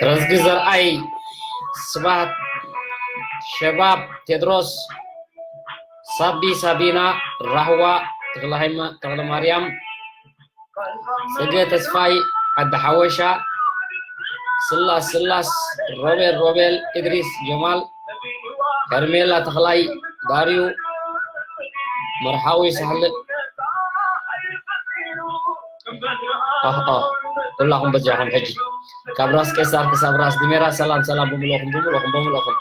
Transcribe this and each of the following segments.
ረዝጊ ዘርኣይ፣ ስብሃት፣ ሸባብ፣ ቴድሮስ፣ ሳቢ፣ ሳቢና፣ ራህዋ፣ ተኽለሃይማ-፣ ተኽለማርያም፣ ጽገ ተስፋይ፣ ዓዲ ሓወሻ፣ ስላስ፣ ስላስ፣ ሮቤል፣ ሮቤል፣ ኢድሪስ፣ ጀማል፣ ሄርሜላ፣ ተኽላይ፣ ዳርዩ፣ መርሃዊ፣ ሳህለ፣ ኦህ፣ ኦህ፣ ኩላኹም በጃኹም ሕጂ። ካብ ራስ ቄሳር ክሳብ ራስ ድሜራ፣ ሰላም፣ ሰላም፣ ብምልኦኹም፣ ብምልኦኹም፣ ብምልኦኹም።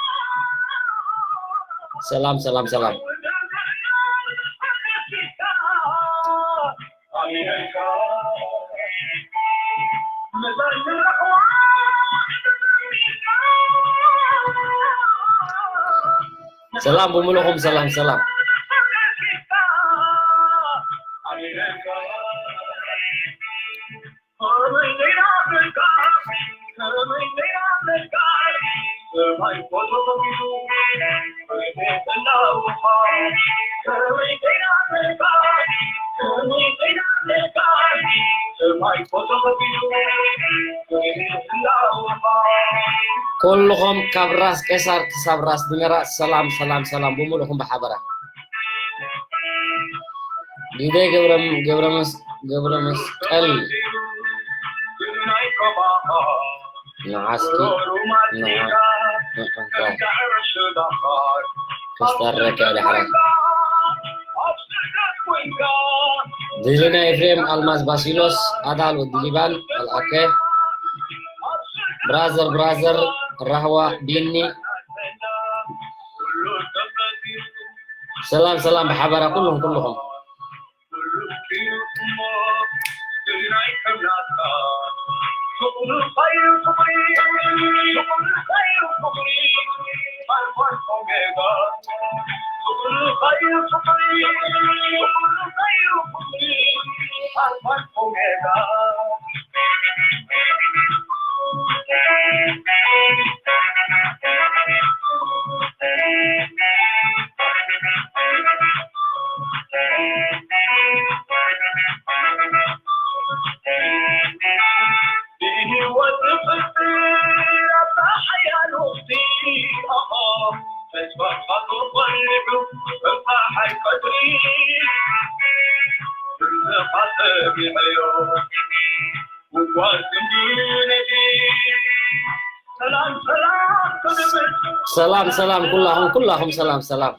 ሰላም፣ ሰላም፣ ሰላም። ሰላም ብምልኹም፣ ሰላም፣ ሰላም። ኩልኹም ካብ ራስ ቄሳር ክሳብ ራስ ድሜራ ሰላም፣ ሰላም፣ ሰላም ብምልኹም ብሓበራ። ሊደይ ገብረ-፣ ገብረመስ-፣ ገብረመስቀል ንዓስኪ ንዓ-፣ ንዓኻ ክስታረካ ዳሕራይ። ድልና ኤፍሬም ኣልማዝ ባሲሎስ ኣዳል ወዲ ሊባን ኣልኣከ ብራዘር ብራዘር ራህዋ ቢኒ ሰላም ሰላም ብሓበራ ኩልኹም ኩልኹም። ሰላም ሰላም ኩላኹም ኩላኹም ሰላም ሰላም።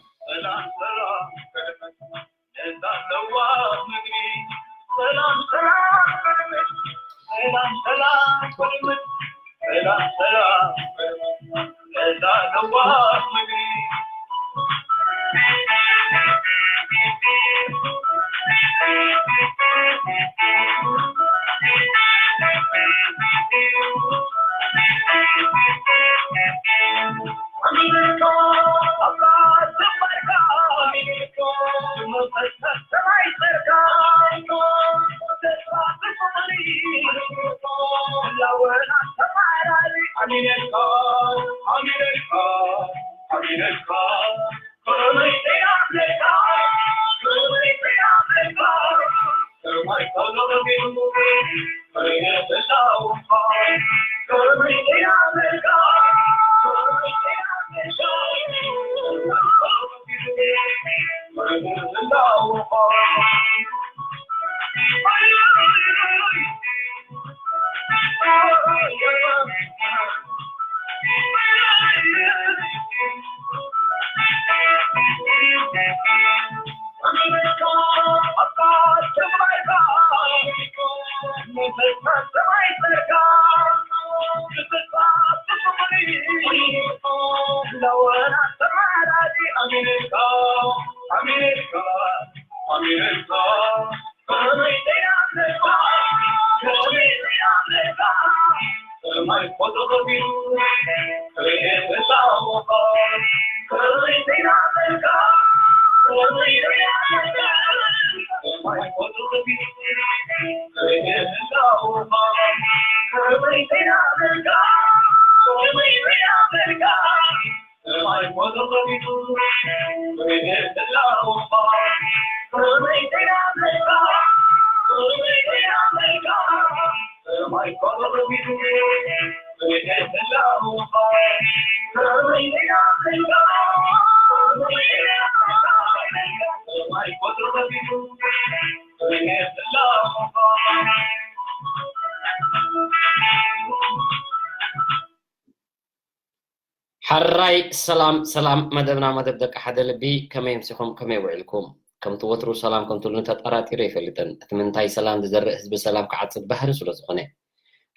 ሕራይ ሰላም ሰላም፣ መደብና መደብ ደቂ ሓደ ልቢ፣ ከመይ ኣምሲኹም፣ ከመይ ውዒልኩም? ከምቲ ወትሩ ሰላም ከም ትብሉኒ ተጠራጢረ ኣይፈልጥን። እቲ ምንታይ ሰላም ዝዘርእ ህዝቢ ሰላም ክዓጽድ ባህሪ ስለ ዝኾነ።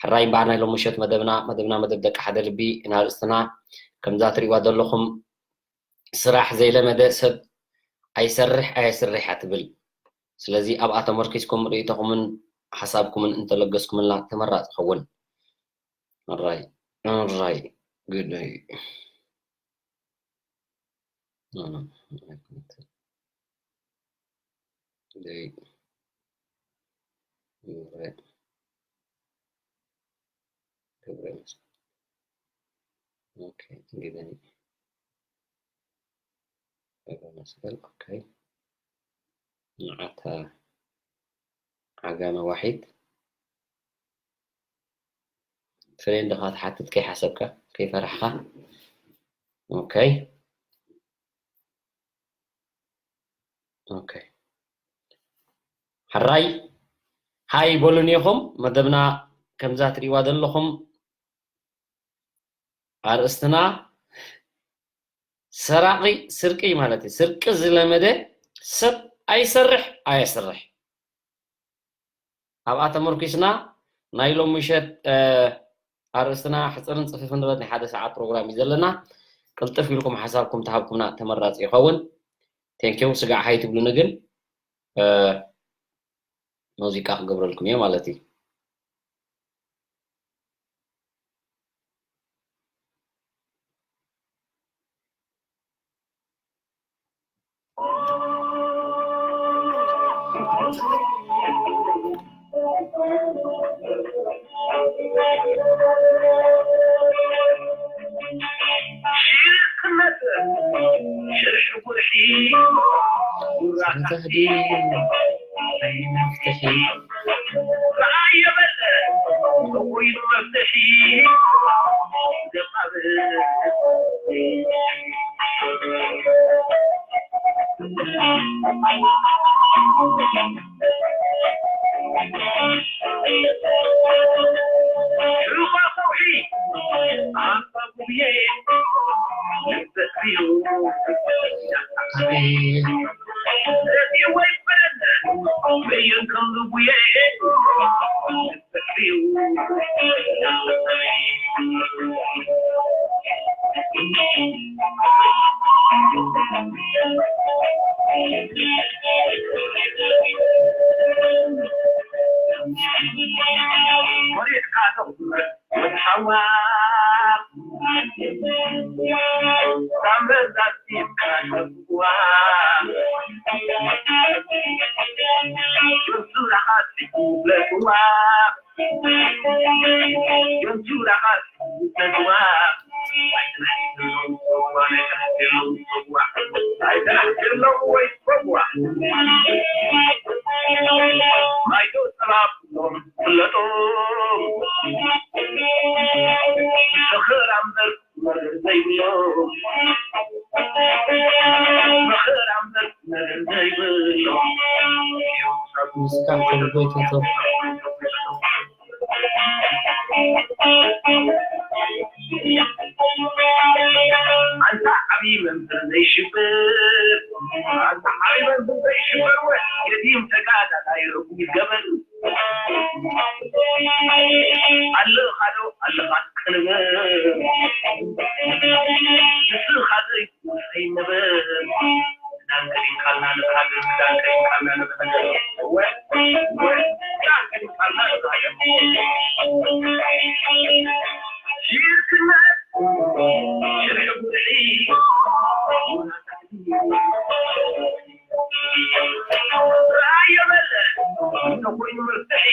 ሕራይ እምበኣር ናይ ሎሚ ምሸት መደብና፣ መደብና መደብ ደቂ ሓደ ልቢ፣ ኢና ኣርእስትና ከምዛ ትርእይዋ ዘለኹም ስራሕ ዘይለመደ ሰብ ኣይሰርሕ ኣየስርሕ እያ ትብል። ስለዚ ኣብኣ ተመርኪስኩም ርእይቶኹምን ሓሳብኩምን እንተለገስኩምልና ተመራጺ ይኸውን። ኣራይ ኣራይ ግደይ ገብረ መስቀል። ኦኬ፣ ግደይ ገብረ መስቀል። ኦኬ፣ ንዓታ ዓጋመ ዋሒድ። ፍሬንድኻ ትሓትት ከይሓሰብካ፣ ከይፈራሕኻ። ኦኬ። ኦኬ። ሕራይ፣ ሃይ በሉኒ ኢኹም። መደብና ከምዛ ትርእይዋ ዘለኹም ኣርእስትና ሰራቒ ስርቂ ማለት እዩ። ስርቂ ዝለመደ ሰብ ኣይሰርሕ ኣየስርሕ። ኣብኣ ተመርኪስና ናይ ሎሚ ምሸት፣ እ፣ ኣርእስትና ሕጽርን ጽፍፍን ንብረት ናይ ሓደ ሰዓት ፕሮግራም እዩ ዘለና። ቅልጥፍ ኢልኩም ሓሳብኩም ተሃብኩምና ተመራጺ ይኸውን። ቴንኪው። ስጋዕ ሃይ ትብሉኒ ግን፣ እ፣ ሙዚቃ ክገብረልኩም እየ ማለት እዩ። ሽርሒ ጉርሒ ጉራ ታሕቲ መፍትሒ ረኣዮ በለ ኮይኑ መፍትሒ ዘማብር ሽኻ ከውሒ ኣባ ጉብየ ልበትዩ ረድዮ ወይ በለ በየን ከም ዝጉየ ኣንታ ዓብዪ መምህር ዘይሽብር፣ ኣንታ ዓብዪ መምህር ዘይሽብር፣ ወ-፣ ገዲም ተጋዳላይ ርጉም ይገበር። ኣለኻ ዶ ኣለኻ ቅንብር፣ ንስኻ ዘይ-፣ ዘይንብር። ክዳን ከዲንካልና ንብሃገር፣ ክዳን ከዲንካልና ንብሃገር። ወ-፣ ወ-፣ ክዳን ከዲንካልና ንብሃገር። ሽርክነት ሽርሒ ጉርሒ እንተኾይኑ መፍትሒ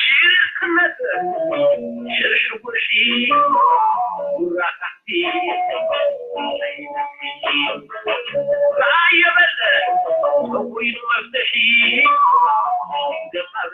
ሽርክነት ሽርሒ ጉርሒ ጉራታቲ ራእየ በለ እኹይኑ መፍትሒ ገባብ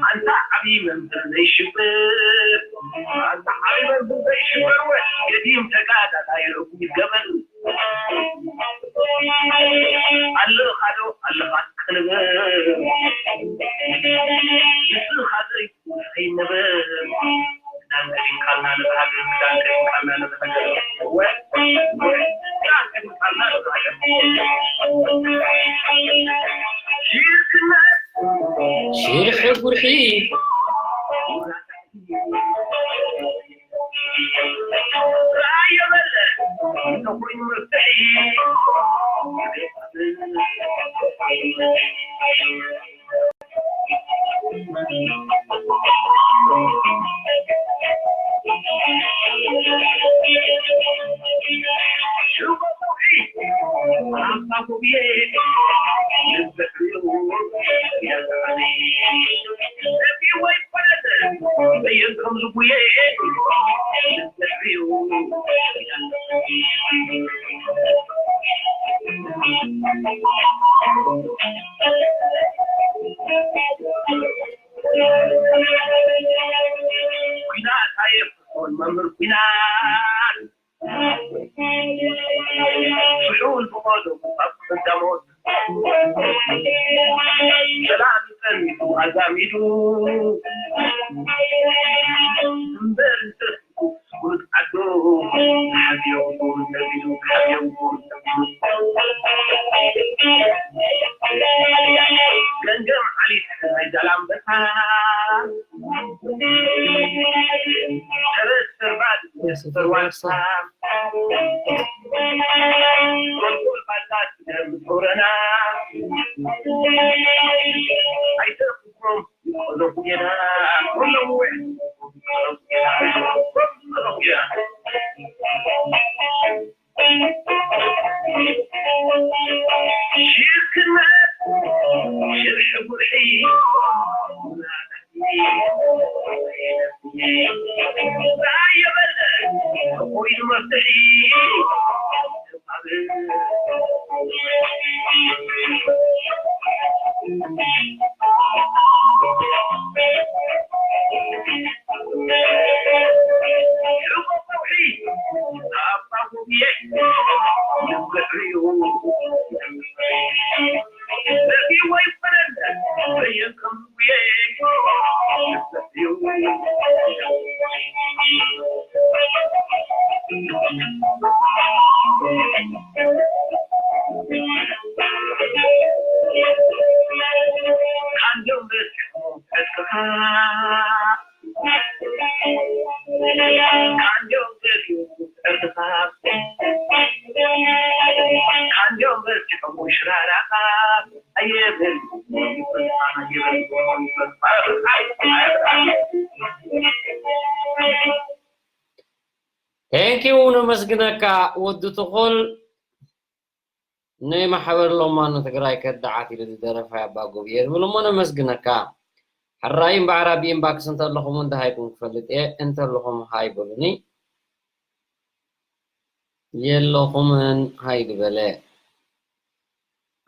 ኣንታ ዓብዪ መምህር ዘይሽብር ኣንታ ዓብዪ መምህር ዘይሽብር ወ ገዲም ተጋዳላይ ርጉም ይገበር ኣለኻዶ ኣለኻ ክንብር ንስኻ ዘይ ኣይንብር ክዳን ከዲንካልና ንብሃገር ክዳን ከዲንካልና ንብሃገር ወ ወ ክዳን ከዲንካልና ንብሃገር ሽርክነት ሽርሒ ጉርሒ ኩናት ኣየፍርሶን መምህር ኩናት ስሑል ብቐዶ ኣብ ቀዳሞት ሰላም ጸኒቱ ኣዛሚዱ እምበር እንተስኡ ስጉምቲ ዓዱ ሓብዮም ነቢዱ ሓብዮም ገንገም ዓሊት ናይ ዛላምበሳ ተረስ ተርባድ ተርዋሳ ጎልጎል ባላት ደም ጾረና ኣይተፍኩም Thank you፣ ነመስግነካ ወዲ ትኹል። ናይ ማሕበር ሎማ ንትግራይ ከዳዓት ኢሉ ዝደረፋ ኣባ ጎብየ ዝብል እሞ ነመስግነካ። ሕራይ እምበኣር ኣብ ኢንባክስ እንተለኹም እንተሃይኩም ክፈልጥ እየ፣ እንተለኹም ሃይ በሉኒ። የለኹምን ሃይ ዝበለ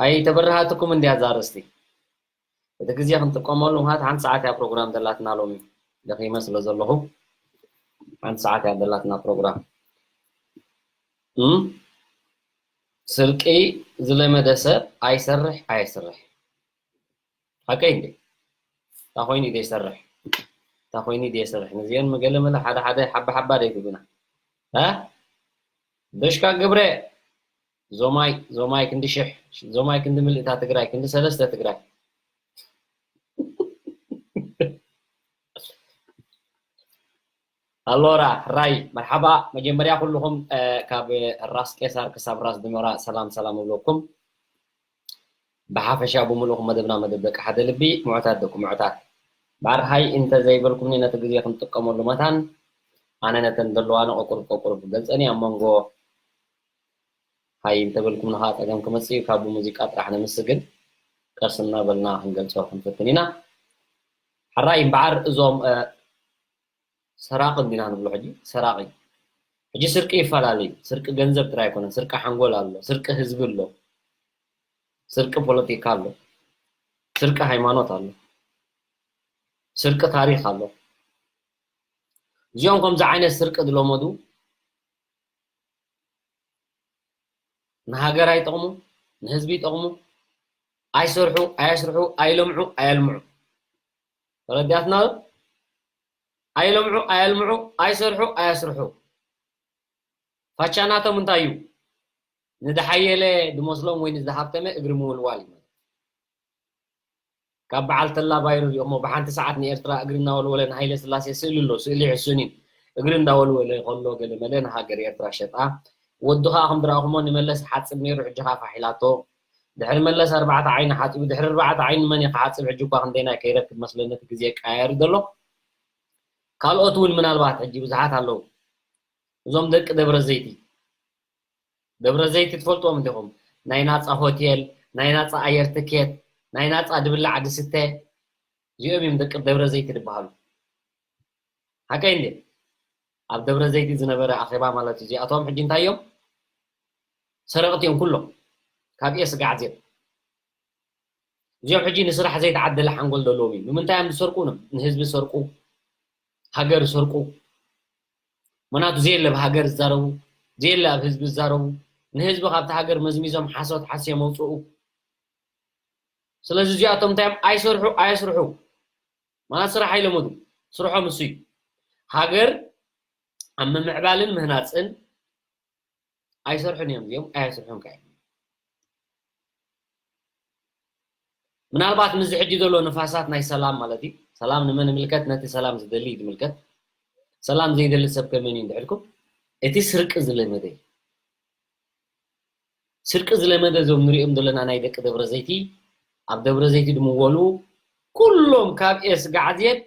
ኣይተበረሃትኩም እንድያ እዛ ኣርእስቲ። እቲ ግዜ ክንጥቀመሉ ምሃት ሓንቲ ሰዓት እያ ፕሮግራም ዘላትና ሎሚ። ደኺመ ስለ ዘለኹ ሓንቲ ሰዓት እያ ዘላትና ፕሮግራም። እም? ስርቂ ዝለመደ ሰብ ኣይሰርሕ ኣየስርሕ። ሓቀይ እንዴ? እታ ኮይኑ ደይሰርሕ። እታ ኮይኑ ደይሰርሕ። ነዚአን መገለ መለ ሓደ ሓደ ሓባ ሓባ ደይትብና። እ? በሽካ ግብረ ዞማይ ዞማይ ክንዲ ሽሕ ዞማይ ክንዲ ምልእታ ትግራይ ክንዲ ሰለስተ ትግራይ። ኣሎራ ራይ መርሓባ። መጀመርያ ኩልኹም እ፣ ካብ ራስ ቄሳር ክሳብ ራስ ድመራ ሰላም ሰላም እብለኩም። ብሓፈሻ ብምሉእኩም መደብና መደብ ደቂ ሓደ ልቢ ምዑታት ደቂ ምዑታት። ባር ሃይ እንተ ዘይበልኩምኒ ነቲ ግዜ ክንጥቀመሉ መታን ኣነ ነተን ዘለዋኒ ቆቁርብ ቆቁርብ ክገልጸን እየ። ኣብ መንጎ ሃይ እንተበልኩምኒ ከዓ ጸገም ክመጽእ እዩ። ካብ ብሙዚቃ ጥራሕ ነምስግን ቀስ እናበልና ክንገልጾ ክንፍትን ኢና። ሕራይ እምበዓር እዞም እ፣ ሰራቂ እንዲና ንብሎ ሕጂ ሰራቂ። ሕጂ ስርቂ ይፈላለ እዩ። ስርቂ ገንዘብ ጥራይ ኣይኮነን። ስርቂ ሓንጎል ኣሎ፣ ስርቂ ህዝቢ ኣሎ፣ ስርቂ ፖለቲካ ኣሎ፣ ስርቂ ሃይማኖት ኣሎ፣ ስርቂ ታሪክ ኣሎ። እዚኦም ከምዚ ዓይነት ስርቂ ዝለመዱ ንሃገር ኣይጠቕሙ፣ ንህዝቢ ይጠቕሙ፣ ኣይሰርሑ፣ ኣየስርሑ፣ ኣይለምዑ፣ ኣየልምዑ። ተረዲኣትና ዶ? ኣይለምዑ፣ ኣየልምዑ፣ ኣይሰርሑ፣ ኣየስርሑ። ፋቻ ናቶም እንታይ እዩ? ንድሓየለ ድመስሎም ወይ ንዝሃብተመ እግሪ ምውልዋል እዩ። ካብ በዓል ተላ ባይሩ ሪኦሞ ብሓንቲ ሰዓት ንኤርትራ እግሪ እናወልወለ ንሃይለ ስላሴ ስእሊ ኣሎ፣ ስእሊ ሕሱን እዩ። እግሪ እንዳወልወለ ከሎ ገለ መለ ንሃገር ኤርትራ ሸጣ። ወዱ ኸኣ ከም ዝረኣኹሞ ንመለስ ሓጽብ ነይሩ፣ ሕጂ ኸኣ ፋሕ ኢላቶ። ድሕሪ መለስ ኣርባዕተ ዓይኒ ሓጺቡ፣ ድሕሪ ኣርባዕተ ዓይኒ መን እዩ ክሓጽብ? ሕጂ እኳ ክንደይናይ ከይረክብ መስለኒ እቲ ግዜ ይቀያየር ዘሎ። ካልኦት እውን ምናልባት ሕጂ ብዙሓት ኣለዉ። እዞም ደቂ ደብረ ዘይቲ፣ ደብረ ዘይቲ ትፈልጥዎም እንዲኹም? ናይ ናጻ ሆቴል፣ ናይ ናጻ ኣየር ትኬት፣ ናይ ናጻ ድብላዕ ድስተ፣ እዚኦም እዮም ደቂ ደብረ ዘይቲ ዝበሃሉ። ሓቀይ እንዴ? ኣብ ደብረ ዘይቲ ዝነበረ ኣኼባ ማለት እዩ። እዚኣቶም ሕጂ እንታይ እዮም? ሰረቕቲ እዮም ኩሎም። ካብ ኤ ስጋዕ ዜድ። እዚኦም ሕጂ ንስራሕ ዘይተዓደለ ሓንጎል ዘለዎም እዩ። ንምንታይ እዮም ዝሰርቁ? ን-፣ ንህዝቢ ዝሰርቁ፣ ሃገር ዝሰርቁ። ምክንያቱ ዘየለ ኣብ ሃገር ዝዛረቡ፣ ዘየለ ኣብ ህዝቢ ዝዛረቡ፣ ንህዝቢ ካብቲ ሃገር መዝሚዞም ሓሶት ሓስዮም ኣውፅኡ። ስለዚ እዚኣቶም እንታይ እዮም? ኣይሰርሑ፣ ኣየስርሑ። ማለት ስራሕ ኣይለመዱ። ስርሖም እሱ እዩ። ሃገር ኣብ ምምዕባልን ምህናፅን ኣይሰርሑን እዮም። እዚኦም ኣየስርሑን ከ እዮም። ምናልባት ምስዚ ሕጂ ዘሎ ንፋሳት ናይ ሰላም ማለት እዩ። ሰላም ንመን ይምልከት? ነቲ ሰላም ዝደሊ እዩ ዝምልከት። ሰላም ዘይደሊ ሰብ ከ መን እዩ እንድሕልኩም? እቲ ስርቂ ዝለመደ እዩ። ስርቂ ዝለመደ እዞም ንሪኦም ዘለና ናይ ደቂ ደብረ ዘይቲ፣ ኣብ ደብረ ዘይቲ ድምወሉ ኩሎም ካብ ኤስ ጋዕዜብ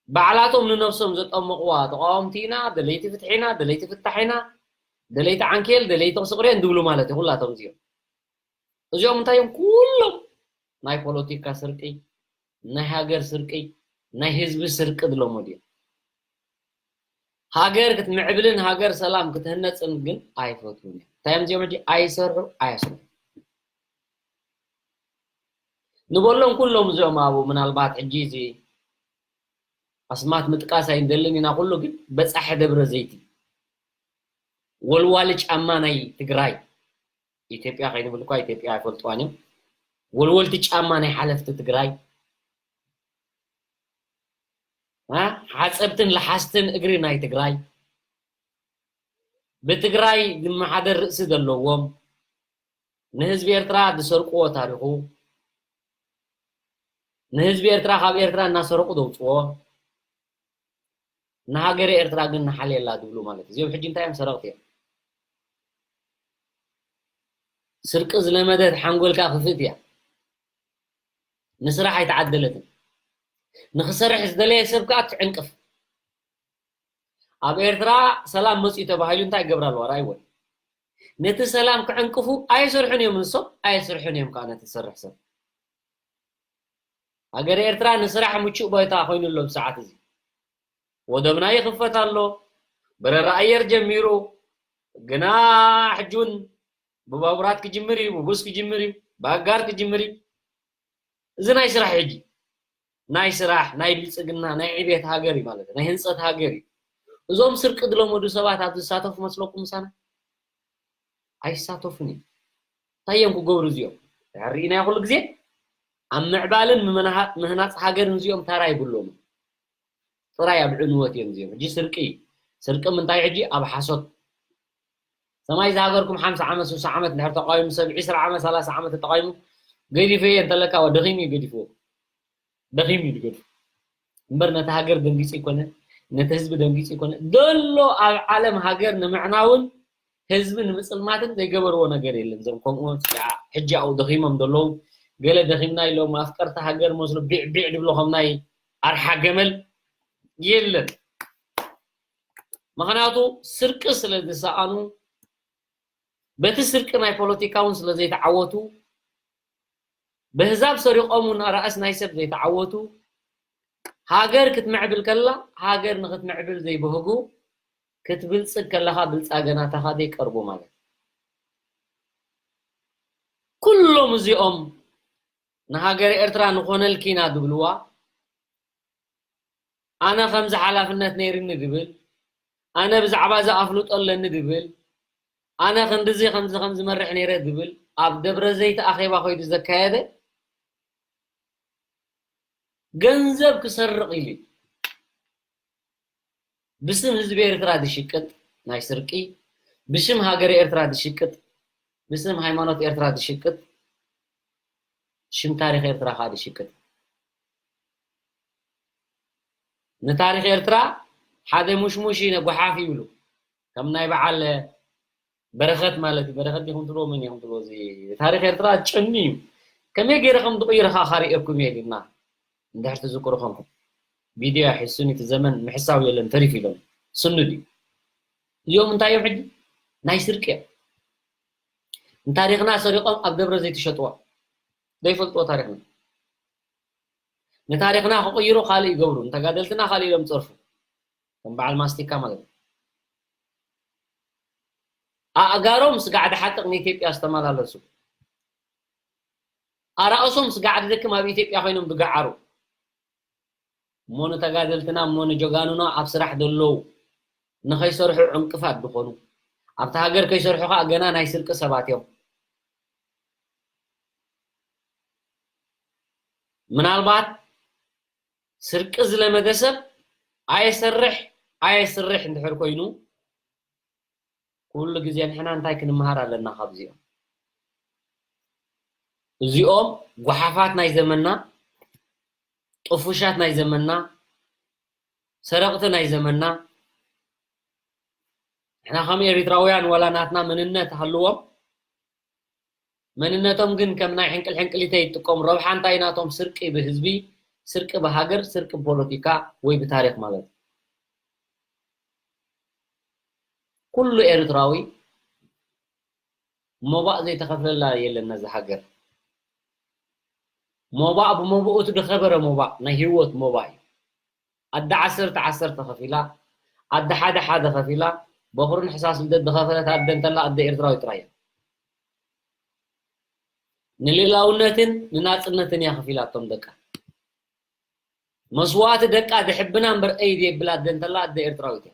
ባዕላቶም ንነብሶም ዘጠመቕዋ ተቃወምቲ ኢና፣ ደለይቲ ፍትሒ ኢና፣ ደለይቲ ፍታሕ ኢና፣ ደለይቲ ዓንኬል፣ ደለይቲ ስቕሬን ድብሉ ማለት እዩ። ኩላቶም እዚኦም እዚኦም እንታይ እዮም? ኩሎም ናይ ፖለቲካ ስርቂ፣ ናይ ሃገር ስርቂ፣ ናይ ህዝቢ ስርቂ ዝለመዱ እዮም። ሃገር ክትምዕብልን ሃገር ሰላም ክትህነፅን ግን ኣይፈትውን እዮም። እንታይ እዮም እዚኦም? ሕጂ ኣይሰርሑ ኣይስርሑ ንበሎም ኩሎም እዚኦም ኣብኡ። ምናልባት ሕጂ እዚ ኣስማት ምጥቃስ ኣይንደልን ኢና ኩሉ፣ ግን በፃሒ ደብረ ዘይቲ፣ ወልዋሊ ጫማ ናይ ትግራይ፣ ኢትዮጵያ ከይንብል እኳ ኢትዮጵያ ኣይፈልጥዋን እዮም። ወልወልቲ ጫማ ናይ ሓለፍቲ ትግራይ፣ እ፣ ሓፀብትን ለሓስትን እግሪ ናይ ትግራይ፣ ብትግራይ ዝመሓደር ርእሲ ዘለዎም፣ ንህዝቢ ኤርትራ ዝሰርቅዎ ታሪኹ፣ ንህዝቢ ኤርትራ ካብ ኤርትራ እናሰረቁ ዘውፅዎ፣ ንሃገረ ኤርትራ ግን ንሓልየላ ዝብሉ ማለት እዩ። እዚኦም ሕጂ እንታይ እዮም? ሰረቕቲ እዮም። ስርቂ ዝለመደት ሓንጎልካ ክፍእት እያ። ንስራሕ ኣይተዓደለትን። ንኽሰርሕ ዝደለየ ሰብ ከኣ ትዕንቅፍ። ኣብ ኤርትራ ሰላም መፅኡ ተባሂሉ እንታይ ይገብራ ኣለዋ? ራይወይ፣ ነቲ ሰላም ክዕንቅፉ ኣይሰርሑን እዮም። ንሶም ኣይሰርሑን እዮም ከዓ ነቲ ዝሰርሕ ሰብ። ሃገረ ኤርትራ ንስራሕ ምቹእ ቦታ ኮይኑ ኣሎ ብሰዓት እዚ። ወደብና ይኽፈት ኣሎ፣ በረራ ኣየር ጀሚሩ፣ ግና ሕጂ እውን ብባቡራት ክጅምር እዩ፣ ብቡስ ክጅምር እዩ፣ ብኣጋር ክጅምር እዩ። እዚ ናይ ስራሕ ሕጂ፣ ናይ ስራሕ፣ ናይ ብልጽግና፣ ናይ ዕቤት ሃገር እዩ ማለት እዩ፣ ናይ ህንጸት ሃገር እዩ። እዞም ስርቂ ዝለመዱ ሰባት ኣብ ዝሳተፉ መስለኩም ምሳና? ኣይሳተፉን እዮም። እንታይ እዮም ክገብሩ እዚኦም? ድሕር ርኢናዮ ኩሉ ግዜ ኣብ ምዕባልን ምምንሃ-፣ ምህናጽ ሃገርን እዚኦም ታራ ይብሎምን። ጥራይ ኣብ ዕንወት እዮም እዚኦም። ሕጂ ስርቂ፣ ስርቂ ምንታይ ሕጂ ኣብ ሓሶት። ሰማይ ዝሃገርኩም ሓምሳ ዓመት፣ ስሳ ዓመት እንድሕር ተቃዊሙ፣ ሰብ ዒስራ ዓመት፣ ሰላሳ ዓመት ተቃዊሙ፣ ገዲፈ እየ እንተለካ፣ ዋ፣ ደኺሙ እዩ ገዲፍዎ። ደኺሙ እዩ ዝገድፎ። እምበር ነቲ ሃገር ደንጊጹ ይኮነ፣ ነቲ ህዝቢ ደንጊጹ ይኮነ። ዘሎ ኣብ ዓለም ሃገር ንምዕናውን ህዝቢ ንምጽልማትን ዘይገበርዎ ነገር የለን። እዞም ከምኡ ሕጂ ኣብኡ ደኺሞም ዘለዉ፣ ገለ ደኺምና ኢሎም ኣፍቀርቲ ሃገር መስሉ ቢዕ ቢዕ ድብሎ ከም ናይ ኣርሓ ገመል የለን። ምኽንያቱ ስርቂ ስለ ዝሰኣኑ፣ በቲ ስርቂ ናይ ፖለቲካ እውን ስለ ዘይተዓወቱ፣ ብህዛብ ሰሪቖም እውን ኣርኣስ ናይ ሰብ ዘይተዓወቱ፣ ሃገር ክትምዕብል ከላ፣ ሃገር ንኽትምዕብል ዘይብህጉ፣ ክትብልጽግ ከለኻ ብልጻገ ናታኻ ዘይቀርቡ ማለት። ኩሎም እዚኦም ንሃገር ኤርትራ ንኾነልኪ ኢና ዝብልዋ፣ ኣነ ከምዚ ሓላፍነት ነይርኒ ዝብል፣ ኣነ ብዛዕባ እዚ ኣፍልጦ ኣለኒ ዝብል፣ ኣነ ክንድዚ ከምዚ ከም ዝመርሕ ነይረ ዝብል፣ ኣብ ደብረ ዘይት ኣኼባ ከይዱ ዘካየደ፣ ገንዘብ ክሰርቕ ኢሉ እዩ። ብስም ህዝቢ ኤርትራ ዝሽቅጥ ናይ ስርቂ፣ ብስም ሃገር ኤርትራ ዝሽቅጥ፣ ብስም ሃይማኖት ኤርትራ ዝሽቅጥ፣ ሽም ታሪኽ ኤርትራ ከዓ ዝሽቅጥ። ንታሪኽ ኤርትራ ሓደ ሙሽሙሽ ነጓሓፍ ይብሉ። ከም ናይ በዓል በረኸት ማለት እዩ። በረኸት ዲኹም ትብልዎ፣ መን ኢኹም ትብልዎ? እዚ ታሪኽ ኤርትራ ጭኒ እዩ። ከመይ ገይረ ከም ዝቕይሮ ከዓ ካርእየኩም እየ ኢልና። እንድሕር ትዝክሩ ኾንኩም። ቪድዮ ሒሱኒ፣ እቲ ዘመን ምሕሳው የለን፣ ተሪፍ ኢሎም። ስኑድ እዩ። እዚኦም እንታይ እዮም ሕጂ? ናይ ስርቂ እዮም። ንታሪኽና ሰሪቖም ኣብ ደብረ ዘይት ይሸጥዋ። ዘይፈልጥዎ ታሪኽና። ንታሪኽና ክቕይሩ ካልእ ይገብሩ፣ ንተጋደልትና ካልእ ኢሎም ጸርፉ። ከም በዓል ማስቲካ ማለት እዩ። ኣእጋሮም ስጋዕ ድሓጥቕ ንኢትዮጵያ ዝተመላለሱ፣ ኣራእሶም ስጋዕ ድደክም ኣብ ኢትዮጵያ ኮይኖም ዝገዓሩ። እሞ ንተጋደልትና፣ እሞ ንጀጋኑና ኣብ ስራሕ ዘለዉ ንኸይሰርሑ ዕንቅፋት ዝኾኑ፣ ኣብቲ ሃገር ከይሰርሑ ኸኣ ገና ናይ ስርቂ ሰባት እዮም። ምናልባት ስርቂ ዝለመደ ሰብ ኣየሰርሕ፣ ኣየስርሕ እንድሕር ኮይኑ፣ ኩሉ ግዜ ንሕና እንታይ ክንመሃር ኣለና ካብዚኦም? እዚኦም ጓሓፋት ናይ ዘመንና፣ ጥፉሻት ናይ ዘመንና፣ ሰረቕቲ ናይ ዘመንና። ንሕና ከም ኤሪትራውያን ዋላ ናትና መንነት ሃልዎም፣ መንነቶም ግን ከም ናይ ሕንቅል ሕንቅሊተ ይጥቀሙ። ረብሓ እንታይ ናቶም? ስርቂ ብህዝቢ፣ ስርቂ ብሃገር፣ ስርቂ ብፖለቲካ ወይ ብታሪኽ ማለት እዩ። ኩሉ ኤርትራዊ ሞባእ ዘይተኸፍለላ የለን ነዛ ሃገር። ሞባእ ብሞባኡ እቲ ዝኸበረ ሞባእ ናይ ህይወት ሞባእ እዩ። ኣደ ዓሰርተ ዓሰርተ ከፊላ፣ ኣደ ሓደ ሓደ ከፊላ፣ በኹርን ሕሳስ ልደት ዝኸፈለት ኣደ እንተላ ኣደ ኤርትራዊት ጥራይ እያ። ንልእላውነትን ንናጽነትን እያ ከፊላቶም ደቃ። መስዋእቲ ደቃ ድሕብና እምበር እይ የብላ ኣደ እንተላ ኣደ ኤርትራዊት እያ።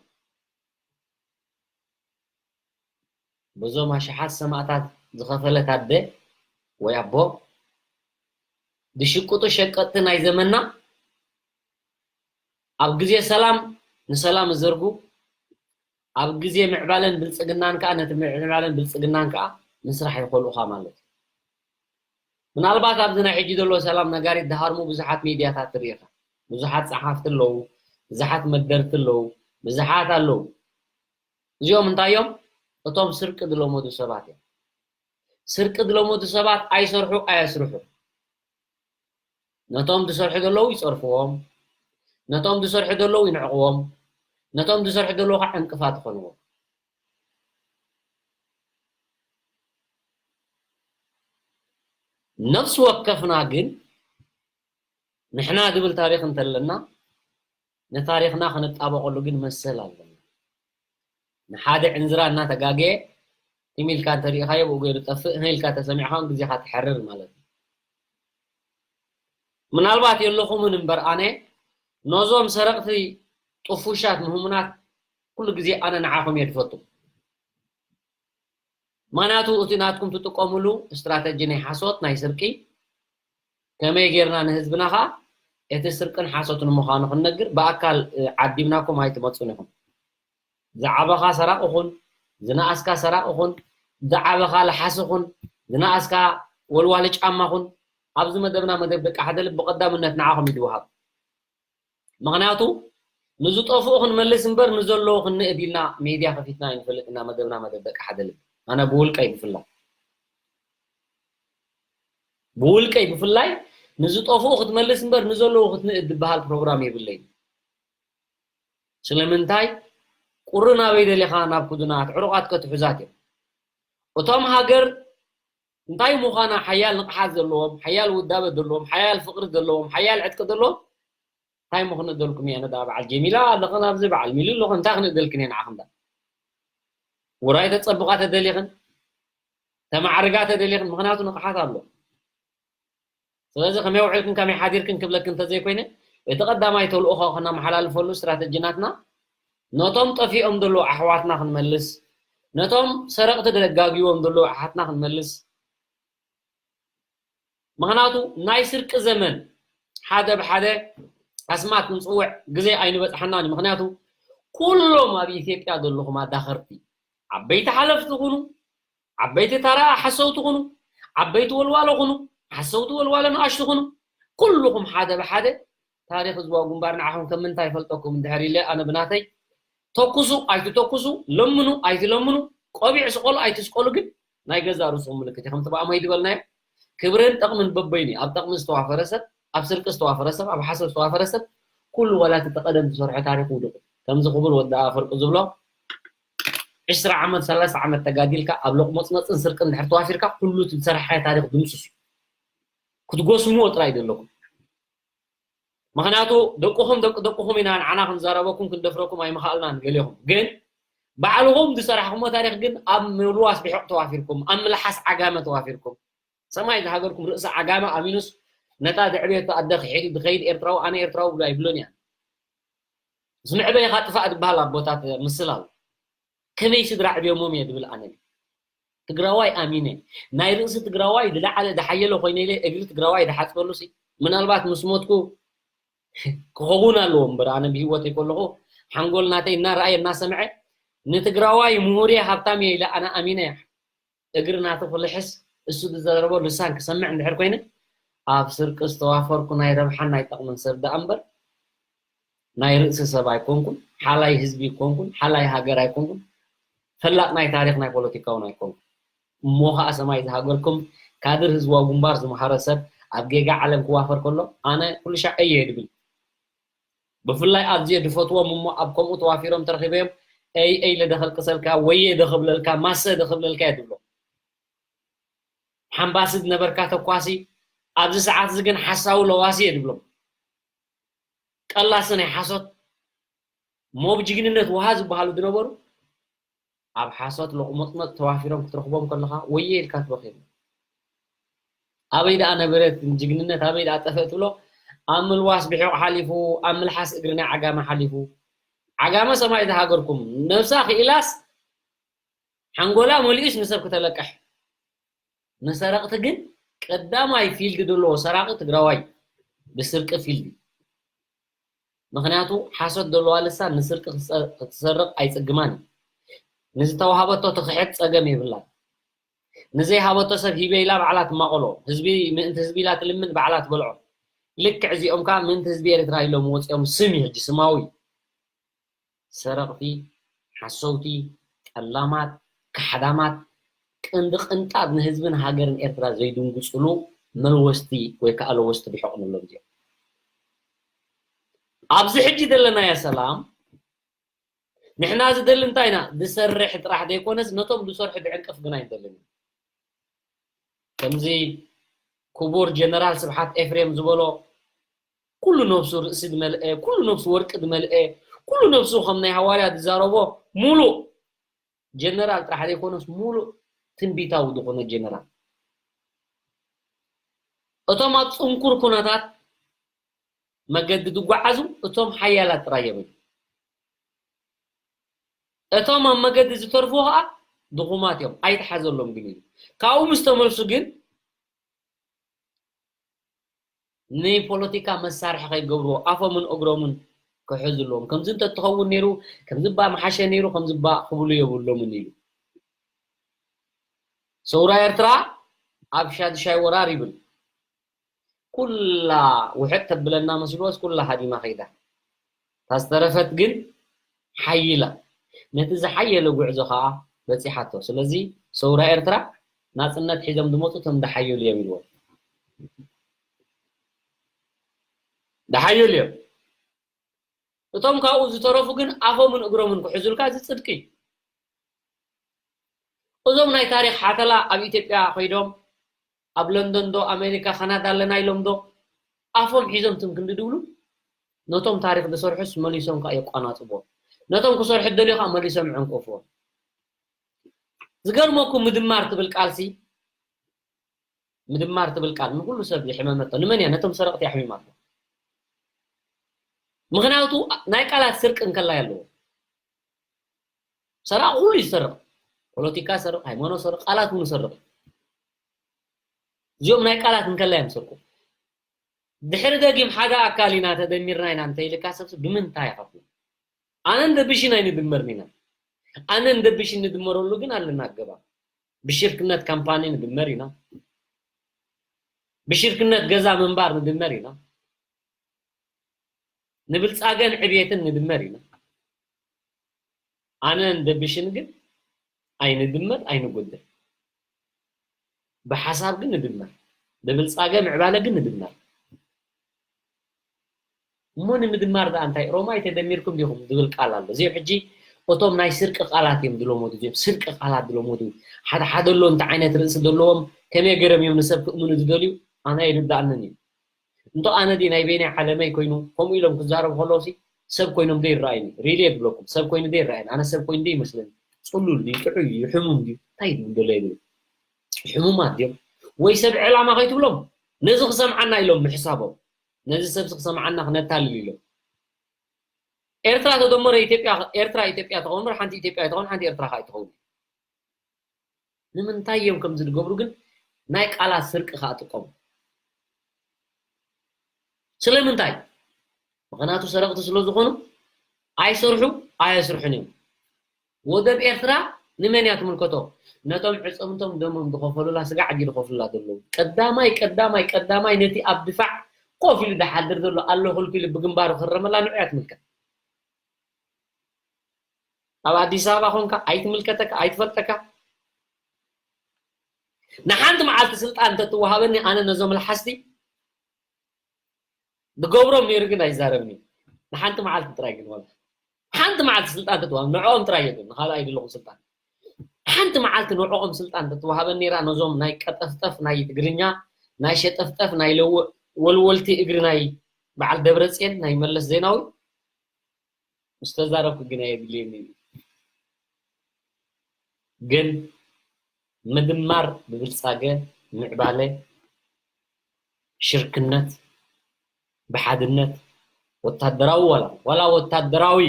በዞም ኣሽሓት ሰማእታት ዝኸፈለት ኣደ ወይ ኣቦ ዝሽቅጡ ሸቀጥቲ ናይ ዘመንና ኣብ ግዜ ሰላም ንሰላም ዝዘርጉ፣ ኣብ ግዜ ምዕባለን ብልጽግናን ከኣ ነቲ ምዕባለን ብልጽግናን ከኣ ምስራሕ ይኸልኡኻ ማለት እዩ። ምናልባት ኣብዚ ናይ ሕጂ ዘሎ ሰላም ነጋሪት ዝሃርሙ ብዙሓት ሚድያታት ትርኢ ኢኻ። ብዙሓት ጸሓፍቲ ኣለዉ፣ ብዙሓት መደርቲ ኣለዉ፣ ብዙሓት ኣለዉ። እዚኦም እንታይ እዮም? እቶም ስርቂ ዝለመዱ ሰባት እዮም። ስርቂ ዝለመዱ ሰባት ኣይሰርሑ ኣየስርሑ። ነቶም ዝሰርሑ ዘለዉ ይጸርፍዎም፣ ነቶም ዝሰርሑ ዘለዉ ይንዕቕዎም፣ ነቶም ዝሰርሑ ዘለዉ ከዓ ዕንቅፋት ይኾንዎም። ነፍሲ ወከፍና ግን ንሕና ዝብል ታሪኽ እንተለና ንታሪኽና ክንጣበቐሉ ግን መሰል ኣለና። ንሓደ ዕንዝራ እናተጋገየ ትም ኢልካ እንተሪኢኻዮ ብኡ ገይሩ ጠፍእ፣ ህን ኢልካ ተሰሚዕካ እውን ግዜኻ ትሐርር ማለት እዩ። ምናልባት የለኹምን እምበር ኣነ ነዞም ሰረቕቲ ጥፉሻት ምህሙናት ኩሉ ግዜ ኣነ ንዓኹም እየ ዝፈቱ። ምኽንያቱ እቲ ናትኩም ትጥቀምሉ ስትራተጂ ናይ ሓሶት ናይ ስርቂ ከመይ ጌርና ንህዝብና ኸዓ እቲ ስርቅን ሓሶትን ምዃኑ ክንነግር ብኣካል ዓዲምናኩም ኣይትመፁን ኢኹም። ዝዓበኻ ሰራቕ ኹን፣ ዝነኣስካ ሰራቕ ኹን፣ ዝዓበኻ ለሓሲ ኹን፣ ዝነኣስካ ወልዋሊ ጫማ ኹን ኣብዚ መደብና መደብ ደቂ ሓደ ልቢ ቀዳምነት ንዓኹም እዩ ዝወሃብ። ምኽንያቱ ንዝጠፍኡ ክንመልስ እምበር ንዘለዉ ክንእድ ኢልና ሜድያ ከፊትና ኣይንፈልጥ ኢና። መደብና መደብ ደቂ ሓደ ልቢ ኣነ ብውልቀይ ብፍላይ ብውልቀይ ብፍላይ ንዝጠፍኡ ክትመልስ እምበር ንዘለዉ ክትንእድ ዝበሃል ፕሮግራም የብለይን። ስለምንታይ ቁሪ ናበይ ደሊኻ ናብ ኩዱናት ዕሩቓት ከትሑዛት እዮም። እቶም ሃገር እንታይ ምዃና ሓያል ንቕሓት ዘለዎም ሓያል ውዳበ ዘለዎም ሓያል ፍቕሪ ዘለዎም ሓያል ዕጥቂ ዘለዎም እንታይ ምኽንእደልኩም እየ ነዳ በዓል ጀሚላ ኣለኽን ኣብዚ በዓል ሚሉ ኣለኹ እንታይ ክንእደልክን እየ ንዓኽን ዳ ውራይ ተጸብቓ ተደሊኽን ተማዕርጋ ተደሊኽን ምኽንያቱ ንቕሓት ኣሎ። ስለዚ ከመይ ውዒልክን ከመይ ሓዲርክን ክብለክን እንተዘይኮይነ እቲ ቀዳማይ ተልእኾ ከነመሓላልፈሉ ስትራተጂ ናትና ነቶም ጠፊኦም ዘለዉ ኣሕዋትና ክንመልስ ነቶም ሰረቕቲ ደጋጊቦም ዘለዉ ኣሓትና ክንመልስ ምኽንያቱ ናይ ስርቂ ዘመን ሓደ ብሓደ ኣስማት ንፅውዕ ግዜ ኣይንበፅሓናን እዩ። ምኽንያቱ ኩሎም ኣብ ኢትዮጵያ ዘለኹም ኣዳኸርቲ ዓበይቲ ሓለፍቲ ኩኑ ዓበይቲ ታራ ሓሰውቲ ኩኑ ዓበይቲ ወልዋሎ ኩኑ ሓሰውቲ ወልዋሎ ንኣሽቱ ኩኑ ኩልኹም ሓደ ብሓደ ታሪኽ ዝዋ ግንባር ንዓኹም ከም ምንታይ ይፈልጠኩም እንድሕር ኢለ ኣነ ብናተይ ተኩሱ ኣይትተኩሱ ለምኑ ኣይትለምኑ ቆቢዕ ስቆሉ ኣይትስቆሉ ግን ናይ ገዛ ርእስኹም ምልክት ኢኹም ትበኣሞ ይድበልናዮ ክብርን ጠቕምን በበይኑ ኣብ ጠቕሚ ዝተዋፈረ ሰብ ኣብ ስርቂ ዝተዋፈረ ሰብ ኣብ ሓሰብ ዝተዋፈረ ሰብ ኩሉ ዋላ እቲ ተቐደም ዝሰርሖ ታሪኽ ውድቕ ከምዚ ክቡር ወዲ ኣፈርቂ ዝብሎ ዕስራ ዓመት ሰላሳ ዓመት ተጋዲልካ ኣብ ሎቕመፅመፅን ስርቅን ድሕር ተዋፊርካ ኩሉ እቲ ዝሰራሓዮ ታሪኽ ድምስሱ ክትጎስምዎ ጥራይ ዘለኩም ምኽንያቱ ደቅኹም ደቂ ደቅኹም ኢና ንዓና ክንዛረበኩም ክንደፍረኩም ኣይምኽኣልናን ገሌኹም ግን ባዕልኹም ዝሰራሕኩሞ ታሪኽ ግን ኣብ ምልዋስ ብሕቕ ተዋፊርኩም ኣብ ምልሓስ ዓጋመ ተዋፊርኩም ሰማይ ዝሃገርኩም ርእሲ ዓጋመ ኣሚኑስ ነታ ዘዕበየቶ ኣደ ክሒዱ ዝኸይድ ኤርትራዊ ኣነ ኤርትራዊ ብሎ ኣይብሎን እያ ምስ መዕበይኻ ጥፋእ ዝበሃል ኣቦታት ምስል ኣሎ ከመይ ስድራ ዕብዮሞም እየ ዝብል ኣነ ትግራዋይ ኣሚነ ናይ ርእሲ ትግራዋይ ዝለዓለ ዝሓየለ ኮይነ ኢለ እግሪ ትግራዋይ ዝሓፅበሉ ሲ ምናልባት ምስ ሞትኩ ክኸውን ኣለዎ እምበር ኣነ ብሂወት ይከለኹ ሓንጎል ናተይ እናረኣየ እናሰምዐ ንትግራዋይ ምሁር እየ ሃብታም እየ ኢለ ኣነ ኣሚነ እግሪ ናቱ ክልሕስ እሱ ዝዘረቦ ልሳን ክሰምዕ እንድሕር ኮይነ ኣብ ስርቂ ዝተዋፈርኩ ናይ ረብሓን ናይ ጠቕምን ሰብ ደኣ እምበር ናይ ርእሲ ሰብ ኣይኮንኩን፣ ሓላይ ህዝቢ ኣይኮንኩን፣ ሓላይ ሃገር ኣይኮንኩን፣ ፈላጥ ናይ ታሪኽ ናይ ፖለቲካ እውን ኣይኮንኩን። እሞ ኸዓ ሰማይ ዝሃገርኩም ካድር ህዝባዊ ግንባር ዝመሃረ ሰብ ኣብ ጌጋ ዓለም ክዋፈር ከሎ ኣነ ኩሉ ሻዕ እየ ድብል። ብፍላይ ኣዝየ ድፈትዎም እሞ ኣብ ከምኡ ተዋፊሮም ተረኺበዮም ኤይ ኤይ ለደኸልቅሰልካ ወየ ደኸብለልካ ማሰ ደኸብለልካ እየ ድብሎ። ሓምባሲ ዝነበርካ ተኳሲ ኣብዚ ሰዓት እዚ ግን ሓሳዊ ለዋሲ እየ ድብሎም። ቀላሲ ናይ ሓሶት ሞብ ጅግንነት ውሃ ዝበሃሉ ዝነበሩ ኣብ ሓሶት ሎቕሞጥመጥ ተዋፊሮም ክትረኽቦም ከለኻ ወየ ኢልካ ትበኽየሎም። ኣበይ ደኣ ነበረት ጅግንነት ኣበይ ደኣ ጠፈእ ትብሎ ኣብ ምልዋስ ብሒቕ ሓሊፉ ኣብ ምልሓስ እግሪ ናይ ዓጋመ ሓሊፉ ዓጋመ ሰማይ ዝሃገርኩም ነብሳ ክኢላስ ሓንጎላ መሊኡስ ንሰብ ክተለቅሕ ንሰረቕቲ ግን ቀዳማይ ፊልድ ዘለዎ ሰራቂ ትግራዋይ ብስርቂ ፊልድ። ምኽንያቱ ሓሶት ዘለዋ ልሳን ንስርቂ ክትሰርቕ ኣይጽግማን። ንዝተዋሃበቶ ትኽሕድ ጸገም የብላን። ንዘይሃበቶ ሰብ ሂበ ኢላ ባዕላ ትማቐሎ። ህዝቢ ምእንቲ ህዝቢ ኢላ ትልምን ባዕላ ትበልዖ። ልክዕ እዚኦም ከኣ ምእንቲ ህዝቢ ኤርትራ ኢሎም ወፂኦም ስም እዩ ሕጂ ስማዊ። ሰረቕቲ፣ ሓሰውቲ፣ ጠላማት፣ ካሕዳማት፣ ቅንዲ ቅንጣብ ንህዝብን ሃገርን ኤርትራ ዘይድንግፅሉ መልወስቲ ወይ ከዓ ለወስቲ ብሕቕ ንብሎም እዚኦም። ኣብዚ ሕጂ ዘለናዮ ሰላም ንሕና ዝደሊ እንታይ ኢና? ዝሰርሕ ጥራሕ ዘይኮነስ ነቶም ዝሰርሑ ድዕንቅፍ ግን ኣይንደልን። ከምዚ ክቡር ጀነራል ስብሓት ኤፍሬም ዝበሎ ኩሉ ነብሱ ርእሲ ዝመልአ፣ ኩሉ ነብሱ ወርቂ ዝመልአ፣ ኩሉ ነብሱ ከም ናይ ሃዋርያ ዝዛረቦ ሙሉእ ጀነራል ጥራሕ ዘይኮነስ ሙሉእ ትንቢታዊ ዝኾነ ጀነራል። እቶም ኣብ ጽንኩር ኩነታት መገዲ ዝጓዓዙ እቶም ሓያላት ጥራይ እዮም። እቶም ኣብ መገዲ ዝተርፉ ኸዓ ድኹማት እዮም፣ ኣይተሓዘሎም ግን ኢሉ። ካብኡ ምስ ተመልሱ ግን ንፖለቲካ መሳርሒ ከይገብርዎ ኣፎምን እግሮምን ክሕዙ ኣለዎም። ከምዚ እንተትኸውን ነይሩ፣ ከምዚ እባ ምሓሸ ነይሩ፣ ከምዚ እባ ክብሉ የብሎምን ኢሉ። ሰውራ ኤርትራ ኣብ ሻድሻይ ወራር ይብል። ኩላ ውሕጥ ተብለና መስልዎስ ኩላ ሃዲማ ከይዳ። እታ ዝተረፈት ግን ሓይላ። ነቲ ዝሓየለ ጉዕዞ ኸዓ በጺሓቶ። ስለዚ ሰውራ ኤርትራ ናጽነት ሒዞም ዝመጹ እቶም ዝሓየሉ እዮም ኢልዎም። ዝሓየሉ እዮም። እቶም ካብኡ ዝተረፉ ግን ኣፎምን እግሮምን ክሕዙልካ እዚ ጽድቂ እዩ። እዞም ናይ ታሪኽ ሓተላ ኣብ ኢትዮጵያ ከይዶም ኣብ ለንደን ዶ ኣሜሪካ ካናዳ ኣለና ኢሎም ዶ ኣፎም ሒዞም ትም ክንዲ ድብሉ ነቶም ታሪኽ ዝሰርሑስ መሊሶም ከዓ የቋናጽቦም። ነቶም ክሰርሑ ደልዩ ከዓ መሊሶም ይዕንቀፍዎም። ዝገርመኩም ምድማር ትብል ቃልሲ ምድማር ትብል ቃል ንኩሉ ሰብ የሕመመቶ። ንመን እያ? ነቶም ሰረቕቲ ኣሕሚማቶ። ምኽንያቱ ናይ ቃላት ስርቂ እንከላይ ኣለዎ። ሰራቕ ኩሉ ይሰርቕ። ፖለቲካ ሰርቕ፣ ሃይማኖት ሰርቕ፣ ቃላት እውን ሰርቕ። እዚኦም ናይ ቃላት እንከላይ እዮም ሰርቁ። ድሕሪ ደጊም ሓደ ኣካል ኢና ተደሚርና ኢና እንተኢልካ ሰብስ ብምንታይ ይኸፍሉ? ኣነን ደብሽን ኣይንድመርን ኢና። ኣነን ደብሽን ንድመረሉ ግን ኣለና ኣገባብ። ብሽርክነት ካምፓኒ ንድመር ኢና። ብሽርክነት ገዛ ምንባር ንድመር ኢና። ንብልጻገን ዕብየትን ንድመር ኢና። ኣነን ደብሽን ግን ኣይንድመር ኣይንጎድል። ብሓሳብ ግን ንድመር። ብብልጻገ ምዕባለ ግን ንድመር። እሞ ንምድማር ደኣ እንታይ ሮማይ ተደሚርኩም ዲኹም ዝብል ቃል ኣሎ። እዚኦም ሕጂ እቶም ናይ ስርቂ ቃላት እዮም ዝለመዱ፣ እዚኦም ስርቂ ቃላት ዝለመዱ። ሓደ ሓደ ኣሎ እንታይ ዓይነት ርእሲ ዘለዎም ከመይ ገይሮም እዮም ንሰብ ክእምኑ ዝደልዩ ኣነ ኣይርዳእንን እዩ። እንቶ ኣነ ድየ ናይ በይነይ ዓለመይ ኮይኑ ከምኡ ኢሎም ክዛረቡ ከለውሲ ሰብ ኮይኖም ዶ ይረኣዩኒ? ሪሊ የብለኩም ሰብ ኮይኑ ዶ ይረኣዩኒ? ኣነ ሰብ ኮይኑ ዶ ይመስለኒ? ጽሉል ድዩ? ጥዑይ ድዩ? ሕሙም ድዩ? እንታይ ድዩ ዘሎ ይብል? ሕሙማት ድዮም? ወይ ሰብ ዕላማ ከይትብሎም ነዚ ክሰምዓና ኢሎም ምሕሳቦም ነዚ ሰብሲ ክሰምዓና ክነታልል ኢሎም። ኤርትራ ተደመረ ኢትዮጵያ ኤርትራ ኢትዮጵያ ትኸውን በር ሓንቲ ኢትዮጵያ ትኸውን ሓንቲ ኤርትራ ከዓ ትኸውን። ንምንታይ እዮም ከምዚ ዝገብሩ ግን ናይ ቃላት ስርቂ ከዓ ጥቀሙ። ስለምንታይ? ምኽንያቱ ሰረቕቲ ስለ ዝኾኑ ኣይሰርሑ ኣየስርሑን እዮም። ወደብ ኤርትራ ንመን እያ ትምልከቶ? ነቶም ዕፅምቶም ደሞም ዝኸፈሉላ ስጋዕ ድዩ ዝኸፍሉላ ዘለዉ? ቀዳማይ ቀዳማይ ቀዳማይ ነቲ ኣብ ድፋዕ ኮፍ ኢሉ ዝሓድር ዘሎ ኣለኹልኩ ኢሉ ብግንባሩ ክረመላ ንዑ እያ ትምልከት። ኣብ ኣዲስ ኣበባ ኮንካ ኣይትምልከተካ ኣይትፈልጠካ። ንሓንቲ መዓልቲ ስልጣን እንተትወሃበኒ ኣነ ነዞም ለሓስቲ ዝገብሮም ነይሩ ግን ኣይዛረብን እዩ። ንሓንቲ መዓልቲ ጥራይ ግን ወላ ሓንቲ መዓልቲ ስልጣን ተትወሃብ ንዕኦም ጥራይ እየ ግን ንኻልእ ኣይደለኹም ስልጣን። ሓንቲ መዓልቲ ንዕኦም ስልጣን ተትወሃበን ነይራ ነዞም ናይ ቀጠፍጠፍ ናይ ትግርኛ ናይ ሸጠፍጠፍ ናይ ለወ- ወልወልቲ እግሪ ናይ በዓል ደብረፅየን ናይ መለስ ዜናዊ ምስ ተዛረብኩ ግን ኣየድልየኒ እዩ። ግን ምድማር ብብልጻገ ምዕባለ ሽርክነት ብሓድነት ወታደራዊ ዋላ ዋላ ወታደራዊ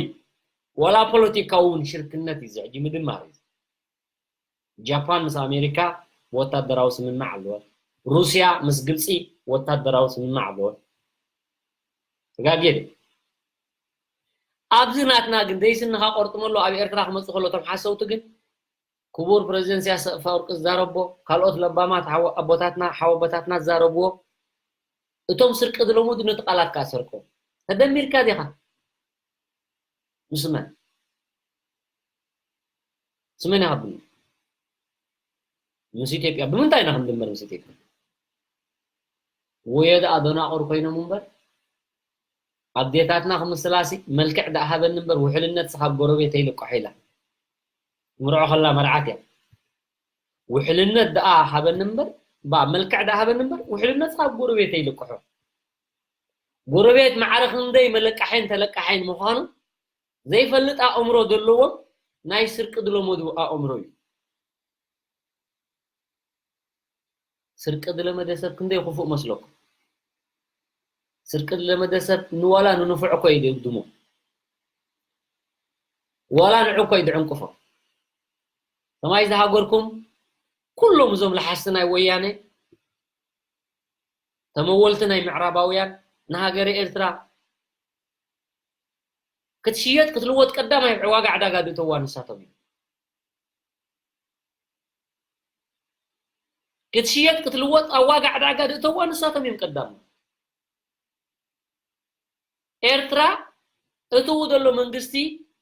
ዋላ ፖለቲካዊ እውን ሽርክነት እዩ ሕጂ ምድማር እዩ። ጃፓን ምስ ኣሜሪካ ወታደራዊ ስምምዕ ኣለወን። ሩስያ ምስ ግብፂ ወታደራዊ ስምማዕ ገበሩ። ተጋግየ ድየ? ኣብዚ ናትና ግን ዘይስንኻ ቆርጥመሉ ኣብ ኤርትራ ክመፁ ከሎ እቶም ሓሰውቲ ግን ክቡር ፕረዚደንት ኢሳያስ ኣፈወርቂ ዝዛረቦ፣ ካልኦት ለባማት ሓወ-፣ ኣቦታትና ሓወቦታትና ዝዛረብዎ፣ እቶም ስርቂ ዝለመዱ ነቲ ቃላት ከኣ ሰርቆም። ተደሚርካ ዲኻ? ምስ መን? ምስ መን ኢኻ ትድምር? ምስ ኢትዮጵያ። ብምንታይ ኢና ክንድምር ምስ ኢትዮጵያ? ወዮ ደኣ ደናቑር ኮይኖም እምበር፣ ኣዴታትና ክምስላሲ መልክዕ ደኣ ሃበኒ እምበር፣ ውሕልነት ካብ ጎረቤተይ ልቅሖ ኢላ። ትምርዖ ከላ መርዓት እያ። ውሕልነት ደኣ ሃበኒ እምበር፣ ባ፣ መልክዕ ደኣ ሃበኒ እምበር፣ ውሕልነት ካብ ጎረቤተይ ልቅሖ። ጎረቤት ማዕረ ክንደይ መለቃሕን ተለቃሕን ምዃኑ ዘይፈልጥ ኣእምሮ ዘለዎም ናይ ስርቂ ዝለመዱ ኣእምሮ እዩ። ስርቂ ዝለመደ ሰብ ክንደይ ክፉእ መስለኩም? ስርቂ ዝለመደ ሰብ ንዋላ ንንፉዕ እኮ እዩ ዝድግሞ። ዋላ ንዑ እኮ እዩ ዝዕንቅፎ። ሰማይ ዝሃገርኩም ኩሎም እዞም ለሓስቲ ናይ ወያነ፣ ተመወልቲ ናይ ምዕራባውያን፣ ንሃገረ ኤርትራ ክትሽየጥ ክትልወጥ ቀዳማይ ዋጋ ዕዳጋ ዝእተዋ ንሳቶም እዮም። ክትሽየጥ ክትልወጥ ኣብ ዋጋ ዕዳጋ ዝእተዋ ንሳቶም እዮም ቀዳም። ኤርትራ እትው ዘሎ መንግስቲ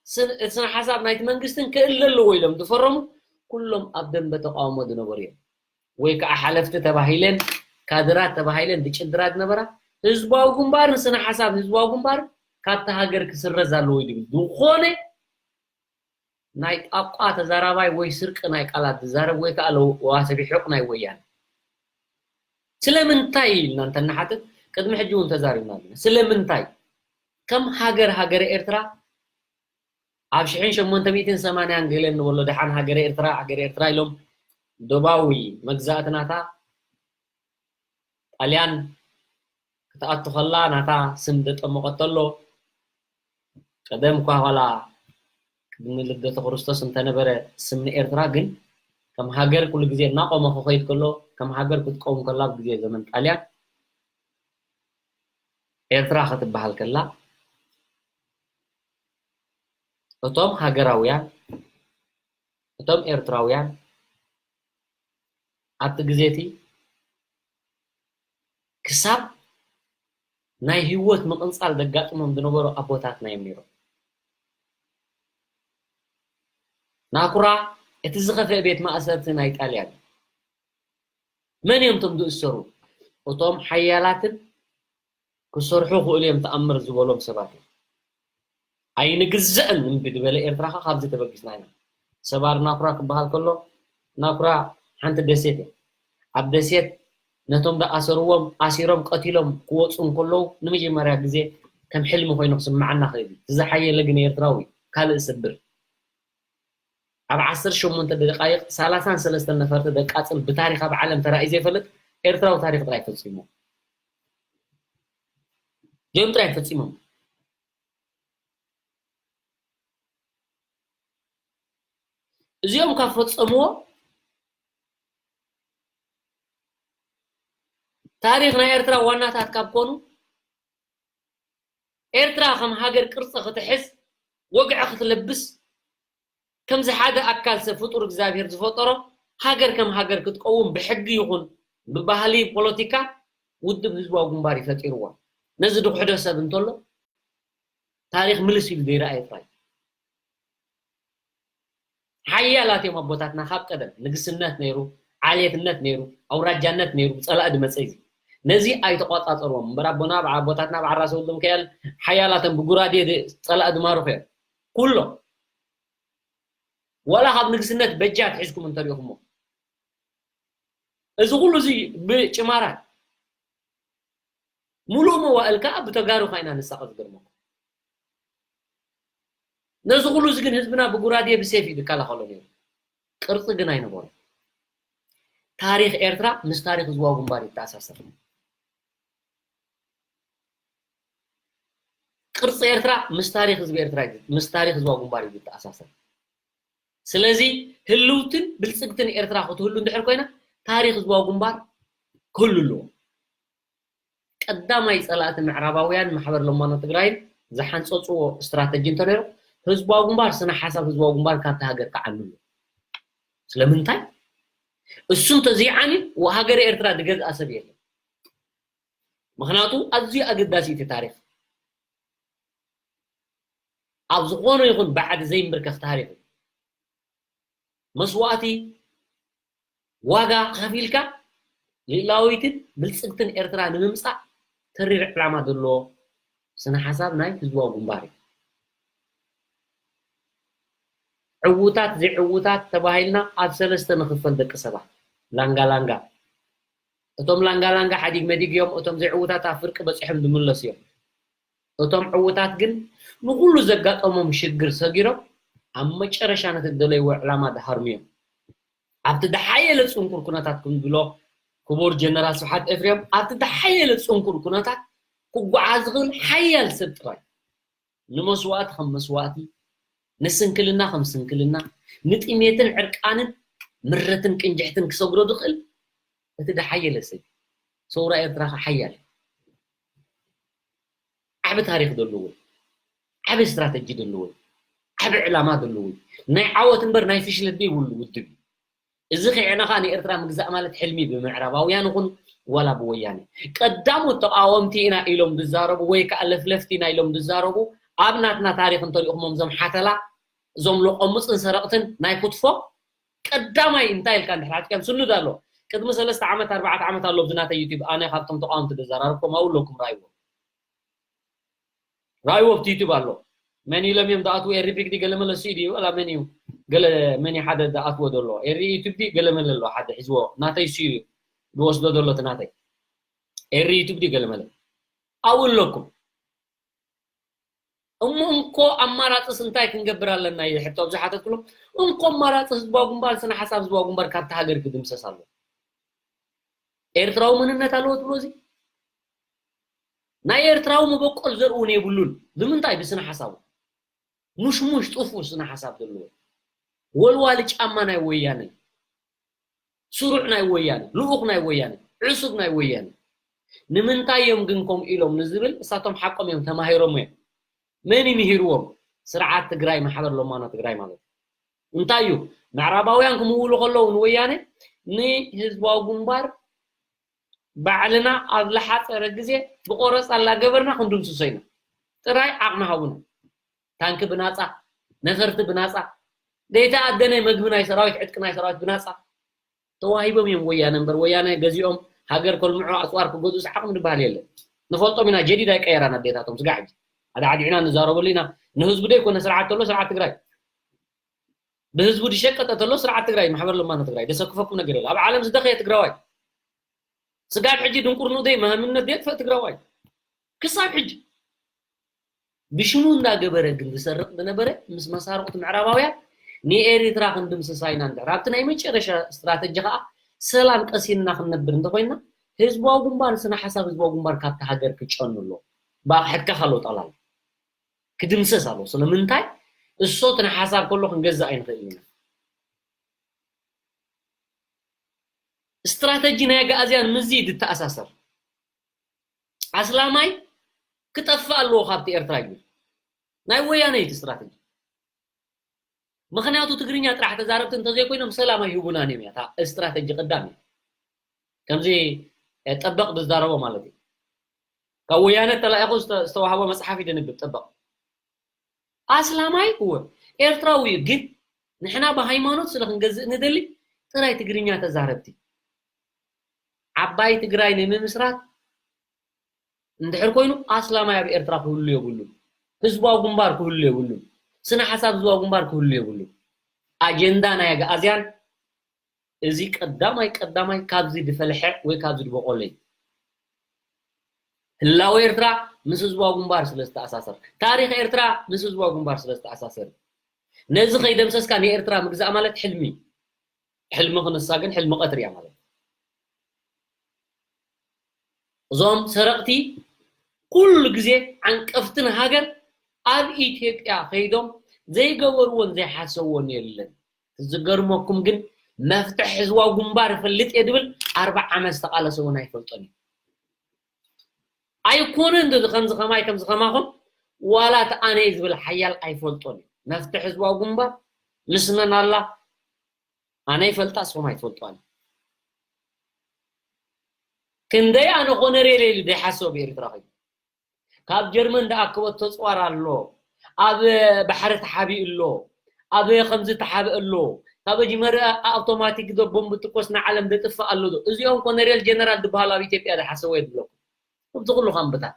ስን-፣ ስነ ሓሳብ ናይቲ መንግስትን ክእለ ኣለዎ ኢሎም ዝፈረሙ ኩሎም ኣብ ደንበ ተቃውሞ ዝነበሩ እዮም። ወይ ከዓ ሓለፍቲ ተባሂለን ካድራት ተባሂለን ዝጭድራ ዝነበራ ህዝባዊ ግንባርን ስነ ሓሳብ ህዝባዊ ግንባር ካብታ ሃገር ክስረዝ ኣለዎ እዩ ዝብል ዝኾነ ናይ ጣቋ ተዛራባይ ወይ ስርቂ ናይ ቃላት ዝዛረብ ወይ ከዓ ለዋሰቢ ሕቕ ናይ ወያነ። ስለምንታይ ኢልና እንተንሓትት፣ ቅድሚ ሕጂ እውን ተዛሪብና ኣለና። ስለምንታይ ከም ሃገር፣ ሃገረ ኤርትራ ኣብ ሽሕን ሸሞንተ ሚእትን ሰማንያን ገለ እንበሎ ደሓን ሃገረ ኤርትራ፣ ሃገረ ኤርትራ ኢሎም ዶባዊ መግዛእቲ ናታ ጣልያን ክትኣቱ ከላ ናታ ስም ዘጠመቐቶ ኣሎ። ቀደም እኳ ዋላ ቅድሚ ልደተ ክርስቶስ እንተነበረ ስም ንኤርትራ ግን ከም ሃገር ኩሉ ግዜ እናቆመ ክኸይድ ከሎ፣ ከም ሃገር ክትቀውም ከላ ኣብ ግዜ ዘመን ጣልያን ኤርትራ ክትበሃል ከላ፣ እቶም ሃገራውያን፣ እቶም ኤርትራውያን ኣብቲ ግዜ እቲ ክሳብ ናይ ህይወት ምቕንጻል ዘጋጥሞም ዝነበሩ ኣቦታትና እዮም ነይሮም። ናኩራ እቲ ዝኸፍአ ቤት ማእሰርቲ ናይ ጣልያን እዩ። መን እዮም እቶም ዝእሰሩ? እቶም ሓያላትን ክሰርሑ ክእሉ እዮም ተኣምር ዝበሎም ሰባት እዮም። ኣይንግዘእን እምቢ ዝበለ ኤርትራ ኸ ካብዚ ተበጊስና ኢና። ሰባር ናኩራ ክበሃል ከሎ ናኩራ ሓንቲ ደሴት እያ። ኣብ ደሴት ነቶም ዝኣሰርዎም ኣሲሮም ቀቲሎም ክወፁ እንከለዉ ንመጀመርያ ግዜ ከም ሕልሚ ኮይኑ ክስምዓና ክእል እዩ። እቲ ዝሓየለ ግን ኤርትራዊ እዩ። ካልእ ስብር። ኣብ ዓሰርተ ሸሞንተ ደቃይቕ ሰላሳን ሰለስተን ነፈርቲ ዘቃጽል ብታሪኽ ኣብ ዓለም ተራእዩ ዘይፈልጥ ኤርትራዊ ታሪኽ ጥራይ ፈጺሙ። ዮም ጥራይ ፈጺሞም። እዚኦም ካብ ፈጸምዎ ታሪኽ ናይ ኤርትራ ዋናታት ካብ ኮኑ ኤርትራ ከም ሃገር ቅርጺ ክትሕዝ፣ ወግዒ ክትለብስ፣ ከምዚ ሓደ ኣካል ሰብ ፍጡር እግዚኣብሔር ዝፈጠሮ ሃገር ከም ሃገር ክትቀውም ብሕጊ ይኹን ብባህሊ ፖለቲካ ውድብ ህዝባዊ ግንባር እዩ ፈጢርዋ። ነዚ ዝኽሕዶ ሰብ እንተሎ ታሪኽ ምልስ ኢሉ ዘይረኣየ ጥራይ። ሓያላት እዮም ኣቦታትና ካብ ቀደም። ንግስነት ነይሩ፣ ዓሌትነት ነይሩ፣ ኣውራጃነት ነይሩ፣ ብጸላኢ ዝመጸ እዩ። ነዚ ኣይተቋጻጸርዎም እምበር ኣቦና ብዓ-፣ ኣቦታትና ብዓራሰ ወልደ ሚካኤል ሓያላቶም ብጉራዴ ድ-፣ ጸላኢ ዝማርኹ እዮም። ኩሎም። ዋላ ካብ ንግስነት በጃ ትሒዝኩም እንተሪእኹሞ። እዚ ኩሉ እዚ ብጭማራት። ሙሉእ መዋእል ከዓ ብተጋሩ ኮይና ንሳቐ ዝገርመኩም። ነዚ ኩሉ እዚ ግን ህዝብና ብጉራዴ ብሴፍ እዩ ዝከላኸሎ ነይሩ። ቅርጺ ግን ኣይነበሮን። ታሪኽ ኤርትራ ምስ ታሪኽ ህዝባዊ ግንባር ይተኣሳሰር። ቅርጺ ኤርትራ ምስ ታሪኽ ህዝቢ ኤርትራ እዩ፣ ምስ ታሪኽ ህዝባዊ ግንባር እዩ ዝተኣሳሰር። ስለዚ ህልውትን ብልጽግትን ኤርትራ ክትህሉ እንድሕር ኮይና ታሪኽ ህዝባዊ ግንባር ክህሉ ኣለዎ። ቀዳማይ ጸላእቲ ምዕራባውያን ማሕበር ለማኖ ትግራይን ዝሓንጸጽዎ ስትራተጂ እንተነይሩ፣ ህዝባዊ ግንባር፣ ስነ ሓሳብ ህዝባዊ ግንባር ካብቲ ሃገር ክዓኑ ኣለዎ። ስለምንታይ? እሱ እንተዘይዓንዩ፣ ሃገረ ኤርትራ ዝገዝኣ ሰብ የለን። ምኽንያቱ ኣዝዩ ኣገዳሲ እቲ ታሪኽ። ኣብ ዝኾነ ይኹን ባዕዲ ዘይምብርከኽ ታሪኽ እዩ። መስዋእቲ፣ ዋጋ ከፊልካ ልእላዊትን ብልጽግትን ኤርትራ ንምምጻእ ተሪር ዕላማ ዘለዎ ስነ ሓሳብ ናይ ህዝባዊ ግንባር እዩ። ዕዉታት ዘይዕዉታት ተባሂልና ኣብ ሰለስተ ንኽፈል፣ ደቂ ሰባት። ላንጋ ላንጋ። እቶም ላንጋ ላንጋ ሓዲግ መዲግ እዮም። እቶም ዘይዕዉታት ኣብ ፍርቂ በጺሖም ዝምለሱ እዮም። እቶም ዕዉታት ግን ንኹሉ ዘጋጠሞም ሽግር ሰጊሮም ኣብ መጨረሻ ነቲ ዝደለይዎ ዕላማ ዝሃርሙ እዮም። ኣብቲ ዝሓየለ ጽንኩር ኩነታት፣ ከም ዝብሎ ክቡር ጀነራል ስብሓት ኤፍሬም፣ ኣብቲ ዝሓየለ ጽንኩር ኩነታት ክጓዓዝ ዝኽእል ሓያል ሰብ ጥራይ፣ ንመስዋእቲ ከም መስዋእቲ፣ ንስንክልና ከም ስንክልና፣ ንጥሜትን ዕርቃንን ምረትን ቅንጅሕትን ክሰግሮ ዝኽእል እቲ ዝሓየለ ሰብ እዩ። ሰውራ ኤርትራ ከ ሓያል እዩ። ዓቢ ታሪኽ ዘለዎ እዩ። ዓቢ ስትራተጂ ዘለዎ እዩ። ዓቢ ዕላማ ዘለዎ እዩ። ናይ ዓወት እምበር ናይ ፍሽለት ዘይብሉ ውድብ እዩ። እዚ ኺዕነኻ ንኤርትራ ምግዛእ ማለት ሕልሚ ብምዕራባውያን ይኹን ዋላ ብወያነ። ቀዳሞት ተቃወምቲ ኢና ኢሎም ዝዛረቡ ወይ ከዓ ለፍለፍቲ ኢና ኢሎም ዝዛረቡ፣ ኣብ ናትና ታሪኽ እንተሪእኹሞም፣ እዞም ሓተላ፣ እዞም ለቆምፅን ሰረቕትን ናይ ክትፎ፣ ቀዳማይ እንታይ ኢልካ እንድሕር ሓቲትካዮም፣ ስኑድ ኣሎ። ቅድሚ ሰለስተ ዓመት፣ ኣርባዕተ ዓመት ኣሎ ኣብዚ ናተይ ዩቲዩብ፣ ኣነ ካብቶም ተቃወምቲ ዝዘራረብኩም ኣብኡ ኣለኩም፣ ራእይዎ። ራእይዎ ኣብቲ ዩቲዩብ ኣሎ። መን ኢሎም እዮም ዝኣትዉ? ኤሪ ፒክ ድዩ ገለ መለ እሱ ድዩ? ዋላ መን እዩ? ገለ መን እዩ ሓደ ዝኣትዎ ዘሎ? ኤሪ ዩቲዩብ ድዩ ገለ መለ ኣሎ ሓደ ሒዝዎ? ናተይ እሱ እዩ ዝወስዶ ዘሎ እቲ ናተይ። ኤሪ ዩቲዩብ ድዩ ገለ መለ? ኣብኡ ኣለኩም። እሞ እንኮ ኣማራፅስ እንታይ ክንገብር ኣለና እዩ ሕቶ ኣብ ዝሓተትኩሎም። እንኮ ኣማራፂ ህዝባዊ ግንባር፣ ስነ ሓሳብ ህዝባዊ ግንባር ካብቲ ሃገር ክድምሰስ ኣለዎ። ኤርትራዊ መንነት ኣለዎ ትብሎ እዚ? ናይ ኤርትራዊ መበቆል ዘርእውን የብሉን። ብምንታይ? ብስነ ሓሳቡ። ሙሽሙሽ ጥፉ ስነ ሓሳብ ዘለዎ። ወልዋሊ ጫማ ናይ ወያነ። ስሩዕ ናይ ወያነ። ልኡኽ ናይ ወያነ። ዕሱብ ናይ ወያነ። ንምንታይ እዮም ግን ከምኡ ኢሎም ንዝብል፣ እሳቶም ሓቆም እዮም፣ ተማሂሮም እዮም። መን እዩ ምሂርዎም? ስርዓት ትግራይ፣ ማሕበር ለማኖ ትግራይ ማለት እዩ። እንታይ እዩ? ምዕራባውያን ክምውሉ ከለዉ ንወያነ፣ ንህዝባዊ ግንባር ባዕልና ኣብ ዝሓፀረ ግዜ ብቆረፃ እናገበርና ክንድምስሶ ኢና። ጥራይ ዓቕሚ ሃቡና። ታንኪ ብናፃ፣ ነፈርቲ ብናፃ፣ ዘይተኣደነ መግቢ ናይ ሰራዊት፣ ዕጥቂ ናይ ሰራዊት ብናፃ ተዋሂቦም እዮም ወያነ እምበር፣ ወያነ ገዚኦም ሃገር ከልምዑ፣ ኣፅዋር ክገዝኡስ ዓቕሚ ዝበሃል የለን። ንፈልጦም ኢና፣ ጀዲድ ኣይቀየራን ኣዴታቶም ስጋዕ ሕጂ። ኣዳዕዲዕና ንዛረበሉ ኢና። ንህዝቡ ደይኮነ ስርዓት ተሎ፣ ስርዓት ትግራይ። ብህዝቡ ዝሸቀጠ ተሎ፣ ስርዓት ትግራይ፣ ማሕበር ለማኖ ትግራይ። ዘሰክፈኩም ነገር የለ። ኣብ ዓለም ዝደኸየ ትግራዋይ። ስጋብ ሕጂ ድንቁርንኡ ደይ መሃምነት ደይ የጥፈእ ትግራዋይ። ክሳብ ሕጂ። ብሽሙ እንዳገበረ ግን ዝሰርቕ ዝነበረ ምስ መሳርቕቲ ምዕራባውያን ንኤሪትራ ክንድምስሳ ኢና እንድሕር። ኣብቲ ናይ መጨረሻ ስትራተጂ ኸኣ ሰላም ቀሲንና ክንነብር እንተኾይንና ህዝባዊ ግንባር፣ ስነ ሓሳብ ህዝባዊ ግንባር ካብቲ ሃገር ክጨኑ ኣሎ። ብኣኽሕድካ ካሎ ጠቕላላ ክድምሰስ ኣሎ። ስለምንታይ? እሶ እቲ ንሓሳብ ከሎ ክንገዝእ ኣይንኽእልን ኢና። ስትራተጂ ናይ ኣግኣዝያን ምዚ እዩ ዝተኣሳሰር። ኣስላማይ ክጠፍእ ኣለዎ ካብቲ ኤርትራ ይብል። ናይ ወያነ እዩ እቲ ስትራተጂ። ምኽንያቱ ትግርኛ ጥራሕ ተዛረብቲ እንተዘይኮይኖም ሰላም ኣይህቡናን እዮም እያ እታ ስትራተጂ ቀዳም እዩ። ከምዚ ጠበቕ ዝዛረቦ ማለት እዩ። ካብ ወያነ ተላኢኹ ዝተ-፣ ዝተዋህቦ መጽሓፍ እዩ ደንብብ ጠበቕ። ኣስላማይ እወ ኤርትራዊ እዩ፣ ግን ንሕና ብሃይማኖት ስለ ክንገዝእ ንደሊ ጥራይ ትግርኛ ተዛረብቲ። ዓባይ ትግራይ ንምምስራት እንድሕር ኮይኑ ኣስላማይ ኣብ ኤርትራ ክህሉ የብሉን። ህዝባዊ ግንባር ክህሉ የብሉን። ስነ ሓሳብ ህዝባዊ ግንባር ክህሉ የብሉን። ኣጀንዳ ናይ ኣግኣዝያን እዚ ቀዳማይ ቀዳማይ ካብዚ ዝፈልሐ ወይ ካብዚ ዝበቆለ እዩ። ህላወ ኤርትራ ምስ ህዝባዊ ግንባር ስለ ዝተኣሳሰር፣ ታሪኽ ኤርትራ ምስ ህዝባዊ ግንባር ስለ ዝተኣሳሰር፣ ነዚ ከይደምሰስካ ንኤርትራ ምግዛእ ማለት ሕልሚ እዩ። ሕልሚ ክንሳ ግን ሕልሚ ቀትሪ እያ ማለት እዩ። እዞም ሰረቕቲ ኩሉ ግዜ ዓንቀፍትን ሃገር ኣብ ኢትዮጵያ ከይዶም ዘይገበርዎን ዘይሓሰብዎን የለን። ዝገርመኩም ግን መፍትሕ ህዝባዊ ግንባር እፈልጥ እየ ድብል ኣርባዓ ዓመት ዝተቓለሰ እውን ኣይፈልጦን እዩ። ኣይኮነን ዶ ከምዚ ከማይ ከምዚ ከማኹም ዋላ እቲ ኣነ እዩ ዝብል ሓያል ኣይፈልጦን እዩ። መፍትሒ ህዝባዊ ግንባር ምስ መን ኣላ ኣነ ይፈልጣ፣ ንስኹም ኣይትፈልጡ ኣለ። ክንደይ ኣነ ኮነሬል ኢሉ ዘይሓስቦ ብኤርትራ ኮይኑ ካብ ጀርመን ዝኣከቦ ተፅዋር ኣሎ፣ ኣብ ባሕሪ ተሓቢኡ ኣሎ፣ ኣብ ከምዚ ተሓብእ ኣሎ፣ ካብ ኣጅመር ኣውቶማቲክ ዶ ቦምብ ትኮስ ንዓለም ደጥፍእ ኣሎ ዶ? እዚኦም ኮነሬል ጀነራል ዝበሃሉ ኣብ ኢትዮጵያ ዝሓሰቦ የድለኩም። ከምዚ ኩሉ ካምብታት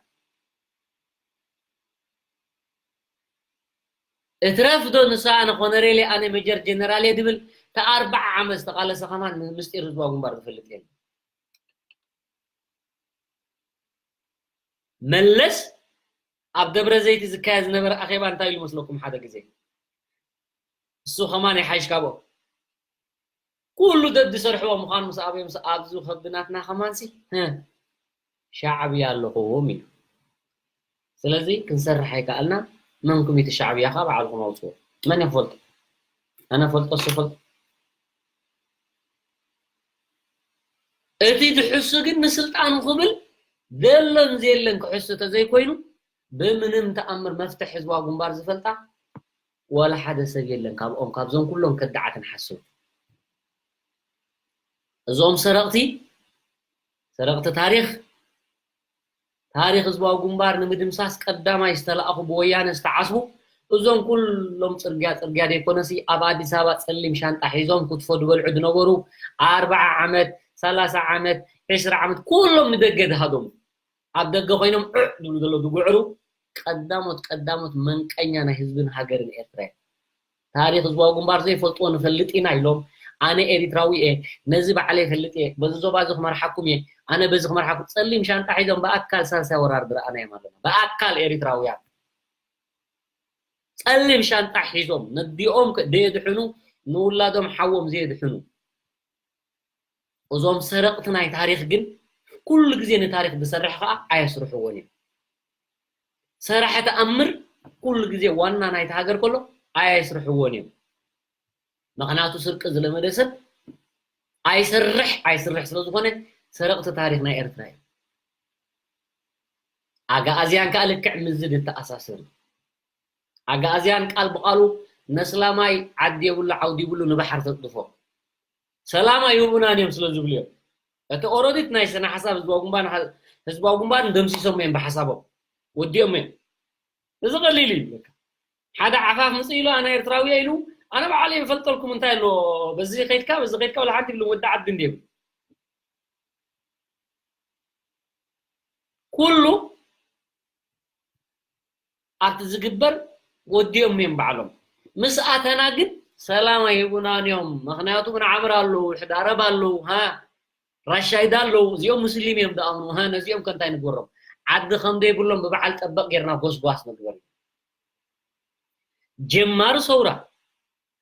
እትረፍ ዶ ንሳ ኣነ ኮነሬል እየ፣ ኣነ ሜጀር ጀነራል እየ ድብል፣ ተኣርባዓ ዓመት ዝተቃለሰ ከማን ምስጢር ህዝባዊ ግንባር ዝፈልጥ የለን። መለስ ኣብ ደብረ ዘይቲ ዝካየድ ዝነበረ ኣኼባ እንታይ ኢሉ መስለኩም? ሓደ ግዜ እሱ ከማን ይሓይሽ ካብኦ። ኩሉ ደዲ ሰርሕዎ ምዃኑ ምስ ኣበዮም ኣብዚ ከብዲ ናትና ከማንሲ፣ "ህ፣ ሻዕብያ ኣለኹዎም" ኢሉ። ስለዚ ክንሰርሕ ኣይከኣልናን። መንኩም እቲ ሻዕብያ ከኣ ባዕልኹም ኣውፅዎ። መን ይፈልጦ? ኣነ ፈልጦ፣ እሱ ፈልጦ። እቲ ዝሕሱ ግን ንስልጣኑ ክብል ዘሎን ዘየለን ክሕሱ ተዘይኮይኑ፣ ብምንም ተኣምር መፍትሕ ህዝባዊ ግንባር ዝፈልጣ ዋላ ሓደ ሰብ የለን ካብኦም፣ ካብዞም ኩሎም ከዳዓትን ሓሰውቲ። እዞም ሰረቕቲ፣ ሰረቕቲ ታሪኽ፣ ታሪኽ ህዝባዊ ግንባር ንምድምሳስ ቀዳማይ ዝተላእኹ ብወያነ ዝተዓስቡ እዞም ኩሎም ጽርግያ ጽርግያ ዘይኮነሲ ኣብ ኣዲስ ኣበባ ጸሊም ሻንጣ ሒዞም ክትፎ ዝበልዑ ዝነበሩ ኣርባዓ ዓመት፣ ሰላሳ ዓመት፣ ዕስራ ዓመት ኩሎም ንደገ ዝሃደሙ ኣብ ደገ ኮይኖም ዑዕ ዝብሉ ዘለዉ ዝጉዕሩ ቀዳሞት ቀዳሞት መንቀኛ ናይ ህዝብን ሃገርን ኤርትራ እዮም። ታሪኽ ህዝባዊ ግንባር ዘይፈልጥዎ ንፈልጥ ኢና ኢሎም ኣነ ኤሪትራዊ እየ ነዚ ባዕለይ ይፈልጥ እየ በዚ ዞባ እዚ ክመርሓኩም እየ ኣነ በዚ ክመርሓኩም ጸሊም ሻንጣ ሒዞም ብኣካል ሳልሳይ ወራር ዝረኣናዮም ኣለና ብኣካል ኤሪትራውያን ጸሊም ሻንጣ ሒዞም ነዲኦም ዘየድሕኑ ንውላዶም ሓዎም ዘየድሕኑ እዞም ሰረቕቲ ናይ ታሪኽ ግን ኩሉ ግዜ ንታሪኽ ዝሰርሕ ከዓ ኣየስርሕዎን እዮም። ሰራሕ ተኣምር ኩሉ ግዜ ዋና ናይቲ ሃገር ከሎ ኣየስርሕዎን እዮም። ምኽንያቱ ስርቂ ዝለመደ ሰብ ኣይሰርሕ ኣይስርሕ ስለ ዝኾነ ሰረቕቲ ታሪኽ ናይ ኤርትራ እዮም። ኣጋኣዝያን ከዓ ልክዕ ምዚ ዝተኣሳሰሩ ኣጋኣዝያን ቃል ብቃሉ ነስላማይ ዓዲ የብሉ ዓውዲ ይብሉ ንባሕር ተጥድፎ ሰላም ኣይህቡናን እዮም ስለ ዝብሉ እዮም። እቲ ኦሮዲት ናይ ስነ ሓሳብ ህዝባዊ ግንባር ህዝባዊ ግንባር ደምሲሶም እዮም ብሓሳቦም ወዲኦም እዮም። እዚ ቀሊል እዩ። ሓደ ዓፋፍ ምጽእ ኢሉ ኣነ ኤርትራዊ እየ ኢሉ ኣነ ባዕለይ ይፈልጠልኩም እንታይ ኣሎ በዚ ከይድካ በዚ ከይድካ ወላ ሓንቲ ይብሉ ወዲ ዓዲ እንዲዮም ኩሉ ኣብቲ ዝግበር ወዲኦም እዮም ባዕሎም ምስ ኣተና ግን ሰላም ኣይህቡናን እዮም ምክንያቱ ምን ዓምር ኣለዉ ሕዳረብ ኣለዉ ሃ ራሻይዳ ኣለዉ እዚኦም ሙስሊም እዮም ዝኣምኑ ሃ ነዚኦም ከንታይ ንግበሮም ዓዲ ከም ዘይብሎም ብበዓል ጠበቕ ጌርና ጎስጓስ ንግበር ጀማሪ ሰውራ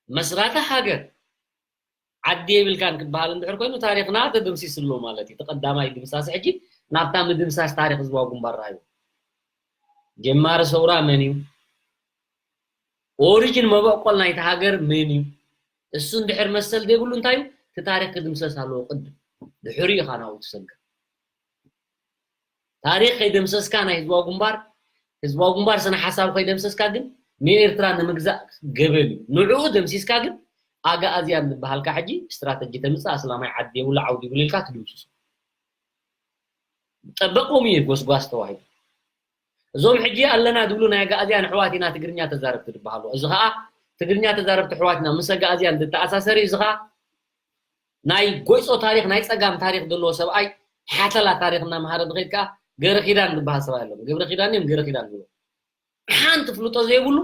መስራቲ ሃገር ዓዲ የብልካን ክበሃል እንድሕር ኮይኑ ታሪኽና ተደምሲሱ ኣሎ ማለት እዩ። እቲ ቀዳማይ ድምሳስ ሕጂ ናብታ ምድምሳስ ታሪኽ ህዝባዊ ግንባር ረኣዩ። ጀማሪ ሰውራ መን እዩ? ኦሪጅን መበቆል ናይቲ ሃገር መን እዩ? እሱ እንድሕር መሰል ዘይብሉ እንታይ እዩ? እቲ ታሪኽ ክድምሰስ ኣለዎ ቅድም። ድሕሪኡ ኢኻ ናብኡ ትሰግር። ታሪኽ ከይደምሰስካ ናይ ህዝባዊ ግንባር ህዝባዊ ግንባር ስነ ሓሳብ ከይደምሰስካ ግን ንኤርትራ ንምግዛእ ገበን እዩ። ንዕኡ ደምሲስካ ግን ኣግኣዝያን ዝበሃልካ ሕጂ ስትራተጂ ተምፅእ ኣስላማይ ዓዲ የብሉ ዓውዲ ይብሉ ኢልካ ትድምስሶ። ጠበቆም እዩ ጎስጓስ ተዋሂቡ። እዞም ሕጂ ኣለና ዝብሉ ናይ ኣግኣዝያን ኣሕዋት ኢና ትግርኛ ተዛረብቲ ዝበሃሉ። እዚ ከዓ ትግርኛ ተዛረብቲ ኣሕዋት ኢና ምስ ኣግኣዝያን ዝተኣሳሰር እዩ። እዚ ከዓ ናይ ጎይፆ ታሪክ ናይ ፀጋም ታሪክ ዘለዎ ሰብኣይ ሓተላ ታሪክ እናመሃረ ዝኸይድ ከዓ ገረ ኪዳን ዝበሃል ሰብኣይ ኣለዎ። ገብረ ኪዳን እዮም ገረ ኪዳን ዝብሎ። ሓንቲ ፍልጦ ዘይብሉ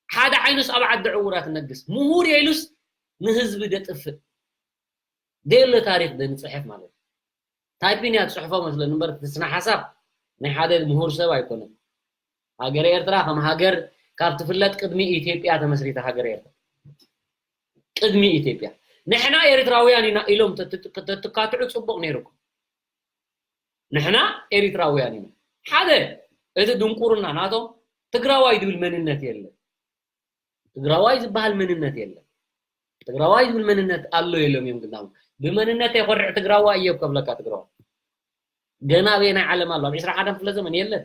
ሓደ ዓይኑስ ኣብ ዓዲ ዕውራ ትነግስ ምሁር እየ ኢሉስ ንህዝቢ ደጥፍእ ደየሎ ታሪክ ደንፅሕፍ ማለት እዩ። ታይፒን እያ ትፅሕፎ መስለኒ እምበር እቲ ስነ ሓሳብ ናይ ሓደ ምሁር ሰብ ኣይኮነን። ሃገረ ኤርትራ ከም ሃገር ካብ ትፍለጥ ቅድሚ ኢትዮጵያ ተመስሪታ ሃገረ ኤርትራ ቅድሚ ኢትዮጵያ ንሕና ኤርትራውያን ኢና ኢሎም ተትካትዑ ፅቡቅ ነይርኩም። ንሕና ኤርትራውያን ኢና ሓደ እቲ ድንቁርና ናቶም ትግራዋይ ዝብል መንነት የለን። ትግራዋይ ዝበሃል መንነት የለን። ትግራዋይ ዝብል መንነት ኣሎ የሎም እዮም ግናም ብመንነተይ ኮርዕ ትግራዋ እየ ከብለካ ትግራዋ። ገና ኣበየናይ ዓለም ኣሎ? ኣብ ዕስራ ሓደን ክፍለ ዘመን የለን።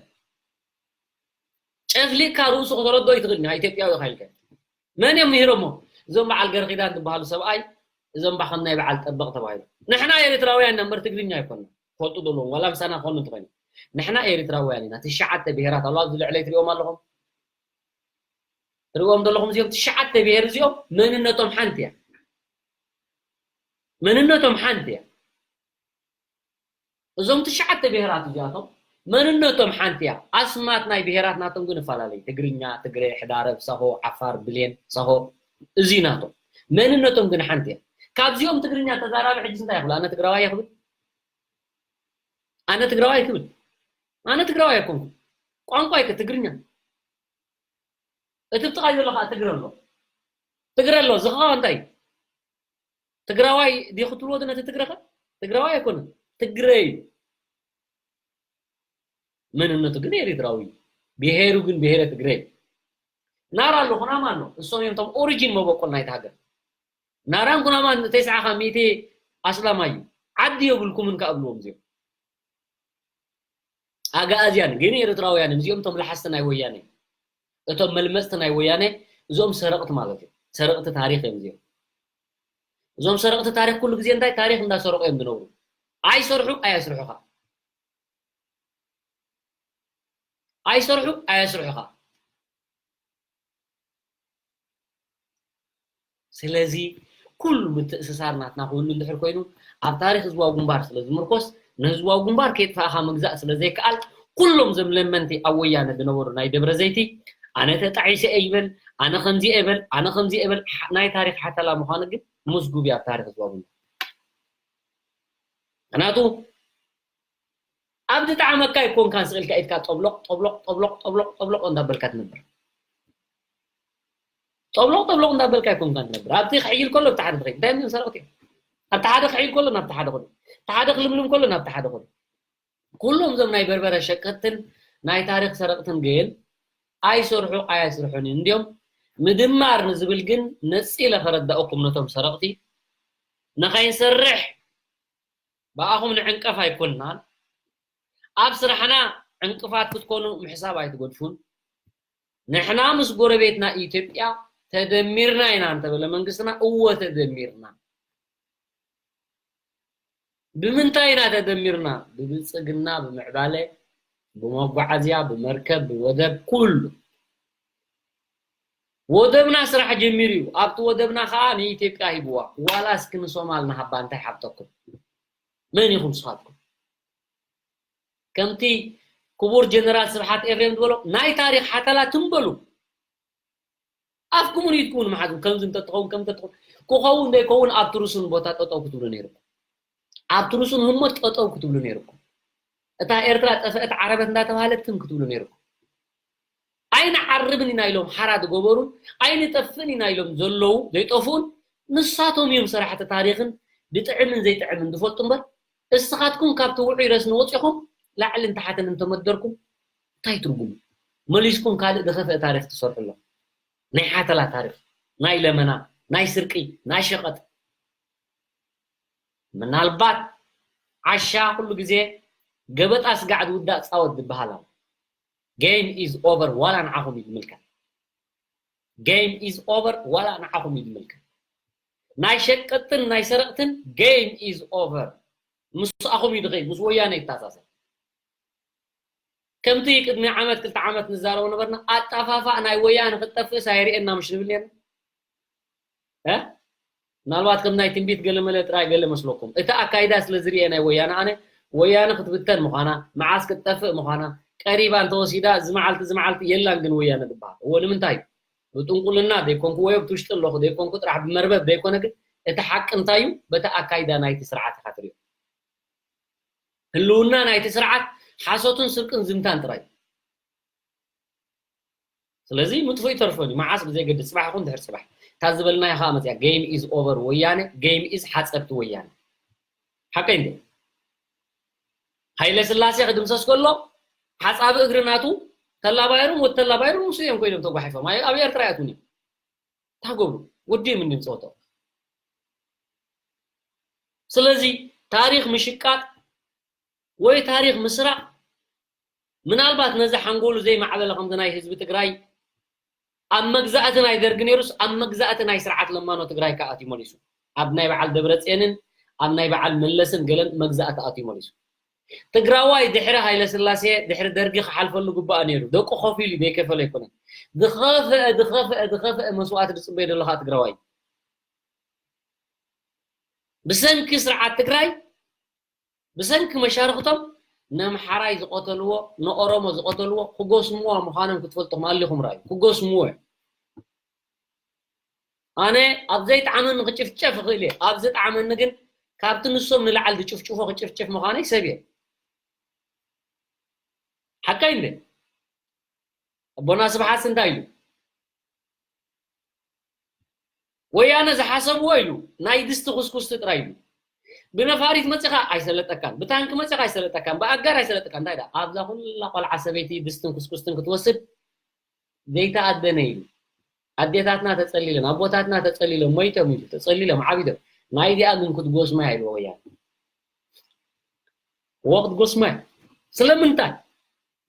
ጨፍሊቅካ ርእሱ ከተረዶ ይትኽእል ኢና፣ ኢትዮጵያዊ ኢኻ ኢልካ። መን እዮም ምሂሮሞ? እዞም በዓል ገረኺዳን ዝበሃሉ ሰብኣይ፣ እዞም ባኸም ናይ በዓል ጠበቕ ተባሂሉ። ንሕና ኤርትራውያን ኢና እምበር ትግርኛ ኣይኮንና። ፈልጡ ዘለዎም፣ ዋላ ምሳና ክኾኑ እንተኾይኑ። ንሕና ኤርትራውያን ኢና። ትሽዓተ ብሄራት ኣለዉ፣ ኣብዚ ልዕለይ ትሪኦም ኣለኹም። ትሪእዎም ዘለኹም እዚኦም ትሽዓተ ብሄር እዚኦም መንነቶም ሓንቲ እያ። መንነቶም ሓንቲ እያ። እዞም ትሽዓተ ብሄራት እዚኣቶም መንነቶም ሓንቲ እያ። ኣስማት ናይ ብሄራት ናቶም ግን እፈላለዩ። ትግርኛ፣ ትግሬ፣ ሕዳረብ፣ ሳሆ፣ ዓፋር፣ ብሌን፣ ሳሆ፣ እዚ ናቶም። መንነቶም ግን ሓንቲ እያ። ካብዚኦም ትግርኛ ተዛራቢ ሕጂ እንታይ ይኽብል? ኣነ ትግራዋይ ይኽብል? ኣነ ትግራዋይ ክብል? ኣነ ትግራዋይ ኣይኮንኩ። ቋንቋ ይከ ትግርኛ። እቲ ብጥቓይ ዘሎ ከዓ ትግረ ኣሎ። ትግረ ኣሎ፣ እዚ ከዓ እንታይ እዩ? ትግራዋይ ድዩ ክትብልዎ ነቲ ትግረ ከ? ትግራዋይ ኣይኮነን። ትግረ እዩ። መንነቱ ግን ኤርትራዊ እዩ። ብሄሩ ግን ብሄረ ትግረ እዩ። ናራ ኣሎ፣ ኩናማ ኣሎ። እሶም እዮም እቶም ኦሪጂን መበቆል ናይቲ ሃገር። ናራን ኩናማን ተስዓኻ ሚእቲ ኣስላማይ እዩ። ዓዲ የብልኩምን ከ ኣብልዎም እዚኦም። ኣግኣዝያን ግን ኤርትራውያን እዮም። እዚኦም እቶም ለሓስቲ ናይ ወያነ እዮም። እቶም መልመጽቲ ናይ ወያነ እዞም ሰረቕቲ ማለት እዮም። ሰረቕቲ ታሪኽ እዮም እዚኦም። እዞም ሰረቕቲ ታሪኽ ኩሉ ግዜ እንታይ ታሪኽ እንዳሰረቑ እዮም ዝነብሩ። ኣይሰርሑ ኣየስርሑኻ። ኣይሰርሑ ኣየስርሑኻ። ስለዚ ኩሉ ምትእስሳር ናትና ክህሉ እንድሕር ኮይኑ ኣብ ታሪኽ ህዝባዊ ግንባር ስለ ዝምርኮስ ንህዝባዊ ግንባር ከየጥፋእኻ ምግዛእ ስለ ዘይከኣል ኩሎም ዘም ለመንቲ ኣብ ወያነ ዝነበሩ ናይ ደብረ ዘይቲ ኣነ ተጣዒሰ እየ ይበል ኣነ ከምዚ እየ በል ኣነ ከምዚ እየ በል ናይ ታሪኽ ሓተላ ምዃኑ ግን ምስጉብ እዩ ኣብ ታሪኽ ህዝባዊ ግንባር። ምክንያቱ ኣብ ዝጠዓመካ ኣይኮንካን ስቕ ኢልካ ኢድካ ጠብሎቕ ጠብሎቕ ጠብሎቕ ጠብሎቕ ጠብሎቕ እንዳበልካ ትነብር። ጠብሎቕ ጠብሎቕ እንዳበልካ ኣይኮንካን ትነብር። ኣብቲ ክሕይል ከሎ ኣብቲ ሓደ ትኸይድ እንታይ እዮም ሰረቕቲ እዮም። ኣብቲ ሓደ ክሕይል ከሎ ናብቲ ሓደ ኸዱ። እቲ ሓደ ክልምልም ከሎ ናብቲ ሓደ ኸዱ። ኩሎም እዞም ናይ በርበረ ሸቀጥትን ናይ ታሪኽ ሰረቕትን ግን ኣይሰርሑ ኣየስርሑን እንዲዮም። ምድማር ንዝብል ግን ነፂለ ከረዳእኩም ነቶም ሰረቕቲ ንኸይንሰርሕ ብኣኹም ንዕንቀፍ ኣይኮንናን። ኣብ ስራሕና ዕንቅፋት ክትኮኑ ምሕሳብ ኣይትገድፉን። ንሕና ምስ ጎረቤትና ኢትዮጵያ ተደሚርና ኢና እንተበለ መንግስትና እወ ተደሚርና። ብምንታይ ኢና ተደሚርና? ብብልፅግና፣ ብምዕባለ፣ ብመጓዓዝያ፣ ብመርከብ፣ ብወደብ ኩሉ። ወደብና ስራሕ ጀሚሩ እዩ። ኣብቲ ወደብና ከዓ ንኢትዮጵያ ሂብዋ። ዋላ እስኪ ንሶማል ንሃባ እንታይ ሓብተኩም? መን ኢኹም ንስኻትኩም? ከምቲ ክቡር ጀነራል ስብሓት ኤፍሬም ዝበሎ ናይ ታሪኽ ሓተላ ትንበሉ። ኣፍኩምን ኢድኩምን መሓዙ ከምዚ እንተትኸውን ከም እንተትኸውን ክኸውን ዘይከውን ኣብቲ ርሱን ቦታ ጠጠው ክትብሉ ነይርኩም። ኣብቲ ርሱን ህሞት ጠጠው ክትብሉ ነይርኩም። እታ ኤርትራ ጠፍአት ዓረበት እንዳተባሃለት ትም ክትብሉ ነይርኩም። ኣይንዓርብን ኢና ኢሎም ሓራ ዝገበሩን ኣይንጠፍእን ኢና ኢሎም ዘለዉ ዘይጠፍኡን ንሳቶም እዮም ሰራሕቲ ታሪኽን ዝጥዕምን ዘይጥዕምን ዝፈልጡ እምበር እስኻትኩም ካብቲ ውዑይ ረስኒ ወፂኹም ላዕልን ታሕትን እንተመደርኩም እንታይ ትርጉሙ? መሊስኩም ካልእ ዝኸፍአ ታሪኽ ትሰርሑ ኣለኹም። ናይ ሓተላ ታሪኽ፣ ናይ ለመና፣ ናይ ስርቂ፣ ናይ ሸቐጥ። ምናልባት ዓሻ ኩሉ ግዜ ገበጣ ስጋዕ ዝውዳእ ፃወት ዝበሃል ኣሎ። Game is over ዋላ ንዓኹም እዩ ዝምልከት። Game is over ዋላ ንዓኹም እዩ ዝምልከት። ናይ ሸቀጥን ናይ ሰረቕትን game is over ምስኣኹም እዩ ዝኸይድ፣ ምስ ወያነ ይተሳሰር። ከምቲ ቅድሚ ዓመት ክልተ ዓመት ንዛረቦ ነበርና ኣጣፋፋእ ናይ ወያነ ክትጠፍእስ ኣይርእየና ምሽ ንብል ነርና። ምናልባት ከም ናይ ትንቢት ገለመለ ጥራይ ገለ መስለኩም እቲ ኣካይዳ ስለ ዝርኤ ናይ ወያነ ኣነ ወያነ ክትብተን ምዃና መዓስ ክትጠፍእ ምዃና ቀሪባ እንተወሲዳ እዚ መዓልቲ እዚ መዓልቲ የላን ግን ወያነ ዝበሃል እዎ ንምንታይ ብጥንቁልና ዘይኮንኩ ወይ ኣብቲ ውሽጢ ኣለኹ ዘይኮንኩ ጥራሕ ብመርበብ ዘይኮነ ግን እቲ ሓቂ እንታይ እዩ በቲ ኣካይዳ ናይቲ ስርዓት ኢኻ ትሪኦ ህልውና ናይቲ ስርዓት ሓሶትን ስርቅን ዝምታን ጥራይ ስለዚ ምጥፉእ ይተርፎን እዩ መዓስ ብዘይገድስ ፅባሕ ይኹን ድሕር ፅባሕ እታ ዝበልናዮ ከዓ መፅያ game is over ወያነ game is ሓፀብቲ ወያነ ሓቀይ እንደ ሃይለ ስላሴ ክድምሰስ ከሎ ሓፃቢ እግሪ ናቱ ተላባይሩን ወተላባይሩን ምስ እዮም ኮይኖም ተጓሒፎም ኣብ ኤርትራ ያትውን እዮም ታገብሩ ወዲም እንዲም ፀወቶ ስለዚ ታሪኽ ምሽቃጥ ወይ ታሪኽ ምስራቕ ምናልባት ነዚ ሓንጎሉ ዘይማዕበለ ከምዚ ናይ ህዝቢ ትግራይ ኣብ መግዛእቲ ናይ ደርጊ ነይሩስ ኣብ መግዛእቲ ናይ ስርዓት ለማኖ ትግራይ ከኣ ኣትዩ መሊሱ። ኣብ ናይ በዓል ደብረፅየንን ኣብ ናይ በዓል መለስን ገለን መግዛእቲ ኣትዩ መሊሱ። ትግራዋይ ድሕሪ ሃይለ ስላሴ ድሕሪ ደርጊ ክሓልፈሉ ግባእ ነይሩ። ደቁ ከፊሉ እዩ፣ ዘይከፈለ ኣይኮነን። ዝኸፍአ ዝኸፍአ ዝኸፍአ መስዋእቲ ዝፅበይ ዘሎ ከዓ ትግራዋይ ብሰንኪ ስርዓት ትግራይ ብሰንኪ መሻርክቶም ነምሓራይ ዝቐተልዎ ንኦሮሞ ዝቐተልዎ ክጎስምዋ ምዃኖም ክትፈልጡ ማሊኹም ራዩ ክጎስምዎ እዮም። ኣነ ኣብ ዘይጣዕመኒ ክጭፍጨፍ እኽእል እየ። ኣብ ዝጣዕመኒ ግን ካብቲ ንሶም ንላዕሊ ዝጭፍጭፎ ክጭፍጭፍ ምዃነይ ሰብ እየ። ሓቀይ እንደ ኣቦና ስብሓት እንታይ ኢሉ? ወያነ ዝሓሰብዎ ኢሉ ናይ ድስቲ ኩስኩስቲ ጥራይ ኢሉ። ብነፋሪት መፂኻ ኣይሰለጠካን፣ ብታንኪ መፂኻ ኣይሰለጠካን፣ ብኣጋር ኣይሰለጠካን። እንታይ ደኣ ኣብዛ ኩላ ቆልዓ ሰበይቲ ድስትን ኩስኩስትን ክትወስድ ዘይተኣደነ ኢሉ። ኣዴታትና ተፀሊለን፣ ኣቦታትና ተፀሊሎም፣ ሞይቶም ኢሉ፣ ተፀሊሎም፣ ዓቢዶም። ናይዚኣ ግን ክትጎስማ ኢልዎ ወያነ። እዎ ክትጎስማ። ስለምንታይ?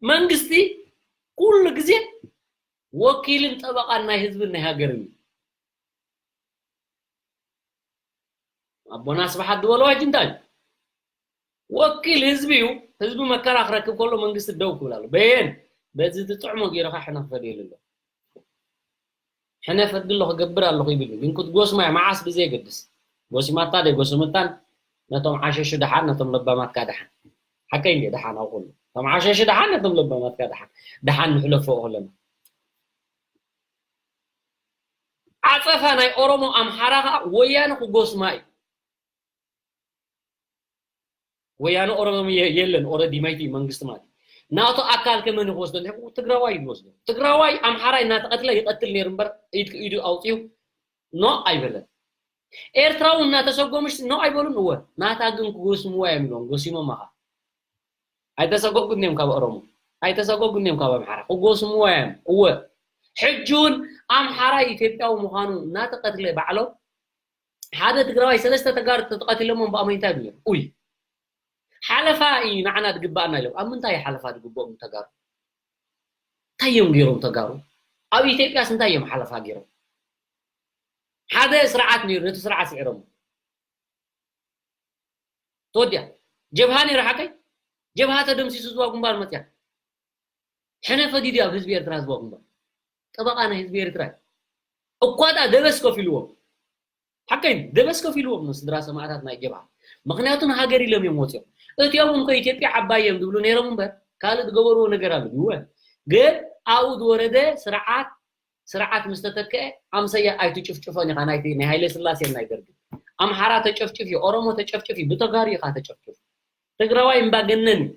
መንግስቲ ኩሉ ግዜ ወኪልን ጠበቓን ናይ ህዝብን ናይ ሃገርን እዩ። ኣቦና ስብሓት ዝበሎ ሕጂ እንታይ እዩ? ወኪል ህዝቢ እዩ። ህዝቢ መከራ ክረክብ ከሎ መንግስቲ ደው ክብል ኣሎ። በየን በዚ ዝጥዕሞ ገይርኻ ሕነ ክፈድየሉ ኣሎ። ሕነ ፈዲ ኣለኹ ገብር ኣለኹ ይብል እዩ። ግን ክትጎስማ እያ መዓስ ብዘየገድስ። ጎሲማታ ደይ ጎስምታን ነቶም ዓሸሹ ደሓን ነቶም ለባማትካ ደሓን። ሓቀይ እንዴ ደሓን ኣብ ኩሉ። እቶም ዓሸሹ ደሓን ነቶም ለባማትካ ደሓን። ደሓን ንሕለፎ ከለና። ዓጸፋ ናይ ኦሮሞ ኣምሓራ ኸዓ ወያነ ክጎስማ እዩ። ወያነ ኦሮሞ የ- የለን ኦረዲ ማይቲ መንግስቲ ማለት እዩ። ናቱ ኣካል ከመን ክወስዶ እንተ ትግራዋይ ይወስዶ። ትግራዋይ ኣምሓራይ እናተቐትለ ይቐትል ነይሩ እምበር ኢድ ኢዱ ኣውፅዩ ኖ ኣይበለን። ኤርትራዊ እናተሰጎምሽ ኖ ኣይበሉን። እወ ናታ ግን ክጎስምዋ እዮም ኢሎም ጎሲሞም ኣኻ። ኣይተሰጎጉን እዮም ካብ ኦሮሞ፣ ኣይተሰጎጉን እዮም ካብ ኣምሓራ። ክጎስምዋ እዮም። እወ ሕጂ እውን ኣምሓራይ ኢትዮጵያዊ ምዃኑ እናተቐትለ ባዕሎም ሓደ ትግራዋይ ሰለስተ ተጋሩ ተተቐቲሎሞም ብኣመይንታይ ብሎም? ኡይ ሓለፋ እዩ ንዓና ዝግባኣና ኢሎም። ኣብ ምንታይ እዩ ሓለፋ ዝግብኦም ተጋሩ? እንታይ እዮም ገይሮም ተጋሩ? ኣብ ኢትዮጵያስ እንታይ እዮም ሓለፋ ገይሮም? ሓደ ስርዓት ነይሩ፣ ነቲ ስርዓት ስዒሮም። ተወዲያ ጀብሃ ነይሩ ሓቀይ ጀብሃ ተደምሲሱ ዝዋ ግንባር መፅያ ሕነ ፈዲድ ኣብ ህዝቢ ኤርትራ ዝዋ ግንባር ጠበቃ ናይ ህዝቢ ኤርትራ እዩ። እኳ ዳ ደበስ ከፊልዎም ሓቀይ ደበስ ከፊልዎም ንስድራ ሰማእታት ናይ ጀብሃ ምክንያቱ ንሃገር ኢሎም እዮም ወፅኦም። እቲኦም እንኮ ኢትዮጵያ ዓባይ እዮም ዝብሉ ነይሮም እምበር ካልእ ዝገበርዎ ነገር ኣሎ ይወ ግን ኣብኡ ዝወረደ ስርዓት ስርዓት ምስ ተተክአ ኣምሰያ ኣይትጭፍጭፎን ኢኻ ናይቲ ናይ ሃይለ ስላሴን ናይ ደርግን ኣምሓራ ተጨፍጭፍ እዩ ኦሮሞ ተጨፍጭፍ እዩ ብተጋሩ ኢኻ ተጨፍጭፍ ትግራዋይ እምባገነን እዩ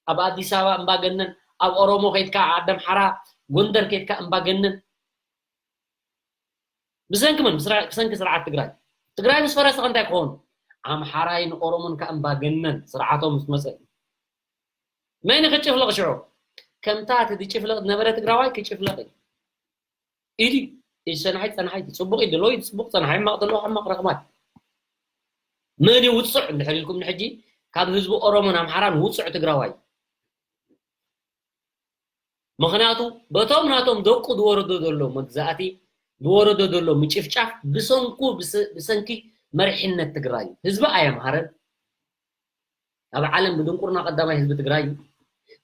ኣብ ኣዲስ ኣበባ እምባገነን ኣብ ኦሮሞ ከይድካ ዓዲ ኣምሓራ ጎንደር ከይድካ እምባገነን ብሰንኪ መን ብሰንኪ ስርዓት ትግራይ ትግራይ ምስ ፈረሰ እንታይ ክኸውን ኣምሓራይ ንኦሮሞን ከኣ እምባገነን ስርዓቶም ምስ መፀ መን ክጭፍለቕ ሽዑ ከምታ እቲ ዝጭፍለቕ ዝነበረ ትግራዋይ ክጭፍለቕ እዩ ኢዲ ኢሰናይ ፀናሓይ ፅቡቕ ኢዲ ለይ ፅቡቕ ፀናሓይ ሕማቕ ዘሎ ሕማቕ ረኽማት መን እዩ ውፅዕ እንድሕር ኢልኩም ንሕጂ ካብ ህዝቢ ኦሮሞን ኣምሓራን ውፅዕ ትግራዋይ ምኽንያቱ በቶም ናቶም ደቁ ዝወረዶ ዘሎ መግዛእቲ ዝወረዶ ዘሎ ምጭፍጫፍ ብሰንኩ ብሰንኪ መሪሕነት ትግራይ እዩ ህዝቢ ኣየምሃረን ኣብ ዓለም ብድንቁርና ቀዳማይ ህዝቢ ትግራይ እዩ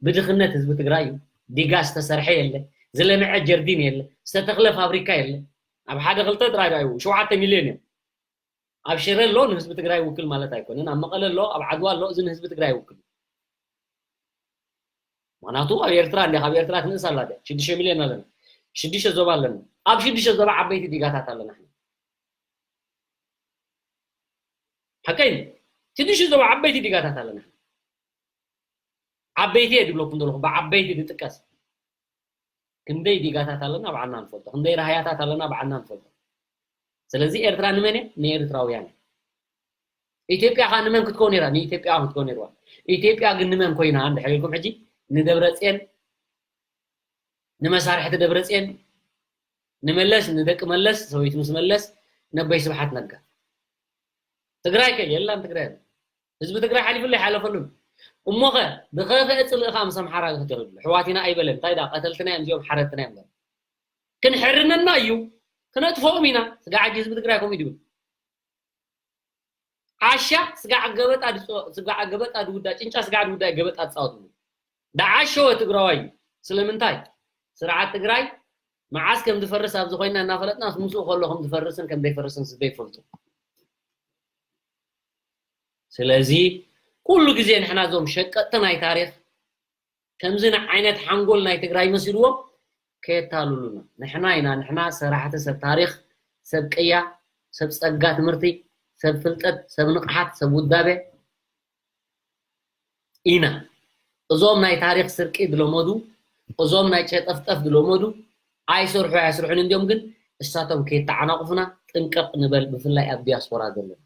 ብድኽነት ህዝቢ ትግራይ እዩ ዲጋ ዝተሰርሐ የለ ዝለምዐ ጀርዲን የለ ዝተተኽለ ፋብሪካ የለ ኣብ ሓደ ክልተ ጥራይ ዳዩ ሸውዓተ ሚልዮን እዮም ኣብ ሽረ ኣሎ ንህዝቢ ትግራይ ውክል ማለት ኣይኮነን ኣብ መቐለ ኣሎ ኣብ ዓድዋ ኣሎ እዚ ንህዝቢ ትግራይ ውክል ምክንያቱ ኣብ ኤርትራ እንዲ ካብ ኤርትራ ትንእስ ኣላ ሽዱሽተ ሚልዮን ኣለና ሽዱሽተ ዞባ ኣለና ኣብ ሽዱሽተ ዞባ ዓበይቲ ዲጋታት ኣለና ሓቀይ ሽዱሽተ ዞባ ዓበይቲ ዲጋታት ኣለና ዓበይቲ እየ ድብለኩም ዘለኹ ብዓበይቲ ዝጥቀስ ክንደይ ዲጋታት ኣለና ብዓና ንፈልጦ ክንደይ ራህያታት ኣለና ብዓና ንፈልጦ ስለዚ ኤርትራ ንመን እየ ንኤርትራውያን ኢትዮጵያ ከዓ ንመን ክትከው ነራ ንኢትዮጵያ ክትከው ነርዋ ኢትዮጵያ ግን ንመን ኮይና እንድሕር ኢልኩም ሕጂ ንደብረፅየን ንመሳርሕቲ ደብረፅየን ንመለስ ንደቂ መለስ ሰበይቱ ምስ መለስ ነበይ ስብሓት ነጋ ትግራይ ከ የላን፣ ትግራይ የለን። ህዝቢ ትግራይ ሓሊፉሉ ኣይሓለፈሉን። እሞኸ ብኸፈአ ፅልኢ ከዓ ምስ ኣምሓራ ክተኽሉ ኣሕዋት ኢና ኣይበለን። እንታይ ዳ ቀተልትና እዮም እዚኦም ሓረድትና እዮም። ክንሕርነና እዩ፣ ክነጥፈኦም ኢና። ስጋዕ ሕጂ ህዝቢ ትግራይ ከምኡ እዩ ድብል። ዓሻ ስጋዕ ገበጣ ድፅ- ስጋዕ ገበጣ ድውዳ፣ ጭንጫ ስጋዕ ድውዳ ገበጣ ትፃወትሉ። ዳዓሸወ ትግራዋይ እዩ። ስለምንታይ? ስርዓት ትግራይ መዓስ ከም ዝፈርስ ኣብዚ ኮይና እናፈለጥና ምስኡ ከሎ ከም ዝፈርስን ከም ዘይፈርስን ስደይ ይፈልጡ። ስለዚ ኩሉ ግዜ ንሕና እዞም ሸቀጥቲ ናይ ታሪኽ ከምዚ ዓይነት ሓንጎል ናይ ትግራይ መሲልዎም ከየታልሉና። ንሕና ኢና፣ ንሕና ሰራሕቲ ሰብ ታሪኽ፣ ሰብ ቅያ፣ ሰብ ጸጋ ትምህርቲ፣ ሰብ ፍልጠት፣ ሰብ ንቕሓት፣ ሰብ ውዳቤ ኢና። እዞም ናይ ታሪኽ ስርቂ ዝለመዱ፣ እዞም ናይ ጨጠፍጠፍ ዝለመዱ ኣይሰርሑ ኣይስርሑን እንዲዮም፣ ግን እሳቶም ከየተዓናቑፉና ጥንቀቕ ንበል፣ ብፍላይ ኣብ ዲያስፖራ ዘለና።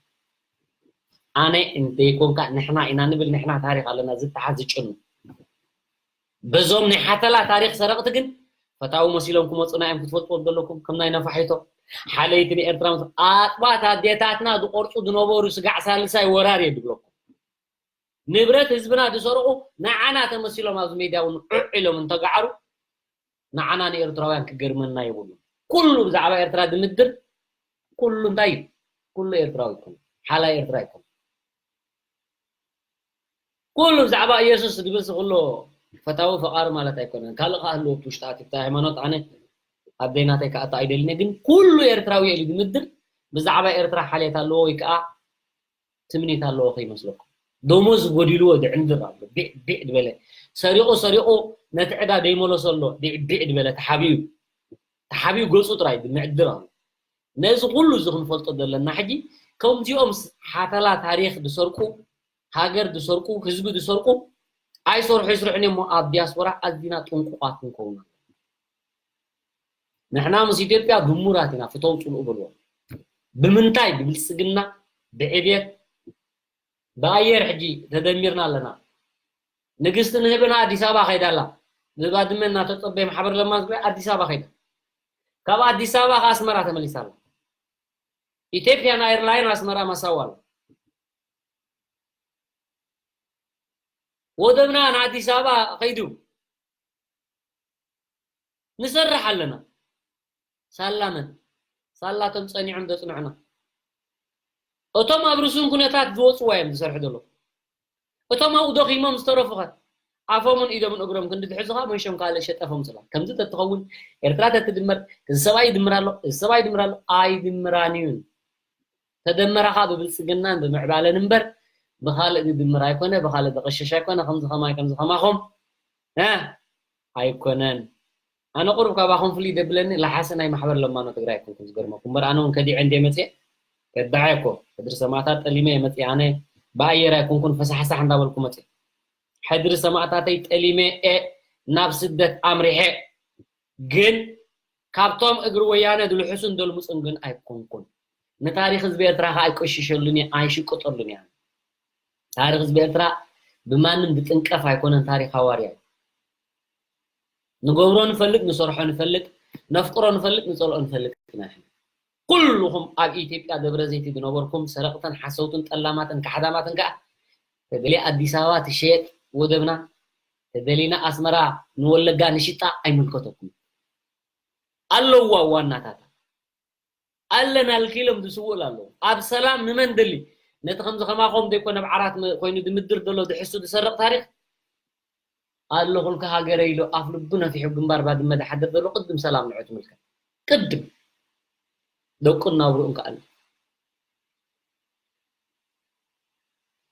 ኣነ እንተይኮንካ ንሕና ኢና ንብል፣ ንሕና ታሪኽ ኣለና ዝተሓዝ ዝጭኑ። በዞም ናይ ሓተላ ታሪኽ ሰረቕቲ ግን ፈታዊ መሲሎም ክመፁና እዮም። ክትፈልጥዎ ዘለኩም ከም ናይ ነፋሒቶ ሓለይቲ ንኤርትራ ምስ ኣጥባት ኣዴታትና ዝቆርፁ ዝነበሩ ስጋዕ ሳልሳይ ወራር እየ ዝብለኩም። ንብረት ህዝብና ዝሰርቑ ንዓና ተመሲሎም ኣብዚ ሜድያ እውን ዑዕ ኢሎም እንተገዓሩ ንዓና ንኤርትራውያን ክገርመና የብሉን። ኩሉ ብዛዕባ ኤርትራ ድምድር ኩሉ እንታይ እዩ? ኩሉ ኤርትራዊ ይኮነ፣ ሓላይ ኤርትራ ይኮነ። ኩሉ ብዛዕባ ኢየሱስ ድብል ኩሎ ፈታዊ ፈቃሪ ማለት ኣይኮነን። ካልእ ከኣ ኣለዎ ኣብቲ ውሽጢ ኣትዩ፣ ሃይማኖት ኣነ ኣብ ደይናተይ ክኣቱ ኣይደልን፣ ግን ኩሉ ኤርትራዊ ኢሉ ድምድር ብዛዕባ ኤርትራ ሓልየት ኣለዎ ወይ ከኣ ትምኒት ኣለዎ ከይመስለኩም። ደሞዝ ጎዲልዎ ድዕንድር ኣሎ። ቢዕ ቢዕ ድበለ፣ ሰሪቑ ሰሪቑ ነቲ ዕዳ ደይመለሶ ኣሎ። ቢዕ ቢዕ ድበለ ተሓቢኡ፣ ተሓቢኡ ገጹ ጥራይ ድምዕድር ኣሎ። ነዚ ኩሉ እዚ ክንፈልጦ ዘለና ሕጂ፣ ከምዚኦም ስ- ሓተላ ታሪኽ ዝሰርቁ፣ ሃገር ዝሰርቁ፣ ህዝቢ ዝሰርቁ ኣይሰርሑ ይስርሑን እዮም። ኣብ ዲያስፖራ ኣዚና ጥንቁቓት ክንከውን ኣለና። ንሕና ምስ ኢትዮጵያ ድሙራት ኢና፣ ፍተው ጽልኡ በልዎ። ብምንታይ? ብብልጽግና፣ ብዕብየት፣ ብኣየር ሕጂ ተደሚርና ኣለና። ንግስቲ ንህብና ኣዲስ ኣበባ ከይዳ ኣላ። ብባድመ እናተጸበየ ማሕበር ለማ ትግራይ ኣዲስ ኣበባ ከይዳ። ካብ ኣዲስ ኣበባ ከኣ ኣስመራ ተመሊሳ ኣላ። ኢትዮጵያን ኤርላይን ኣስመራ መሳዋ ኣሎ። ወደብና ንኣዲስ ኣበባ ከይዱ። ንሰርሕ ኣለና። ሳላ መን? ሳላቶም ጸኒዖም ዘጽንዑና። እቶም ኣብ ርሱን ኩነታት ዝወጽዋ እዮም ዝሰርሑ ዘለዉ። እቶም ኣብኡ ደኺሞም ዝተረፉ ኸ? ኣፎምን ኢዶምን እግሮም ክንዲ ዝሕዙኻ መንሾም ካልእ ሸጠፎም ስላ። ከምዚ ተትኸውን ኤርትራ ተትድመር፣ እዚ ሰብኣይ ይድምር ኣሎ፣ እዚ ሰብኣይ ይድምር ኣሎ፣ ኣይድምራን እዩን። ተደመራ ኸኣ ብብልጽግናን ብምዕባለን እምበር ብኻልእ ዝድምር ኣይኮነ፣ ብኻልእ ዘቐሸሽ ኣይኮነ። ከምዚ ኸማይ ከምዚ ኸማኹም እ ኣይኮነን። ኣነ ቁሩብ ካባኹም ፍልይ ዘብለኒ ለሓሲ ናይ ማሕበር ለማኖ ትግራይ ኣይኮንኩን ዝገርመኩም እምበር ኣነ እውን ከዲዐ እንደ መፅየ ከዳዓ እኮ ሕድሪ ሰማእታት ጠሊመ እየ መፅየ። ኣነ ብኣየር ኣይኮንኩን ፈሳሕሳሕ እንዳበልኩ መፅየ። ሕድሪ ሰማእታተይ ጠሊመ እየ ናብ ስደት ኣምሪሐ። ግን ካብቶም እግሪ ወያነ ዝልሕሱን ዘልምፁን ግን ኣይኮንኩን። ንታሪኽ ህዝቢ ኤርትራ ኸዓ ኣይቆሽሸሉን እየ ኣይሽቅጠሉን እየ። ታሪኽ ህዝቢ ኤርትራ ብማንም ዝጥንቀፍ ኣይኮነን። ታሪኽ ሃዋርያ እዩ። ንገብሮ ንፈልጥ፣ ንሰርሖ ንፈልጥ፣ ነፍቅሮ ንፈልጥ፣ ንጸልኦ ንፈልጥ ኢና። ኩልኹም ኣብ ኢትዮጵያ ደብረ ዘይቲ ዝነበርኩም ሰረቕትን ሓሰውትን ጠላማትን ካሕዳማትን ከኣ ተደልየ ኣዲስ ኣበባ ትሸየጥ ወደብና፣ ተደሊና ኣስመራ ንወለጋ ንሽጣ ኣይምልከተኩም። ኣለዋ ዋናታታ። ኣለና ኢልኪ ኢሎም ዝስውኡላ ኣለዉ። ኣብ ሰላም ንመን ደሊ? ነቲ ከምዚ ከማኹም ዘይኮነ ኣብ ዓራት መ- ኮይኑ ድምድር ዘሎ ድሕሱ ዝሰርቕ ታሪኽ ኣለኹልካ ሃገረ ኢሉ ኣፍ ልቡ ነፊሑ ግንባር ባድመ ዝሓድር ዘሎ ቅድም ሰላም ንዑ ትምልከት። ቅድም ደቁን ናብርኡን ከኣለ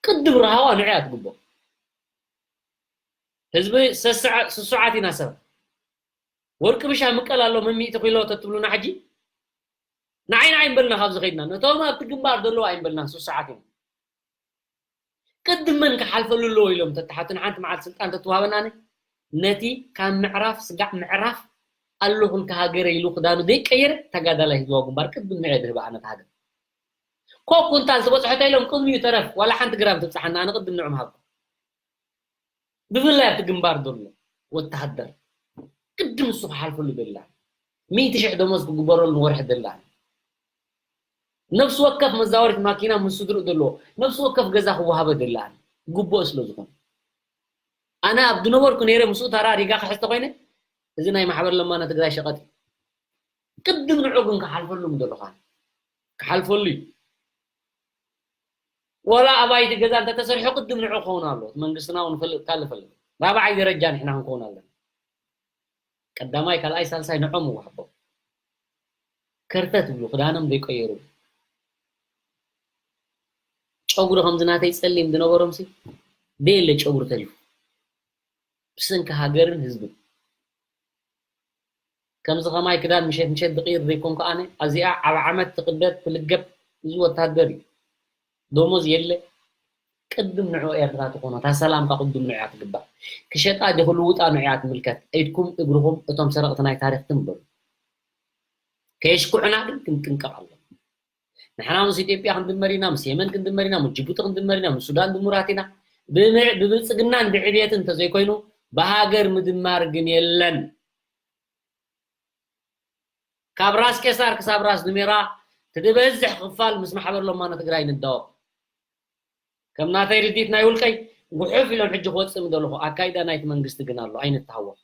ቅድም ረሃዋ ንዑ እያ ትግቦ። ህዝቢ ሰስዓ- ስሱዓት ኢና ሰብ። ወርቂ ብሻ ምቀል ኣሎ መን ሚእቲ ኪሎ ተትብሉና ሕጂ ንዓይ ንዓይ እምበልና ካብዚ ከይድና ነቶም ኣብቲ ግንባር ዘለዉ ኣይምበልና ስሱዓት ኢና። ቅድም መን ክሓልፈሉ ኣለዎ ኢሎም ተተሓቱን ሓንቲ መዓልቲ ስልጣን ተትወሃበና ኣነ ነቲ ካብ ምዕራፍ ስጋዕ ምዕራፍ ኣለኹልካ ሃገረ ኢሉ ክዳኑ ዘይቀየረ ተጋዳላይ ህዝባዊ ግንባር ቅድም ንዑ ድህባ ኣነ ሃገር ኮ ኩንታል ትበፅሖ ተኢሎም ቅድሚኡ ተረፍ ዋላ ሓንቲ ግራም ትብፅሓና ኣነ ቅድም ንዑ ምሃብኩም። ብፍላይ ኣብቲ ግንባር ዘሎ ወተሃደር ቅድም ንሱ ክሓልፈሉ ደላ ሚእቲ ሽሕ ደሞዝ ክግበረሉ ንወርሒ ደላ ነፍሲ ወከፍ መዛወሪት ማኪና ምስ ስድርኡ ዘለዎ፣ ነፍሲ ወከፍ ገዛ ክወሃቦ ደላን ግቡእ ስለ ዝኾነ፣ ኣነ ኣብ ዝነበርኩ ነይረ ምስኡ ታራ ሪጋ ክሕዝ ተኾይነ፣ እዚ ናይ ማሕበር ለማና ትግራይ ሸቐጥ እዩ። ቅድም ንዑ ግን ክሓልፈሉ ምደለኹ ኣነ። ክሓልፈሉ እዩ። ወላ ኣባይቲ ገዛ እንተተሰርሑ ቅድም ንዑ ክኸውን ኣሎ። እቲ መንግስትና እውን ፈልጥ ካለ ፈልጥ። ራብዓይ ደረጃ ንሕና ክንከውን ኣለና። ቀዳማይ፣ ካልኣይ፣ ሳልሳይ ንዖም ይወሃቦም። ከርተት ይብሉ፣ ክዳኖም ዘይቀየሩ። ጨጉሪ ከምዚ ናተይ ጸሊም ዝነበሮም ሲ ደየለ ጨጉሪ ተሪፉ። ብሰንኪ ሃገርን ህዝብን። ከምዚ ከማይ ክዳን ምሸት ምሸት ዝቕይር ዘይኮንኩ ኣነ፣ ኣብዚኣ ዓብ ዓመት ትቕደድ ትልገብ። እዚ ወታደር እዩ። ደሞዝ የለ። ቅድም ንዑ ኤርትራ ትኾኖ፣ እታ ሰላም ካብ ቅድም ንዑ እያ ትግባእ። ክሸጣ ድዩ ክልውጣ ንዑ እያ ትምልከት። ኢድኩም እግርኹም እቶም ሰረቕቲ ናይ ታሪኽ ትም በሉ። ከየሽኩዑና ግን ክንጥንቀቕ ኣለና። ንሕና ምስ ኢትዮጵያ ክንድመር ኢና፣ ምስ የመን ክንድመር ኢና፣ ምስ ጅቡቲ ክንድመር ኢና፣ ምስ ሱዳን ድሙራት ኢና። ብምዕ-፣ ብብልጽግናን ብዕብየትን እንተዘይኮይኑ ብሃገር ምድማር ግን የለን። ካብ ራስ ቄሳር ክሳብ ራስ ዱሜራ እቲ ዝበዝሕ ክፋል ምስ ማሕበር ለማኖ ትግራይ ንዳወቕ። ከም ናተይ ርዲት ናይ ውልቀይ ጉሑፍ ኢሎም ሕጂ ክወፅእ ምደለኹ። ኣካይዳ ናይቲ መንግስቲ ግን ኣሎ፣ ኣይንተሃወኽ።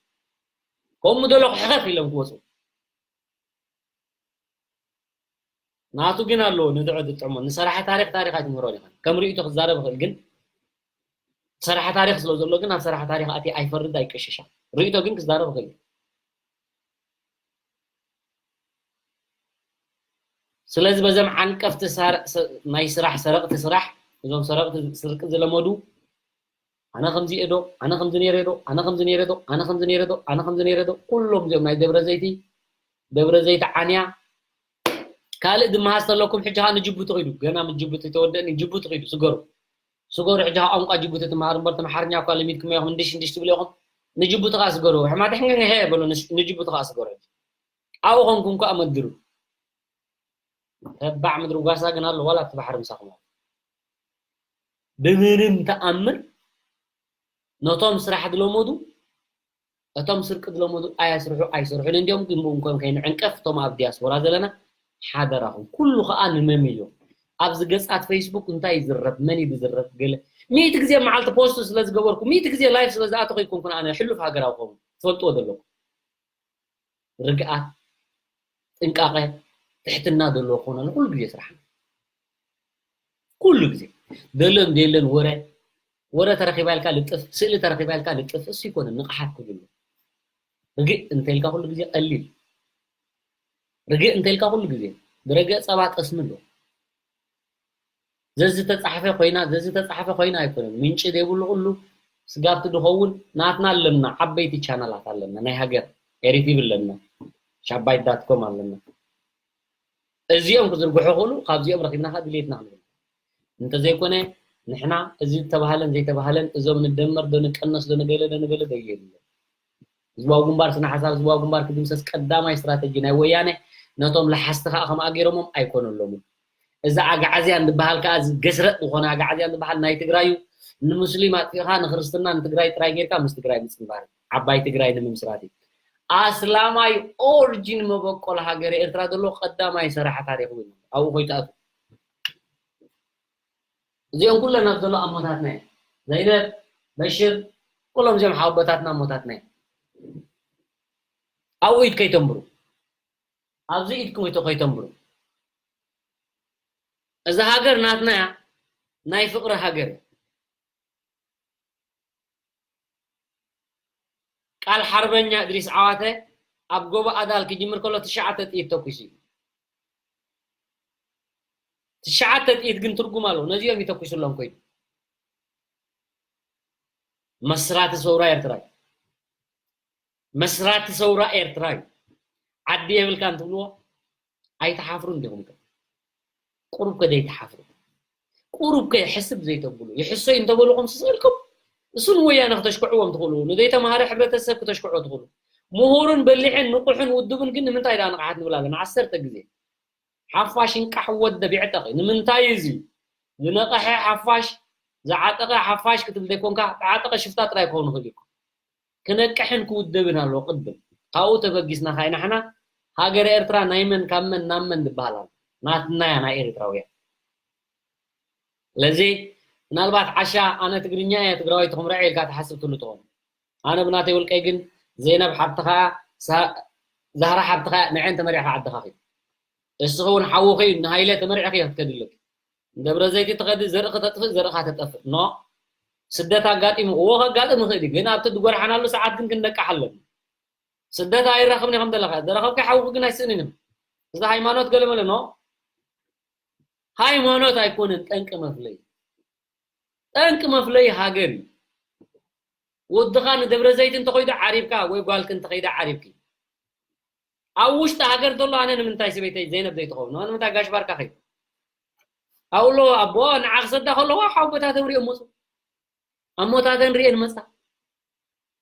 ከምኡ ምደለኹ ሕኸኽ ኢሎም ክወፁ። ናቱ ግን ኣለዎ ንድዑ ዝጥዕሞ። ንሰራሒ ታሪኽ ታሪኽ ኣይትምህሮን ኢኻ። ከም ርእይቶ ክዛረብ ይኽእል ግን፣ ሰራሒ ታሪኽ ስለ ዘሎ ግን ኣብ ሰራሒ ታሪኽ ኣትየ ኣይፈርድ ኣይቀሽሻ። ርእይቶ ግን ክዛረብ ይኽእል። ስለዚ በዞም ዓንቀፍቲ ሳር-፣ ሰ-፣ ናይ ስራሕ ሰረቕቲ ስራሕ፣ እዞም ሰረቕቲ ስርቂ ዝለመዱ፣ ኣነ ከምዚ እየ ዶ፣ ኣነ ከምዚ ነይረ ዶ፣ ኣነ ከምዚ ነይረ ዶ፣ ኣነ ከምዚ ነይረ ዶ፣ ኣነ ከምዚ ነይረ ዶ፣ ኩሎም እዚኦም ናይ ደብረ ዘይቲ፣ ደብረ ዘይቲ ዓንያ፣ ካልእ ድመሃዝ ተለኩም፣ ሕጂ ኸኣ ንጅቡቲ ኺዱ፣ ገና ምስ ጅቡቲ ተወደእኒ፣ ጅቡቲ ኺዱ፣ ስገሩ። ስገሩ፣ ሕጂ ኸኣ ቋንቋ ጅቡቲ ትመሃሩ እምበር፣ ትምሓርኛ እኳ ለሚድኩም ኢኹም፣ እንድሽ እንድሽ ትብሉ ኢኹም። ንጅቡቲ ኸኣ ስገሩ። ሕማት ሕንግንግሄ በሉ፣ ንሽ-፣ ንጅቡቲ ኸኣ ስገሩ። ኣብኡ ኾንኩም ከኣ መድሩ። ተባዕ ምድሪ ጓሳ ግን ኣሎ፣ ዋላ ኣብቲ ባሕሪ ምሳኹም ኣሎ። ብምንም ተኣምር ነቶም ስራሕ ዝለመዱ፣ እቶም ስርቂ ዝለመዱ ኣያስርሑ ኣይሰርሑን እንዲዮም። ግን ብኡ እንኮም ከይንዕንቀፍ፣ እቶም ኣብ ዲያስፖራ ዘለና ሓደራኹም። ኩሉ ከኣ ንመን እዩ? ኣብዚ ገጻት ፌስቡክ እንታይ ይዝረብ? መን እዩ ዝዝረብ? ገለ ሚእቲ ግዜ መዓልቲ ፖስት ስለ ዝገበርኩ፣ ሚእቲ ግዜ ላይፍ ስለ ዝኣተኹ ኣይኮንኩን ኣነ ሕሉፍ ሃገራዊ ክኸውን። ትፈልጥዎ ዘለኩም። ርግኣት፣ ጥንቃቐ፣ ትሕትና ዘለዎ ክኾነሉ ኩሉ ግዜ ስራሕና። ኩሉ ግዜ። ደሎን ደየለን ወረ፣ ወረ ተረኺባ ኢልካ ልጥፍ፣ ስእሊ ተረኺባ ኢልካ ልጥፍ፣ እሱ ይኮነ ንቕሓት ክህሉ። ርግእ እንተ ኢልካ ኩሉ ግዜ ቀሊል። ርግእ እንተ ኢልካ ኩሉ ግዜ። ብረግእ ጸባ ጠስሚ ኣሎ። ዘዝተጻሕፈ ኮይና፣ ዘዝተጻሕፈ ኮይና ኣይኮነን። ምንጪ ዘይብሉ ኩሉ ስጋብቲ ድኸውን ናትና ኣለና፣ ዓበይቲ ቻነላት ኣለና። ናይ ሃገር ኤሪቲቪ ኣለና፣ ሻባይ ዳት ኮም ኣለና። እዚኦም ክዝርግሑ ክእሉ፣ ካብዚኦም ረኺብና ኸኣ ድሌትና ክንብል። እንተዘይኮነ፣ ንሕና እዚ ዝተባህለን ዘይተባህለን፣ እዞም ንደመር ዶ ንቀነስ ዶ ንገለ ዶ ንገለ ዶ የለን። ህዝባዊ ግንባር ስነ ሓሳብ ህዝባዊ ግንባር ክድምሰስ ቀዳማይ ስትራተጂ ናይ ወያነ፣ ነቶም ለሓስቲ ኸኣ ከምኣ ገይሮሞም ኣይኮነሎምን። እዚ ኣግዓዝያን ዝበሃል ከኣ፣ እዚ ገስረጥ ዝኾነ ኣግዓዝያን ዝበሃል ናይ ትግራይ እዩ። ንሙስሊም ኣጥፊእኻ ንክርስትና ንትግራይ ጥራይ ጌርካ ምስ ትግራይ ምጽንባር፣ ዓባይ ትግራይ ንምምስራት እዩ። ኣስላማይ ኦሪጂን መበቆል ሃገረ ኤርትራ ዘሎ ቀዳማይ ሰራሒ ታሪኽ እውን ኣብኡ ኮይትኣቱ። እዚኦም ኩለን ኣብ ዘሎ ኣሞታትና እዮም። ዘይነብ፣ በሽር፣ ኩሎም እዚኦም ሓወቦታትና ኣሞታትና እዮም። ኣብኡ ኢድ ከይተንብሩ። ኣብዚ ኢድኩም ከይተንብሩ። እዛ ሃገር ናትና እያ፣ ናይ ፍቕሪ ሃገር እያ። ቃል ሓርበኛ እድሪስ ዓዋተ ኣብ ጎቦ ኣዳል ክጅምር ከሎ ትሽዓተ ጥይት ተኩሱ እዩ። ትሽዓተ ጥይት ግን ትርጉም ኣለዎ። ነዚኦም ይተኩሱሎም ኮይኑ። መስራቲ ሰውራ ኤርትራ እዩ። መስራቲ ሰውራ ኤርትራ እዩ። ዓዲ የብልካን ትብልዎ ኣይትሓፍሩን ዲኹም ከ? ቁሩብ ከ ዘይትሓፍሩ? ቁሩብ ከ ሕስብ ዘይተብሉ? ይሕሶ እዩ እንተበልኹም ስቕ ኢልኩም እሱ ንወያነ ክተሽክዕዎም ትኽእሉ፣ ንዘይተምሃረ ሕብረተሰብ ክተሽክዖ ትኽእሉ። ምሁርን በሊሕን ንቑሕን ውድብን ግን ንምንታይ ደኣ ንቕሓት ንብል ኣለና ዓሰርተ ግዜ? ሓፋሽ እንቃሕ ወደብ ይዕጠቕ እዩ። ንምንታይ እዚ? ዝነቐሐ ሓፋሽ፣ ዝዓጠቐ ሓፋሽ ክትብል ዘይኮንካ፣ ዝዓጠቐ ሽፍታ ጥራይ ክኸውን ይኽእል እዩ። ክነቅሕን ክውደብን ኣለዎ ቅድም። ካብኡ ተበጊስና ኸኣ ኢና ንሕና ሃገረ ኤርትራ ናይ መን ካብ መን ናብ መን ዝበሃል ኣሎ። ናትና እያ፣ ናይ ኤርትራውያን። ስለዚ ምናልባት ዓሻ ኣነ ትግርኛ እየ ትግራዋይ ትኹምርዐ ኢልካ ትሓስብ ትህሉ ትኾን። ኣነ ብናተይ ውልቀይ ግን ዘይነብ ሓብትኻ፣ ዛህራ ሓብትኻ ንዐን ተመሪዕኻ ዓድኻ ኺድ። እስኺ እውን ሓውኺ ንሃይለ ተመሪዕኺ ክትከዲ ኣለኪ። ንደብረ ዘይቲ ትኸዲ ዘርእኺ ተጥፍእ ዘርእኻ ተጠፍእ። ኖ፣ ስደት ኣጋጢሙ እዎ ከጋጥም ይኽእል እዩ፣ ግን ኣብቲ ዝጎርሓናሉ ሰዓት ግን ክንነቅሕ ኣለና። ስደት ኣይራኸብን ኢኹም ዘለኻ፣ ዘረኸብካ ሓውኺ ግን ኣይስእንን እዮም። እዚ ሃይማኖት ገለመለ ኖ፣ ሃይማኖት ኣይኮነን ጠንቂ መፍለይ። ጠንቂ መፍለይ ሃገር እዩ። ወድኻ ንደብረ ዘይት እንተኸይዱ ዓሪብካ ወይ ጓልክ እንተኸይዳ ዓሪብኪ። ኣብ ውሽጢ ሃገር ዘሎ ኣነ ንምንታይ ሰበይተይ ዘይነብ ዘይትኸውን? ንምንታይ ጋሽ ባርካ ኸይዱ? ኣብሎ ኣቦ ንዓ ክሰዳ ከለዋ ሓቦታተን ሪኦም መፁ። ኣሞታተን ሪኤን መፃ።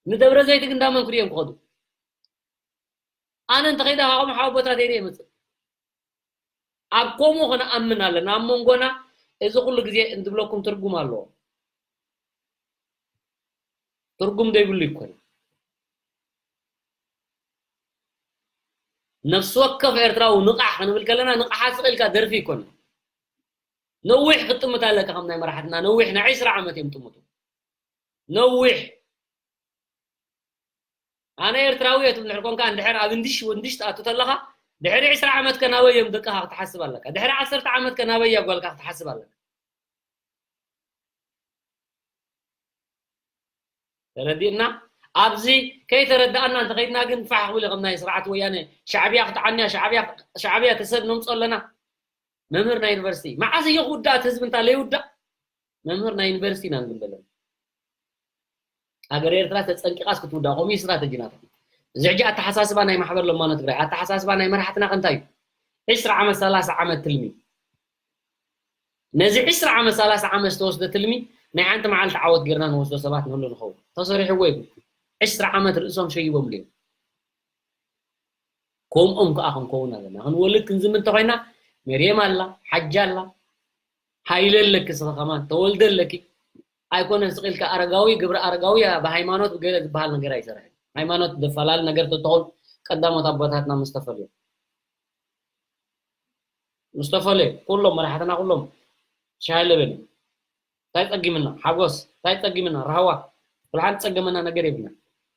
ንደብረ ዘይት ግን እንዳመን ክሪኦም ክኸዱ? ኣነ እንተኸይዳ ካብኦም ሓቦታተይ ሪኤ መፅእ። ኣብ ከምኡ ክንኣምን ኣለና። ኣብ መንጎና እዚ ኩሉ ግዜ እንድብለኩም ትርጉም ኣለዎ። ትርጉም ዘይብሉ ይኮነ። ነፍሲ ወከፍ ኤርትራዊ ንቓሕ ክንብል ከለና ንቓሓ ስቕ ኢልካ ደርፊ ይኮነ። ነዊሕ ክትጥምት ኣለካ። ከም ናይ መራሕትና ነዊሕ ናይ ዕስራ ዓመት እዮም ጥምቱ። ነዊሕ ኣነ ኤርትራዊ እየ ትብል ድሕር ኮንካ፣ እንድሕር ኣብ እንድሽ ወንድሽ ትኣቱ ተለኻ፣ ድሕሪ ዕስራ ዓመት ከ ናበይ እዮም ደቅኻ ክትሓስብ ኣለካ። ድሕሪ ዓሰርተ ዓመት ከ ናበይ እያ ጓልካ ክትሓስብ ኣለካ። ተረዲእና? ኣብዚ ከይተረዳእና እንተኸይድና ግን ፋሕ ክብል እዩ። ከም ናይ ስርዓት ወያነ ሻዕብያ ክትዓንያ፣ ሻዕብያ፣ ሻዕብያ ተሰድ ነምጾ ኣለና። መምህር ናይ ዩኒቨርሲቲ መዓስ እዩ ክውዳእ? እቲ ህዝቢ እንታ ለይውዳእ መምህር ናይ ዩኒቨርሲቲ ኢና ንብል ዘለና። ሃገር ኤርትራ ተጸንቂቓስ ክትውዳእ፣ ከምኡ እዩ ስትራተጂ ናቶም። እዚ ሕጂ ኣተሓሳስባ ናይ ማሕበር ለማኖ ትግራይ፣ ኣተሓሳስባ ናይ መራሕትና ከ እንታይ እዩ? ዕስራ ዓመት፣ ሰላሳ ዓመት ትልሚ። ነዚ ዕስራ ዓመት፣ ሰላሳ ዓመት ዝተወስደ ትልሚ ናይ ሓንቲ መዓልቲ ዓወት ጌርና ንወስዶ ሰባት ንህሉ ንኸውን። ተሰሪሕዎ ይብል። ዕስራ ዓመት ርእሶም ሸይቦም ድዮም? ከምኦም ከዓ ክንከውን ኣለና። ክንወልድ ክንዝም እንተኾይና፣ መርየም ኣላ፣ ሓጂ ኣላ፣ ሃይለ ኣለኪ፣ ስኺ ከማን ተወልደ ኣለኪ። ኣይኮነን ስቕ ኢልካ ኣረጋዊ፣ ግብረ ኣረጋዊ፣ ብሃይማኖት ብገለ ዝበሃል ነገር ኣይሰርሕን። ሃይማኖት ዘፈላሊ ነገር ተትኾን ቀዳሞት ኣቦታትና ምስ ተፈልዮም። ምስ ተፈለዩ፣ ኩሎም መራሕትና ኩሎም ሻሂ ለበን እዮም። እንታይ ጸጊምና? ሓጎስ፣ እንታይ ጸጊምና? ራህዋ። ኩሉ ሓንቲ ጸገመና ነገር የብልና።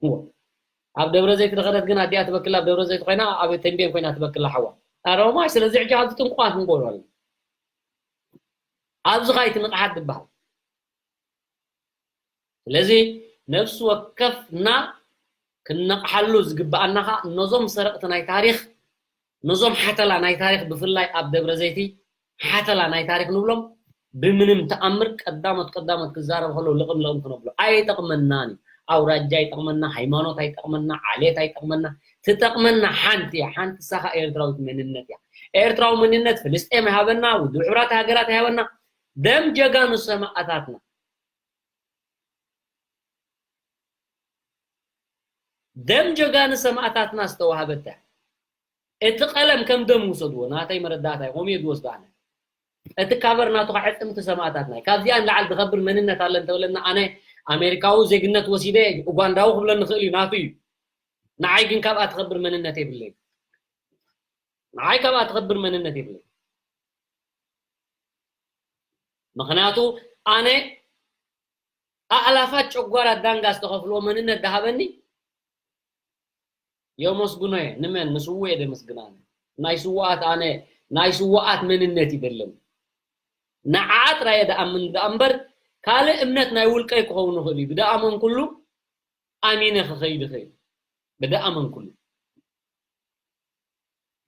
እዎ። ኣብ ደብረ ዘይት ዝኸደት ግን ኣዲኣ ትበክላ፣ ኣብ ደብረ ዘይት ኮይና፣ ኣብ ተንቤን ኮይና ትበክላ ሓዋ። ኣሮማይ፣ ስለዚ ሕጂ ኣብዚ ጥንቁቓት ክንገብሩ ኣለና። ኣብዚ ኸኣ እቲ ንቕሓት ዝበሃል። ስለዚ ነፍሲ ወከፍና ክንነቕሓሉ ዝግብኣና ኸኣ ነዞም ሰረቕቲ ናይ ታሪኽ፣ ነዞም ሓተላ ናይ ታሪኽ፣ ብፍላይ ኣብ ደብረ ዘይቲ ሓተላ ናይ ታሪኽ ንብሎም ብምንም ተኣምር ቀዳሞት ቀዳሞት ክዛረብ ከሎ ልቕም ልቕም ክነብሎ ኣይጠቕመናን እዩ። ኣውራጃ ኣይጠቕመና፣ ሃይማኖት ኣይጠቕመና፣ ዓሌት ኣይጠቕመና። ትጠቕመና ሓንቲ እያ፣ ሓንቲ ሳኻ ኤርትራዊት መንነት እያ። ኤርትራዊ መንነት ፍልስጤም ይሃበና፣ ውድብ ሕቡራት ሃገራት ይሃበና። ደም ጀጋኑ ሰማእታትና፣ ደም ጀጋኑ ሰማእታትና ዝተዋህበታ። እቲ ቀለም ከም ደም ውሰድዎ፣ ናተይ መረዳእታ እዩ፣ ከምኡ እየ ዝወስዶ ኣነ። እቲ ካቨር ናቱ ከዓ ዕጽምቲ ሰማእታትና እዩ። ካብዚኣ ንላዕሊ ዝኸብር መንነት ኣለ እንተበለና፣ ኣነ ኣሜሪካዊ ዜግነት ወሲደ ኡጋንዳዊ ክብለኒ ይኽእል እዩ፣ ናቱ እዩ። ንዓይ ግን ካብኣ ትኸብር መንነት የብለይ። ንዓይ ካብኣ ትኸብር መንነት የብለይ። ምኽንያቱ ኣነ ኣእላፋት ጨጓራት ዳንጋ ዝተኸፍልዎ መንነት ዝሃበኒ የመስግኖ እየ። ንመን? ንስዉእ እየ ዘመስግን ኣነ። ናይ ስዉኣት ኣነ፣ ናይ ስዉኣት መንነት ይደለኒ። ንዓኣ ጥራይ እየ ዝኣምን ደኣ እምበር፣ ካልእ እምነት ናይ ውልቀይ ክኸውን ይኽእል እዩ። ብዝኣመንኩሉ ኣሚነ ክኸይድ ይኽእል። ብዝኣመንኩሉ።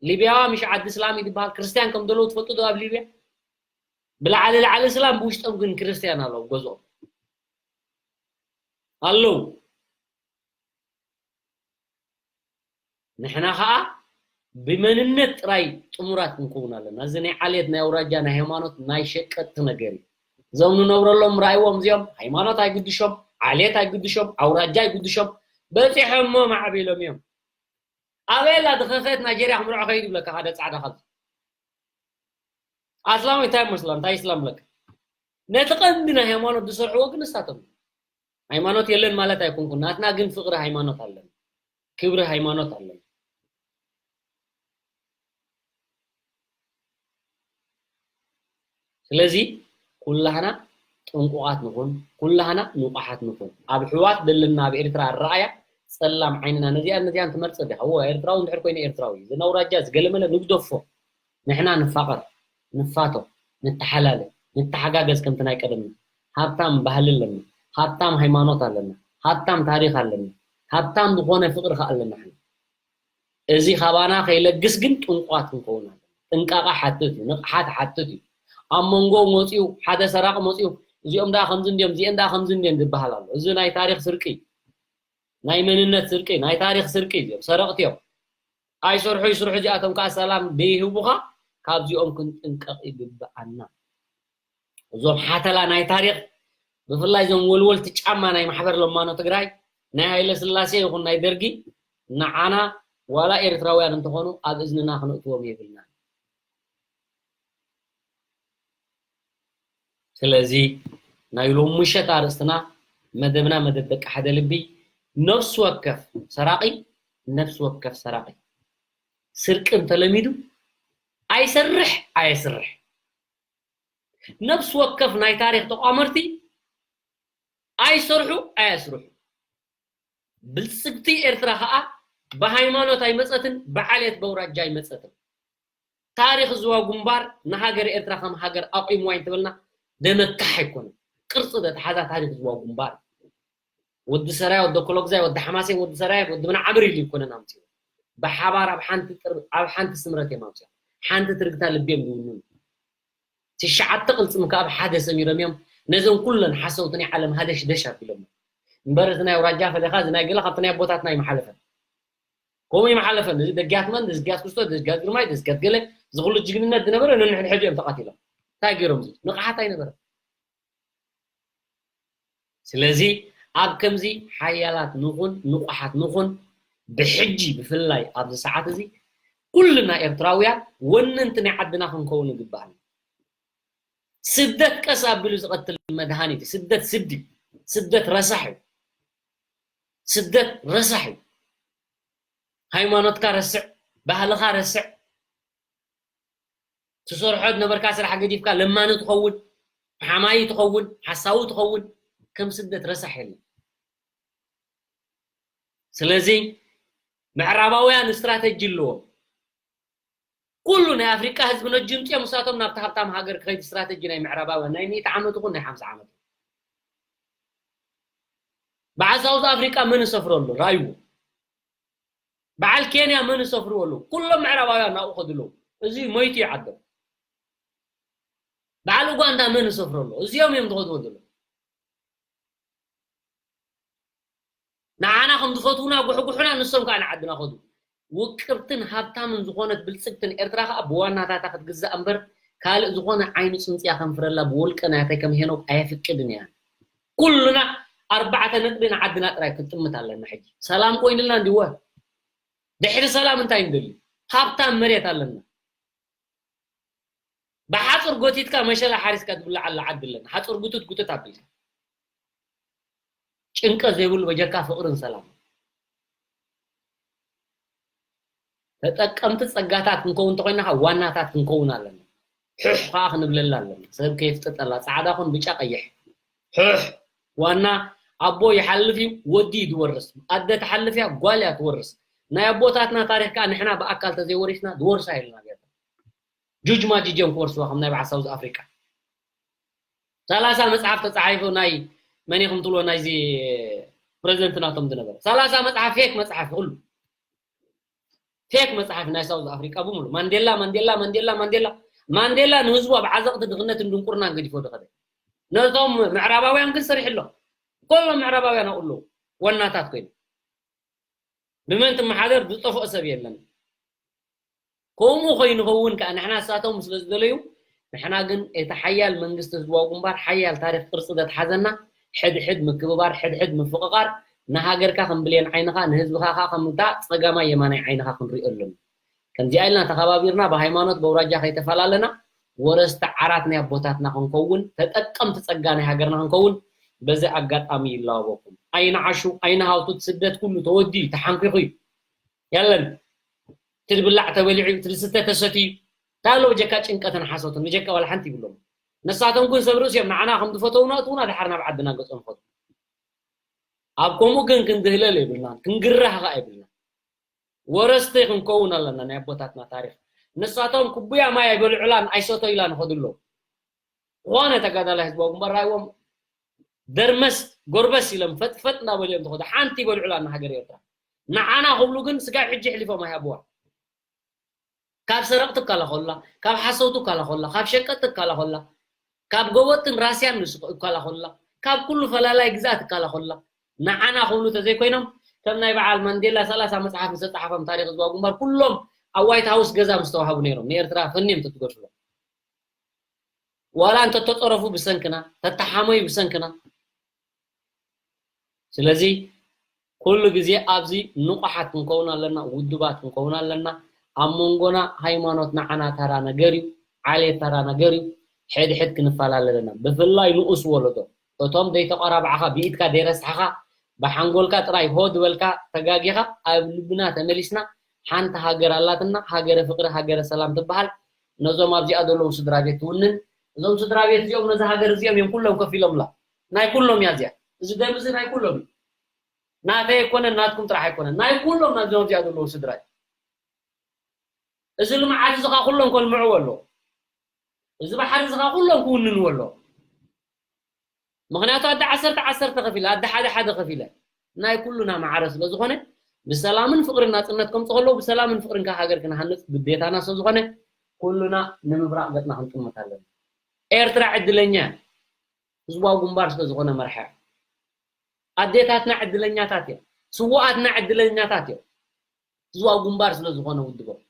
ሊብያዋ ምሽ ዓዲ እስላም እዩ ዝበሃል። ክርስትያን ከም ዘለዉ ትፈልጡ ዶ ኣብ ሊብያ? ብላዕሊ ላዕሊ እስላም፣ ብውሽጦም ግን ክርስትያን ኣለዉ ገዝኦም። ኣለዉ። ንሕና ኸኣ ብመንነት ጥራይ ጥሙራት ክንከውን ኣለና። እዚ ናይ ዓሌት፣ ናይ ኣውራጃ፣ ናይ ሃይማኖት፣ ናይ ሸቀጥቲ ነገር እዩ። እዞም ንነብረሎም ርኣይዎም እዚኦም፣ ሃይማኖት ኣይግድሾም፣ ዓሌት ኣይግድሾም፣ ኣውራጃ ኣይግድሾም። በጺሖሞ ማዕቢሎም እዮም። ኣበይ ኣላ ድኸፈት ናይጀርያ ክምርዖ ከይዱ ይብለካ ሓደ ጻዕዳ ካብዚ። ኣስላም እንታይ መስላ እንታይ እስላም ለካ። ነቲ ቀንዲ ናይ ሃይማኖት ዝሰርሕዎ ግን ንሳቶም እዮም። ሃይማኖት የለን ማለት ኣይኮንኩን። ናትና ግን ፍቕሪ ሃይማኖት ኣለና። ክብሪ ሃይማኖት ኣለና። ስለዚ ኩላህና ጥንቁቓት ንኹን፣ ኩላህና ንቑሓት ንኹን። ኣብ ኣሕዋት ዘለና ኣብ ኤርትራ ኣረኣያ ጸላም ዓይንና ነዚኣን ነዚኣን ትመርጽ ዲኻ? እወ፣ ኤርትራዊ እንድሕር ኮይነ ኤርትራዊ እዩ። እዚ ነውራጃ ዝገለመለ ንግደፎ። ንሕና ንፋቐር፣ ንፋቶ፣ ንተሓላለ፣ ንተሓጋገዝ ከምቲ ናይ ቀደምና። ሃብታም ባህሊ ኣለና፣ ሃብታም ሃይማኖት ኣለና፣ ሃብታም ታሪኽ ኣለና፣ ሃብታም ዝኾነ ፍቕሪ ከኣ ኣለና። ሕና እዚ ካባና ከይለግስ ግን ጥንቋት ክንከውን ኣለና። ጥንቃቐ ሓትት እዩ፣ ንቕሓት ሓትት እዩ። ኣብ መንጎ መፂኡ ሓደ ሰራቕ መፂኡ እዚኦም ደኣ ከምዚ እንዲዮም፣ እዚአን ደኣ ከምዚ እንዲየን ዝበሃል ኣሎ። እዚ ናይ ታሪኽ ስርቂ እዩ። ናይ መንነት ስርቂ፣ ናይ ታሪኽ ስርቂ እዩ። እዚኦም ሰረቕቲ እዮም። ኣይሰርሑ ይስርሑ፣ እዚኣቶም ከዓ ሰላም ደይህቡኻ፣ ካብዚኦም ክንጥንቀቕ ይግብኣና። እዞም ሓተላ ናይ ታሪኽ፣ ብፍላይ እዞም ወልወልቲ ጫማ ናይ ማሕበር ለማኖ ትግራይ፣ ናይ ሃይለ ስላሴ ይኹን ናይ ደርጊ፣ ንዓና ዋላ ኤርትራውያን እንተኾኑ ኣብ እዝንና ክነእትዎም የብልናን። ስለዚ ናይ ሎሚ ምሸት ኣርእስትና፣ መደብና መደብ ደቂ ሓደ ልቢ፣ ነፍሲ ወከፍ ሰራቒ፣ ነፍሲ ወከፍ ሰራቒ። ስርቂ እንተለሚዱ ኣይሰርሕ ኣየስርሕ። ነፍሲ ወከፍ ናይ ታሪኽ ተቋመርቲ ኣይሰርሑ ኣየስርሑ። ብልጽግቲ ኤርትራ ኸኣ ብሃይማኖት ኣይመጸትን፣ ብዓሌት በውራጃ ኣይመጸትን። ታሪኽ ዝዋ ግንባር ንሃገር ኤርትራ ከም ሃገር ኣቑምዋ እንተበልና ደመካሕ ኣይኮነን። ቅርጺ ዘተሓዛ ታሪኽ ዝዋ ግንባር። ወዲ ሰራየ፣ ወዲ ኮሎግዛይ፣ ወዲ ሓማሴን፣ ወዲ ሰራየ፣ ወዲ ምናዓምር ኢሉ ኣይኮነን ኣምጺኡ። ብሓባር ኣብ ሓንቲ ጥር-፣ ኣብ ሓንቲ ስምረት እዮም ኣምጺኦም። ሓንቲ ትርግታ ልቢ እዮም ዝውንኑ። ትሽዓተ ቅልጽም ከኣ ኣብ ሓደ ሰሚሮም እዮም ነዘን ኩለን ሓሰውቲ ናይ ዓለም ሃደሽደሽ ኣቢሎም። እምበር እቲ ናይ ኣውራጃ ፈሊኻ፣ እዚ ናይ ገለ ካብቲ ናይ ኣቦታትና ኣይመሓለፈን። ከምኡ ይመሓለፈን። እዚ ደጊያት መን፣ እዚ ደጊያት ክርስቶስ፣ እዚ ደጊያት ግርማይ፣ እዚ ደጊያት ገለ፣ እዚ ኩሉ ጅግንነት ዝነበረ ነንሕድሕዱ እዮም ተቐቲሎም። እንታይ ገይሮም? እዚ ንቕሓት ኣይነበረን። ስለዚ ኣብ ከምዚ ሓያላት ንኹን፣ ንቑሓት ንኹን፣ ብሕጂ ብፍላይ ኣብዚ ሰዓት እዚ ኩልና ኤርትራውያን ወነንቲ ናይ ዓድና ክንከውን ይግባኣና። ስደት ቀስ ኣቢሉ ዝቐትል መድሃኒት እዩ። ስደት ስዲ፣ ስደት ረሳሕ እዩ። ስደት ረሳሕ እዩ። ሃይማኖትካ ረስዕ፣ ባህልኻ ረስዕ፣ ትሰርሖ ዝነበርካ ስራሕ ገዲፍካ ለማኒ ትኸውን፣ ሓማዪ ትኸውን፣ ሓሳዊ ትኸውን፣ ከም ስደት ረሳሕ የለን። ስለዚ ምዕራባውያን ስትራተጂ ኣለዎም። ኩሉ ናይ ኣፍሪቃ ህዝቢ ነጅምጥዮም፣ ንሳቶም ናብቲ ሃብታም ሃገር ክኸይድ ስትራተጂ ናይ ምዕራባውያን ናይ ሚእቲ ዓመት ይኹን ናይ ሓምሳ ዓመት። በዓል ሳውዝ ኣፍሪቃ መን ይሰፍሮ ኣሎ? ራእይዎ። በዓል ኬንያ መን ይሰፍርዎ ኣለዉ? ኩሎም ምዕራባውያን ናብኡ ከዱ ኣለዉ። እዚ ሞይቱ ይዓዶም። በዓል ኡጋንዳ መን ይሰፍሮ ኣሎ? እዚኦም እዮም ዝኸድዎ ዘለዉ። ንዓና ከም ዝፈትዉና ጉሕጉሑና፣ ንሶም ከዓ ንዓድና ከዱ። ውቅብትን ሃብታምን ዝኾነት ብልጽግትን ኤርትራ ከዓ ብዋናታታ ክትግዛእ እምበር ካልእ ዝኾነ ዓይኒ ጽንጽያ ከንፍረላ ብውልቀ ናተይ ከም ሄኖክ ኣየፍቅድን እያ። ኩልና ኣርባዕተ ነጥቢ ንዓድና ጥራይ ክንጥምት ኣለና። ሕጂ ሰላም ኮይንልና እንዲወ ድሕሪ ሰላም እንታይ ንደሊ? ሃብታም መሬት ኣለና። ብሓፁር ጎቲትካ መሸላ ሓሪስካ ትብላዓላ ዓዲ ኣለና። ሓፁር ጉትት ጉትት ኣቢልካ ጭንቀት ዘይብሉ በጀካ ፍቕርን ሰላም። ተጠቀምቲ ጸጋታት ክንከውን እንተኾይና ዋናታት ክንከውን ኣለና። ሕሕ ከዓ ክንብለላ ኣለና። ሰብ ከየፍጥጠላ፣ ጻዕዳ ኹን ብጫ ቀይሕ። ሕሕ ዋና ኣቦ ይሓልፍ እዩ፣ ወዲ እዩ ዝወርስ። ኣደ ትሓልፍ እያ፣ ጓል እያ ትወርስ። ናይ ኣቦታትና ታሪኽ ከዓ ንሕና ብኣካል ተዘይወሪስና ዝወርሳ የለና። ጁጅ ማጅጅ እዮም ክወርስዋ ከም ናይ በዓል ሳውዝ ኣፍሪቃ። ሰላሳ መጽሓፍ ተጻሒፉ ናይ መን ኢኹም ትብሎ ናይዚ ፕረዚደንት ናቶም ዝነበረ። ሰላሳ መጽሓፍ ፌክ መጽሓፍ ኩሉ። ፌክ መጽሓፍ ናይ ሳውዝ ኣፍሪቃ ብምሉ። ማንዴላ፣ ማንዴላ፣ ማንዴላ፣ ማንዴላ። ማንዴላ ንህዝቡ ኣብ ዓዘቕቲ ድኽነትን ድንቁርናን ገዲፎ ዝኸደ። ነቶም ምዕራባውያን ግን ሰሪሕሎም። ኩሎም ምዕራባውያን ኣብኡ ኣለዉ። ዋናታት ኮይኖም። ብመን ትመሓደር ዝጠፍኦ ሰብ የለን። ከምኡ ከይንኸውን ከዓ ንሕና ንሳቶም ስለ ዝደለዩ፣ ንሕና ግን እቲ ሓያል መንግስቲ ህዝባዊ ግንባር፣ ሓያል ታሪኽ ቅርጺ ዘትሓዘና፣ ሕድሕድ ምክብባር፣ ሕድሕድ ምፍቕቓር፣ ንሃገርካ ከም ብሌን ዓይንኻ፣ ንህዝብኻ ከዓ ከም እታ ጸጋማይ የማናይ ዓይንኻ ክንሪኦሎም። ከምዚኣ ኢልና ተኸባቢርና ብሃይማኖት በውራጃ ከይተፈላለና ወረስቲ ዓራት ናይ ኣቦታትና ክንከውን፣ ተጠቀምቲ ጸጋ ናይ ሃገርና ክንከውን በዚ ኣጋጣሚ ይላበወኩም። ኣይንዓሹ፣ ኣይንሃውትት፣ ስደት ኩሉ ተወዲኡ፣ ተሓንኪኹ እዩ። የለን። እቲ ዝብላዕ ተበሊዑ፣ እቲ ዝስተ ተሰትዩ፣ እንታይ ኣሎ ብጀካ ጭንቀትን ሓሶትን፣ ብጀካ ዋላ ሓንቲ ይብሎም። ንሳቶም ግን ሰብ ርእሲ እዮም ንዓና ከም ዝፈተውና እትውና ድሓር ናብ ዓድና ገጾም ፈቱ። ኣብ ከምኡ ግን ክንድህለል የብልናን፣ ክንግራህ ኸዓ የብልናን። ወረስቲ ክንከውን ኣለና። ናይ ኣቦታትና ታሪኽ ንሳቶም ኩቡያ ማይ ኣይበልዑላን ኣይሰተዩላን ይኸዱ ኣለዉ። ዝኾነ ተጋዳላይ ህዝባዊ ግንባር ራእይዎም ደርመስ ጎርበስ ኢሎም ፈጥፈጥ እናበሉ እዮም ዝኸዱ። ሓንቲ ይበልዑላን ንሃገር ኤርትራ። ንዓና ክብሉ ግን ስጋብ ሕጂ ኣሕሊፎም ኣይሃብዋ። ካብ ሰረቕቲ ይከላኸሉላ፣ ካብ ሓሰውቲ ይከላኸሉላ፣ ካብ ሸቀጥቲ ይከላኸሉላ፣ ካብ ጎበጥን ራስያን ንስ ይከላኸሉላ፣ ካብ ኩሉ ፈላላይ ግዛት ይከላኸሉላ። ንዓና ክብሉ ተዘይኮይኖም ከም ናይ በዓል ማንዴላ ሰላሳ መጽሓፍ ምስ ዘጸሓፎም ታሪኽ ህዝባዊ ግንባር ኩሎም ኣብ ዋይት ሃውስ ገዛ ምስ ተዋህቡ ነይሮም ንኤርትራ ፈንዮም ተትገድፍሎም። ዋላ እንተተጸረፉ ብሰንክና፣ ተተሓመዩ ብሰንክና። ስለዚ ኩሉ ግዜ ኣብዚ ንቑሓት ክንከውን ኣለና፣ ውዱባት ክንከውን ኣለና። ኣብ መንጎና ሃይማኖት ንዓና ተራ ነገር እዩ፣ ዓሌት ተራ ነገር እዩ። ሕድሕድ ክንፈላለ ኣለና። ብፍላይ ንኡስ ወለዶ፣ እቶም ዘይተቆራባዕኻ፣ ብኢድካ ዘይረሳሕኻ፣ ብሓንጎልካ ጥራይ ሆ ዝበልካ ተጋጊኻ ኣብ ልብና ተመሊስና ሓንቲ ሃገር ኣላትና፣ ሃገረ ፍቅሪ፣ ሃገረ ሰላም ትበሃል። ነዞም ኣብዚኣ ዘለዉ ስድራ ቤት ትውንን። እዞም ስድራ ቤት እዚኦም ነዚ ሃገር እዚኦም እዮም ኩሎም ከፊሎምላ። ናይ ኩሎም እያ እዚኣ። እዚ ደም እዚ ናይ ኩሎም እዩ። ናተይ ኣይኮነን፣ ናትኩም ጥራሕ ኣይኮነን። ናይ ኩሎም ናብዚኦም ኣብዚኣ ዘለዉ ስድራ እዩ። እዚ ልምዓት እዚ ኸዓ ኩሎም ከልምዕዎ ኣለዎ። እዚ ባሕሪ እዚ ኸዓ ኩሎም ክውንንዎ ኣለዎ። ምኽንያቱ ኣደ ዓሰርተ ዓሰርተ ከፊለ፣ ኣደ ሓደ ሓደ ከፊለ፣ ናይ ኩሉና ማዕረ ስለ ዝኾነ፣ ብሰላምን ፍቕርን ናጽነት ከምጽእ ከለዉ፣ ብሰላምን ፍቕርን ከኣ ሃገር ክንሃንጽ ግዴታና ስለ ዝኾነ፣ ኩሉና ንምብራቕ ገጽና ክንጥምት ኣለና። ኤርትራ ዕድለኛ እያ። ህዝባዊ ግንባር ስለ ዝኾነ መርሓ እያ። ኣዴታትና ዕድለኛታት እዮም። ስዉኣትና ዕድለኛታት እዮም። ህዝባዊ ግንባር ስለ ዝኾነ ውድቦም።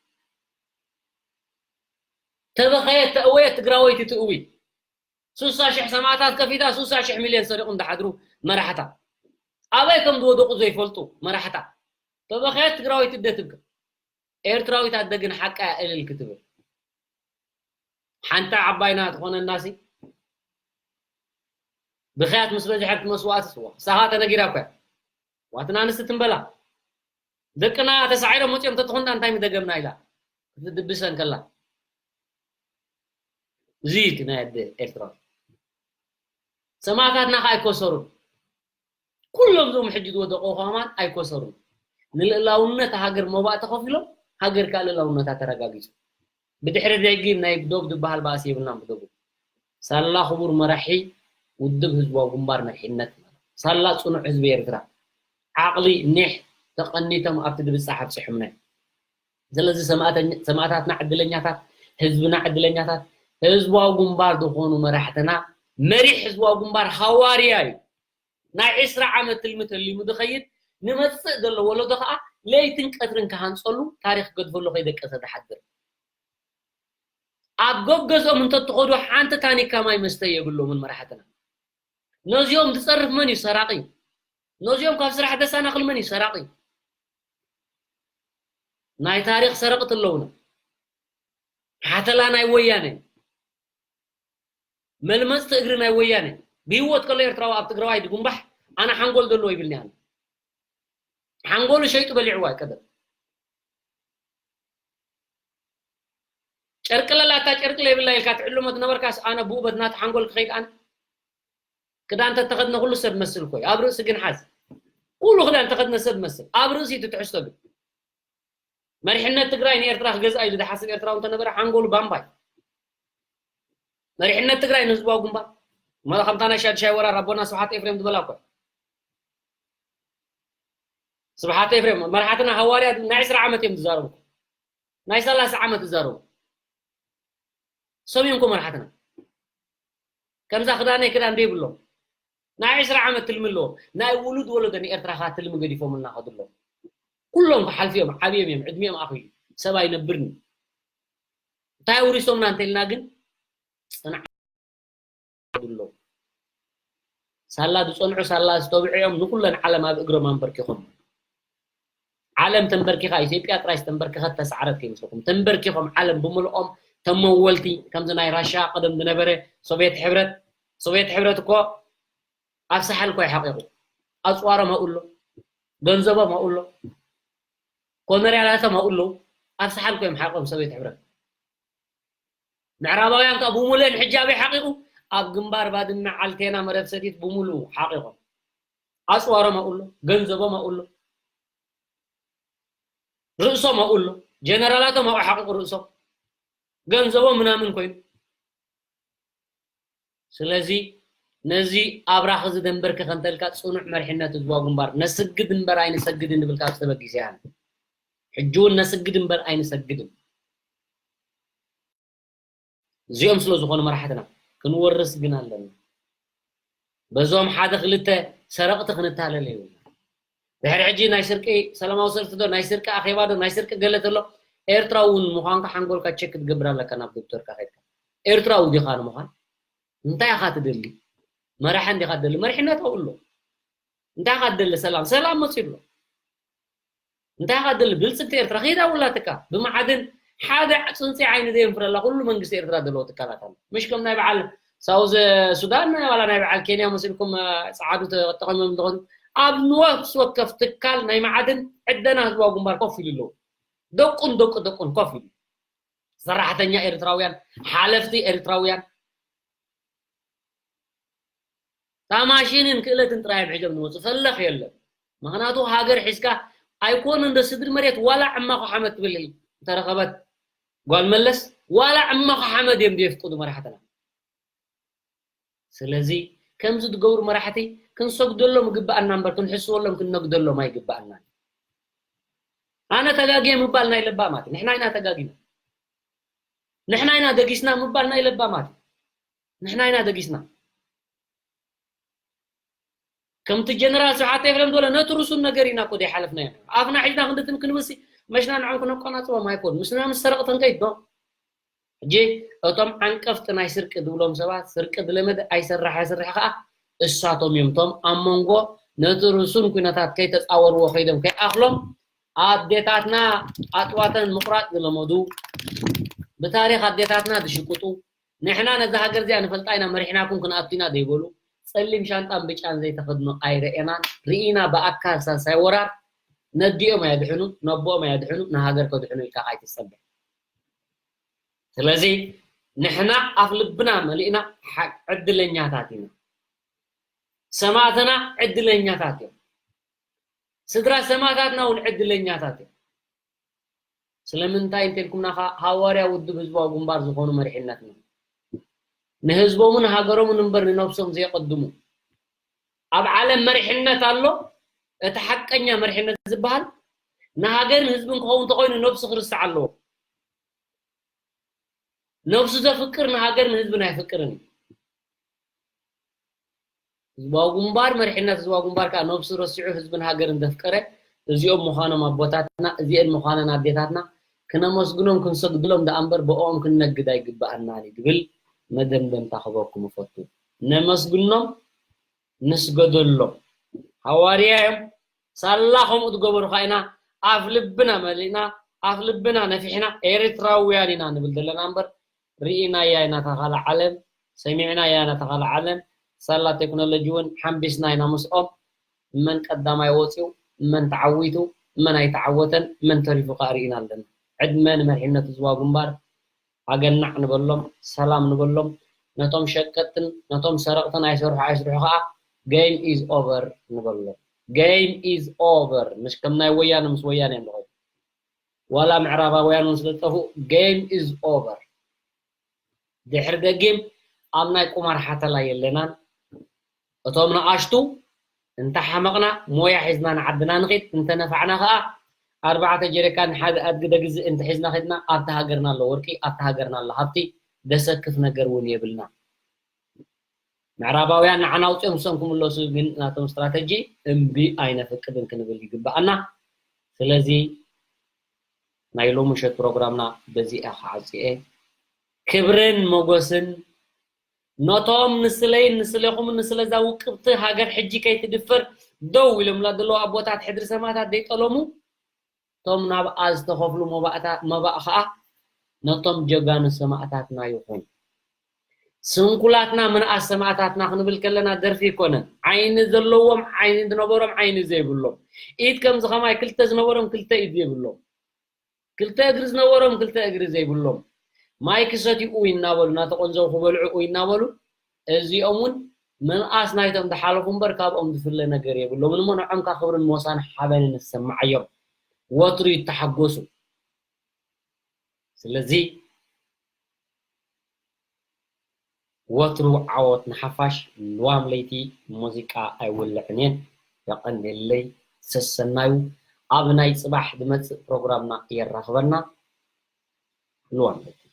ተበኸየት፣ ተእወየት ትግራወይቲ ትእዊ። ስሳ ሽሕ ሰማእታት ከፊታ፣ ስሳ ሽሕ ሚልዮን ሰሪቑ እንዳሓድሩ መራሕታ። ኣበይ ከም ዝወደቑ ዘይፈልጡ መራሕታ። ተበኸየት ትግራወይቲ እደ ትብክል። ኤርትራዊት ኣደ ግን ሓቃ እያ እልል ክትብል። ሓንታ ዓባይና ትኾነናሲ፣ ብኽያት ምስ በዝሐት መስዋእቲ ስዋ። ሳኻ ተነጊራ እኮ እያ። ዋትና ኣንስቲ ትንበላ። ደቅና ተሳዒሮም መጺኦም ተትኾንና እንታይ ምደገምና ኢላ ክትድብሰን ከላ። እዚ እዩ እቲ ናይ ኣደ ኤርትራ። ሰማእታትና ከኣ ኣይኮሰሩን። ኩሎም እዞም ሕጂ ዝወደቑ ከማን ኣይኮሰሩን። ንልእላውነት ሃገር መባእ ተኸፊሎም፣ ሃገር ከኣ ልእላውነታ ተረጋጊጹ። ብድሕሪ ደጊም ናይ ዶብ ዝበሃል ባእሲ የብልናን ብደቡብ። ሳላ ክቡር መራሒ ውድብ ህዝባዊ ግንባር መሪሕነት ማለት። ሳላ ጽኑዕ ህዝቢ ኤርትራ። ዓቕሊ ኒሕ ተቐኒቶም ኣብቲ ድብጻሕ ኣብጺሖምና። ስለዚ ሰማእተኛ-፣ ሰማእታትና ዕድለኛታት፣ ህዝብና ዕድለኛታት፣ ህዝባዊ ግንባር ዝኾኑ መራሕትና፣ መሪሕ ህዝባዊ ግንባር ሃዋርያ እዩ። ናይ ዕስራ ዓመት ትልሚ ተሊሙ ዝኸይድ፣ ንመጽእ ዘሎ ወለዶ ኸኣ ለይትን ቀትርን ክሃንጸሉ፣ ታሪኽ ክገድፈሉ ከይደቀሰ ዝሓድር። ኣብ ገገዝኦም እንተትኸዱ ሓንቲ ታኒካ ማይ መስተ የብሎምን መራሕትና። ነዚኦም ዝጸርፍ መን እዩ? ሰራቒ። ነዚኦም ካብ ስራሕ ዘሰናኽል መን እዩ? ሰራቒ። ናይ ታሪኽ ሰረቕቲ ኣለውና። ሓተላ ናይ ወያነ። መልመጽቲ እግሪ ናይ ወያነ። ብህይወት ከሎ ኤርትራዊ ኣብ ትግራዋይ ድጉምባሕ ኣነ ሓንጎል ዘለዎ ይብልኒ ኣነ። ሓንጎሉ ሸይጡ በሊዕዋ እዩ ቀደም። ጨርቂ ለላታ ጨርቂ ለይብላ ኢልካ ትዕልሞ ትነበርካስ ኣነ ብኡ በት ናቲ ሓንጎል ክኸይድ ኣነ። ክዳን ተተኸድነ ኩሉ ሰብ መስል ኮይ። ኣብ ርእሲ ግን ሓዝ። ኩሉ ክዳን ተኸድነ ሰብ መስል። ኣብ ርእሲ እቲ ትሕዝቶ ግን። መሪሕነት ትግራይ ንኤርትራ ክገዝኣ ኢሉ ዝሓስብ ኤርትራዊ እንተነበረ ሓንጎሉ ባምባይ። መሪሕነት ትግራይ ንህዝባዊ ግንባር። መ-፣ ከምታ ናይ ሻድሻይ ወራር ኣቦና ስብሓት ኤፍሬም ዝበላ እኮ። ስብሓት ኤፍሬም፣ መርሓትና ሃዋርያ ናይ ዕስራ ዓመት እዮም ዝዛረቡ። ናይ ሰላሳ ዓመት ዝዛረቡ። ሰሚዑም እኮ መርሓትና። ከምዛ ክዳነይ ክዳን ዘይብሎም። ናይ ዕስራ ዓመት ትልሚ ኣለዎም። ናይ ውሉድ ወለዶ ንኤርትራ ከኣ ትልሚ ገዲፎምልና ከዱ ኣለዉ። ኩሎም ክሓልፉ እዮም፣ ዓብዮም እዮም፣ ዕድሚኦም ኣኺሉ። ሰብ ኣይነብርን እዩ። እንታይ ኣውሪሶምና እንተኢልና ግን ጽንዓት ኣለዉ። ሳላ ዝጸንዑ፣ ሳላ ዝተብዑ እዮም ንኩለን ዓለም ኣብ እግሮም ኣንበርኪኾም። ዓለም ተንበርኪኻ፣ ኢትዮጵያ ጥራይ ዝተንበርከኸት ተሳዕረት ከይመስለኩም። ተንበርኪኾም ዓለም ብምልኦም ተመወልቲ፣ ከምዚ ናይ ራሻ ቀደም ዝነበረ ሶቪየት ሕብረት፣ ሶቪየት ሕብረት እኮ ኣብ ሳሕል እኮ ይሓቂቑ። ኣጽዋሮም ኣብኡ ኣሎ፣ ገንዘቦም ኣብኡ ኣሎ፣ ኮነርያላቶም ኣብኡ ኣለዉ። ኣብ ሳሕል እኮ እዮም ሓቂቖም ሶቪየት ሕብረት። ምዕራባውያን ከዓ ብምሉእን ሕጂ ኣበይ ሓቂቑ? ኣብ ግንባር ባድመ፣ ዓልቴና፣ መረብ ሰቲት ብምሉኡ ሓቂቖም። ኣፅዋሮም ኣብኡ ኣሎ፣ ገንዘቦም ኣብኡ ኣሎ፣ ርእሶም ኣብኡ ኣሎ፣ ጀነራላቶም ኣብኡ ሓቂቑ ርእሶም፣ ገንዘቦም ምናምን ኮይኑ። ስለዚ ነዚ ኣብራኽ እዚ ደንበርኪ ከንተልካ ፅኑዕ መሪሕነት ህዝባዊ ግንባር ነስግድ እምበር ኣይንሰግድን ንብል ካብ ዝተበጊሰ ያህል ሕጂ እውን ነስግድ እምበር ኣይንሰግድን። እዚኦም ስለ ዝኾኑ መራሕትና ክንወርስ ግን ኣለና። በዞም ሓደ ክልተ ሰረቕቲ ክንታለል የብልና። ድሕሪ ሕጂ ናይ ስርቂ ሰላማዊ ሰልፊ ዶ ናይ ስርቂ ኣኼባ ዶ ናይ ስርቂ ገለ ተሎ ኤርትራዊ እውን ምዃንካ ሓንጎልካ ቸክ ክትገብር ኣለካ። ናብ ዶክተርካ ከድካ ኤርትራዊ ዲኻ ንምዃን እንታይ ኢኻ ትደሊ? መራሒ እንዲኻ ትደሊ? መሪሕነት ኣብኡ ኣሎ። እንታይ ኢኻ ትደሊ? ሰላም ሰላም መፂኡ ኣሎ። እንታይ ኢኻ ትደሊ? ብልፅግቲ ኤርትራ ከይዳ ውላትካ ብመዓድን ሓደ ፅንፂ ዓይኒ ዘየንፍረላ ኩሉ መንግስቲ ኤርትራ ዘለዎ ትካላት ኣሎ። ምሽ ከም ናይ በዓል ሳውዝ ሱዳን ዋላ ናይ በዓል ኬንያ መሲልኩም ፃዓዱ ተጠቐሞም ዝኾኑ ኣብ ንወፍስ ወከፍ ትካል ናይ መዓድን ዕደና ህዝባዊ ግንባር ኮፍ ኢሉ ኣለዉ። ደቁን ደቁ ደቁን ኮፍ ኢሉ ሰራሕተኛ ኤርትራውያን ሓለፍቲ ኤርትራውያን ታማሽንን ክእለትን ጥራይ እዮም ሒዞም ዝመፁ ፈለኽ የለን። ምክንያቱ ሃገር ሒዝካ ኣይኮነ እንደ ስድሪ መሬት ዋላ ዕማኹ ሓመድ ትብል እንተረኸበት ጓል መለስ ዋላ ዕማኹ ሓመድ እዮም ዘየፍቅዱ መራሕትና። ስለዚ ከምዚ ዝገብሩ መራሕቲ ክንሰግደሎም ይግባኣና እምበር ክንሕስወሎም ክንነግደሎም ኣይግባኣናን። ኣነ ተጋግየ ምባል ናይ ለባማት ንሕና ኢና ተጋጊና፣ ንሕና ኢና ደጊስና ምባል ናይ ለባማት ንሕና ኢና ደጊስና። ከምቲ ጀነራል ስብሓት ኤፍረም ዝበሎ ነቲ ርሱን ነገር ኢና እኮ ዘይሓለፍናዮ። ኣፍና ሒዝና ክንድትም ክንብሲ መሽና ንዖም ክነቆናፅቦም ኣይኮን ምስና ምስ ሰረቕተን ከይድ ዶ ሕጂ እቶም ዓንቀፍቲ ናይ ስርቂ ዝብሎም ሰባት ስርቂ ዝለመደ ኣይሰርሕ ኣይሰርሕ ከዓ እሳቶም እዮም እቶም ኣብ መንጎ ነቲ ርሱን ኩነታት ከይተፃወርዎ ከይዶም ከይኣኽሎም ኣዴታትና ኣጥዋተን ምቁራፅ ዝለመዱ ብታሪክ ኣዴታትና ዝሽቅጡ ንሕና ነዛ ሃገር እዚኣ ንፈልጣ ኢና መሪሕናኩም ክንኣቱ ኢና ዘይበሉ ፀሊም ሻንጣን ብጫን ዘይተኸድኑ ኣይረኤናን ርኢና ብኣካል ሳልሳይ ወራር ነዲኦም ኣየድሕኑ ነቦኦም ኣየድሕኑ ንሃገር ከድሕኑ ኢልካ ኣይትፀበ ስለዚ ንሕና ኣፍ ልብና መሊእና ዕድለኛታት ኢና ሰማእትና ዕድለኛታት እዮም ስድራ ሰማእታትና እውን ዕድለኛታት እዮም ስለምንታይ እንተልኩምና ሃዋርያ ውድብ ህዝባዊ ግንባር ዝኾኑ መሪሕነትና ንህዝቦምን ሃገሮምን እምበር ንነብሶም ዘየቐድሙ ኣብ ዓለም መሪሕነት ኣሎ እቲ ሓቀኛ መሪሕነት ዝበሃል ንሃገርን ህዝብን ክኸውን እንተኮይኑ ነብሱ ክርስዕ ኣለዎ ነብሱ ዘፍቅር ንሃገርን ህዝብን ኣይፍቅርን እዩ ህዝባዊ ግንባር መሪሕነት ህዝባዊ ግንባር ከዓ ነብሱ ረሲዑ ህዝብን ሃገርን ዘፍቀረ እዚኦም ምዃኖም ኣቦታትና እዚአን ምዃነን ኣዴታትና ክነመስግኖም ክንሰግድሎም ደኣ እምበር ብኦም ክንነግድ ኣይግበኣናን እዩ ዝብል መደምደምታ ክበኩም እፈቱ ነመስግኖም ንስገደሎም ሃዋርያ እዮም ሳላ ከምኡ ዝገበሩካ ኢና ኣፍ ልብና መሊእና ኣፍ ልብና ነፊሕና ኤርትራውያን ኢና ንብል ዘለና እምበር ርኢናያ ኢና ተኻለ ዓለም ሰሚዕናያ ኢና ተኻለ ዓለም ሳላ ቴክኖሎጂ እውን ሓምቢስና ኢና ምስኦም መን ቀዳማይ ወፂኡ መን ተዓዊቱ መን ኣይተዓወተን መን ተሪፉ ከዓ ርኢና ኣለና ዕድመ ንመሪሕነት ህዝባዊ ግንባር ኣገናዕ ንበሎም ሰላም ንበሎም ነቶም ሸቀጥትን ነቶም ሰረቕትን ኣይሰርሑ ኣይስርሑ ከዓ game is over ንበሎም game is over ምስ ከም ናይ ወያነ ምስ ወያነ እዮም ዝኸዱ ዋላ ምዕራባውያን እውን ስለዝጠፍኡ game is over ድሕሪ ደጊም ኣብ ናይ ቁማር ሓተላ የለናን እቶም ንኣሽቱ እንተሓመቕና ሞያ ሒዝና ንዓድና ንኺድ እንተነፋዕና ከዓ ኣርባዕተ ጀሪካን ሓደ ኣድጊ ደግዝእ እንተሒዝና ኺድና ኣብቲ ሃገርና ኣሎ ወርቂ ኣብቲ ሃገርና ኣሎ ሃብቲ ደሰክፍ ነገር እውን የብልና ምዕራባውያን ንዓና ኣውፅኦም ንሶም ክምለሱ ግን ናቶም ስትራተጂ እምቢ ኣይነፍቅድን ክንብል ይግበኣና ስለዚ ናይ ሎሚ ምሸት ፕሮግራምና በዚኣ ክዓፅየ ክብርን ሞጎስን ነቶም ንስለይን ንስለኹምን ንስለዛ ውቅብቲ ሃገር ሕጂ ከይትድፈር ደው ኢሎምላ ዘለዉ ኣቦታት ሕድሪ ሰማእታት ዘይጠለሙ እቶም ናብኣ ዝተኸፍሉ መባእ ከዓ ነቶም ጀጋኑ ሰማእታትና ይኹን ስንኩላትና ምንኣስ ሰማእታትና ክንብል ከለና ደርፊ ይኮነን ዓይኒ ዘለዎም ዓይኒ ዝነበሮም ዓይኒ ዘይብሎም ኢድ ከምዚ ከማይ ክልተ ዝነበሮም ክልተ ኢድ ዘይብሎም ክልተ እግሪ ዝነበሮም ክልተ እግሪ ዘይብሎም ማይ ክሰትዩ እናበሉ እናተቆንዘው ክበልዑ እናበሉ እዚኦም እውን ምንኣስ ናይቶም ዝሓለፉ እምበር ካብኦም ዝፍለ ነገር የብሎምን እሞ ንዖም ካብ ክብርን ሞሳን ሓበንን ዝሰማዓዮም ወትሩ ይተሓጎሱ። ስለዚ ወትሩ ዓወት ንሓፋሽ። ልዋም ለይቲ ሙዚቃ ኣይውልዕን እየን። የቐንየለይ። ሰሰናዩ ኣብ ናይ ጽባሕ ዝመጽእ ፕሮግራምና የራኽበና። ልዋም ለይቲ።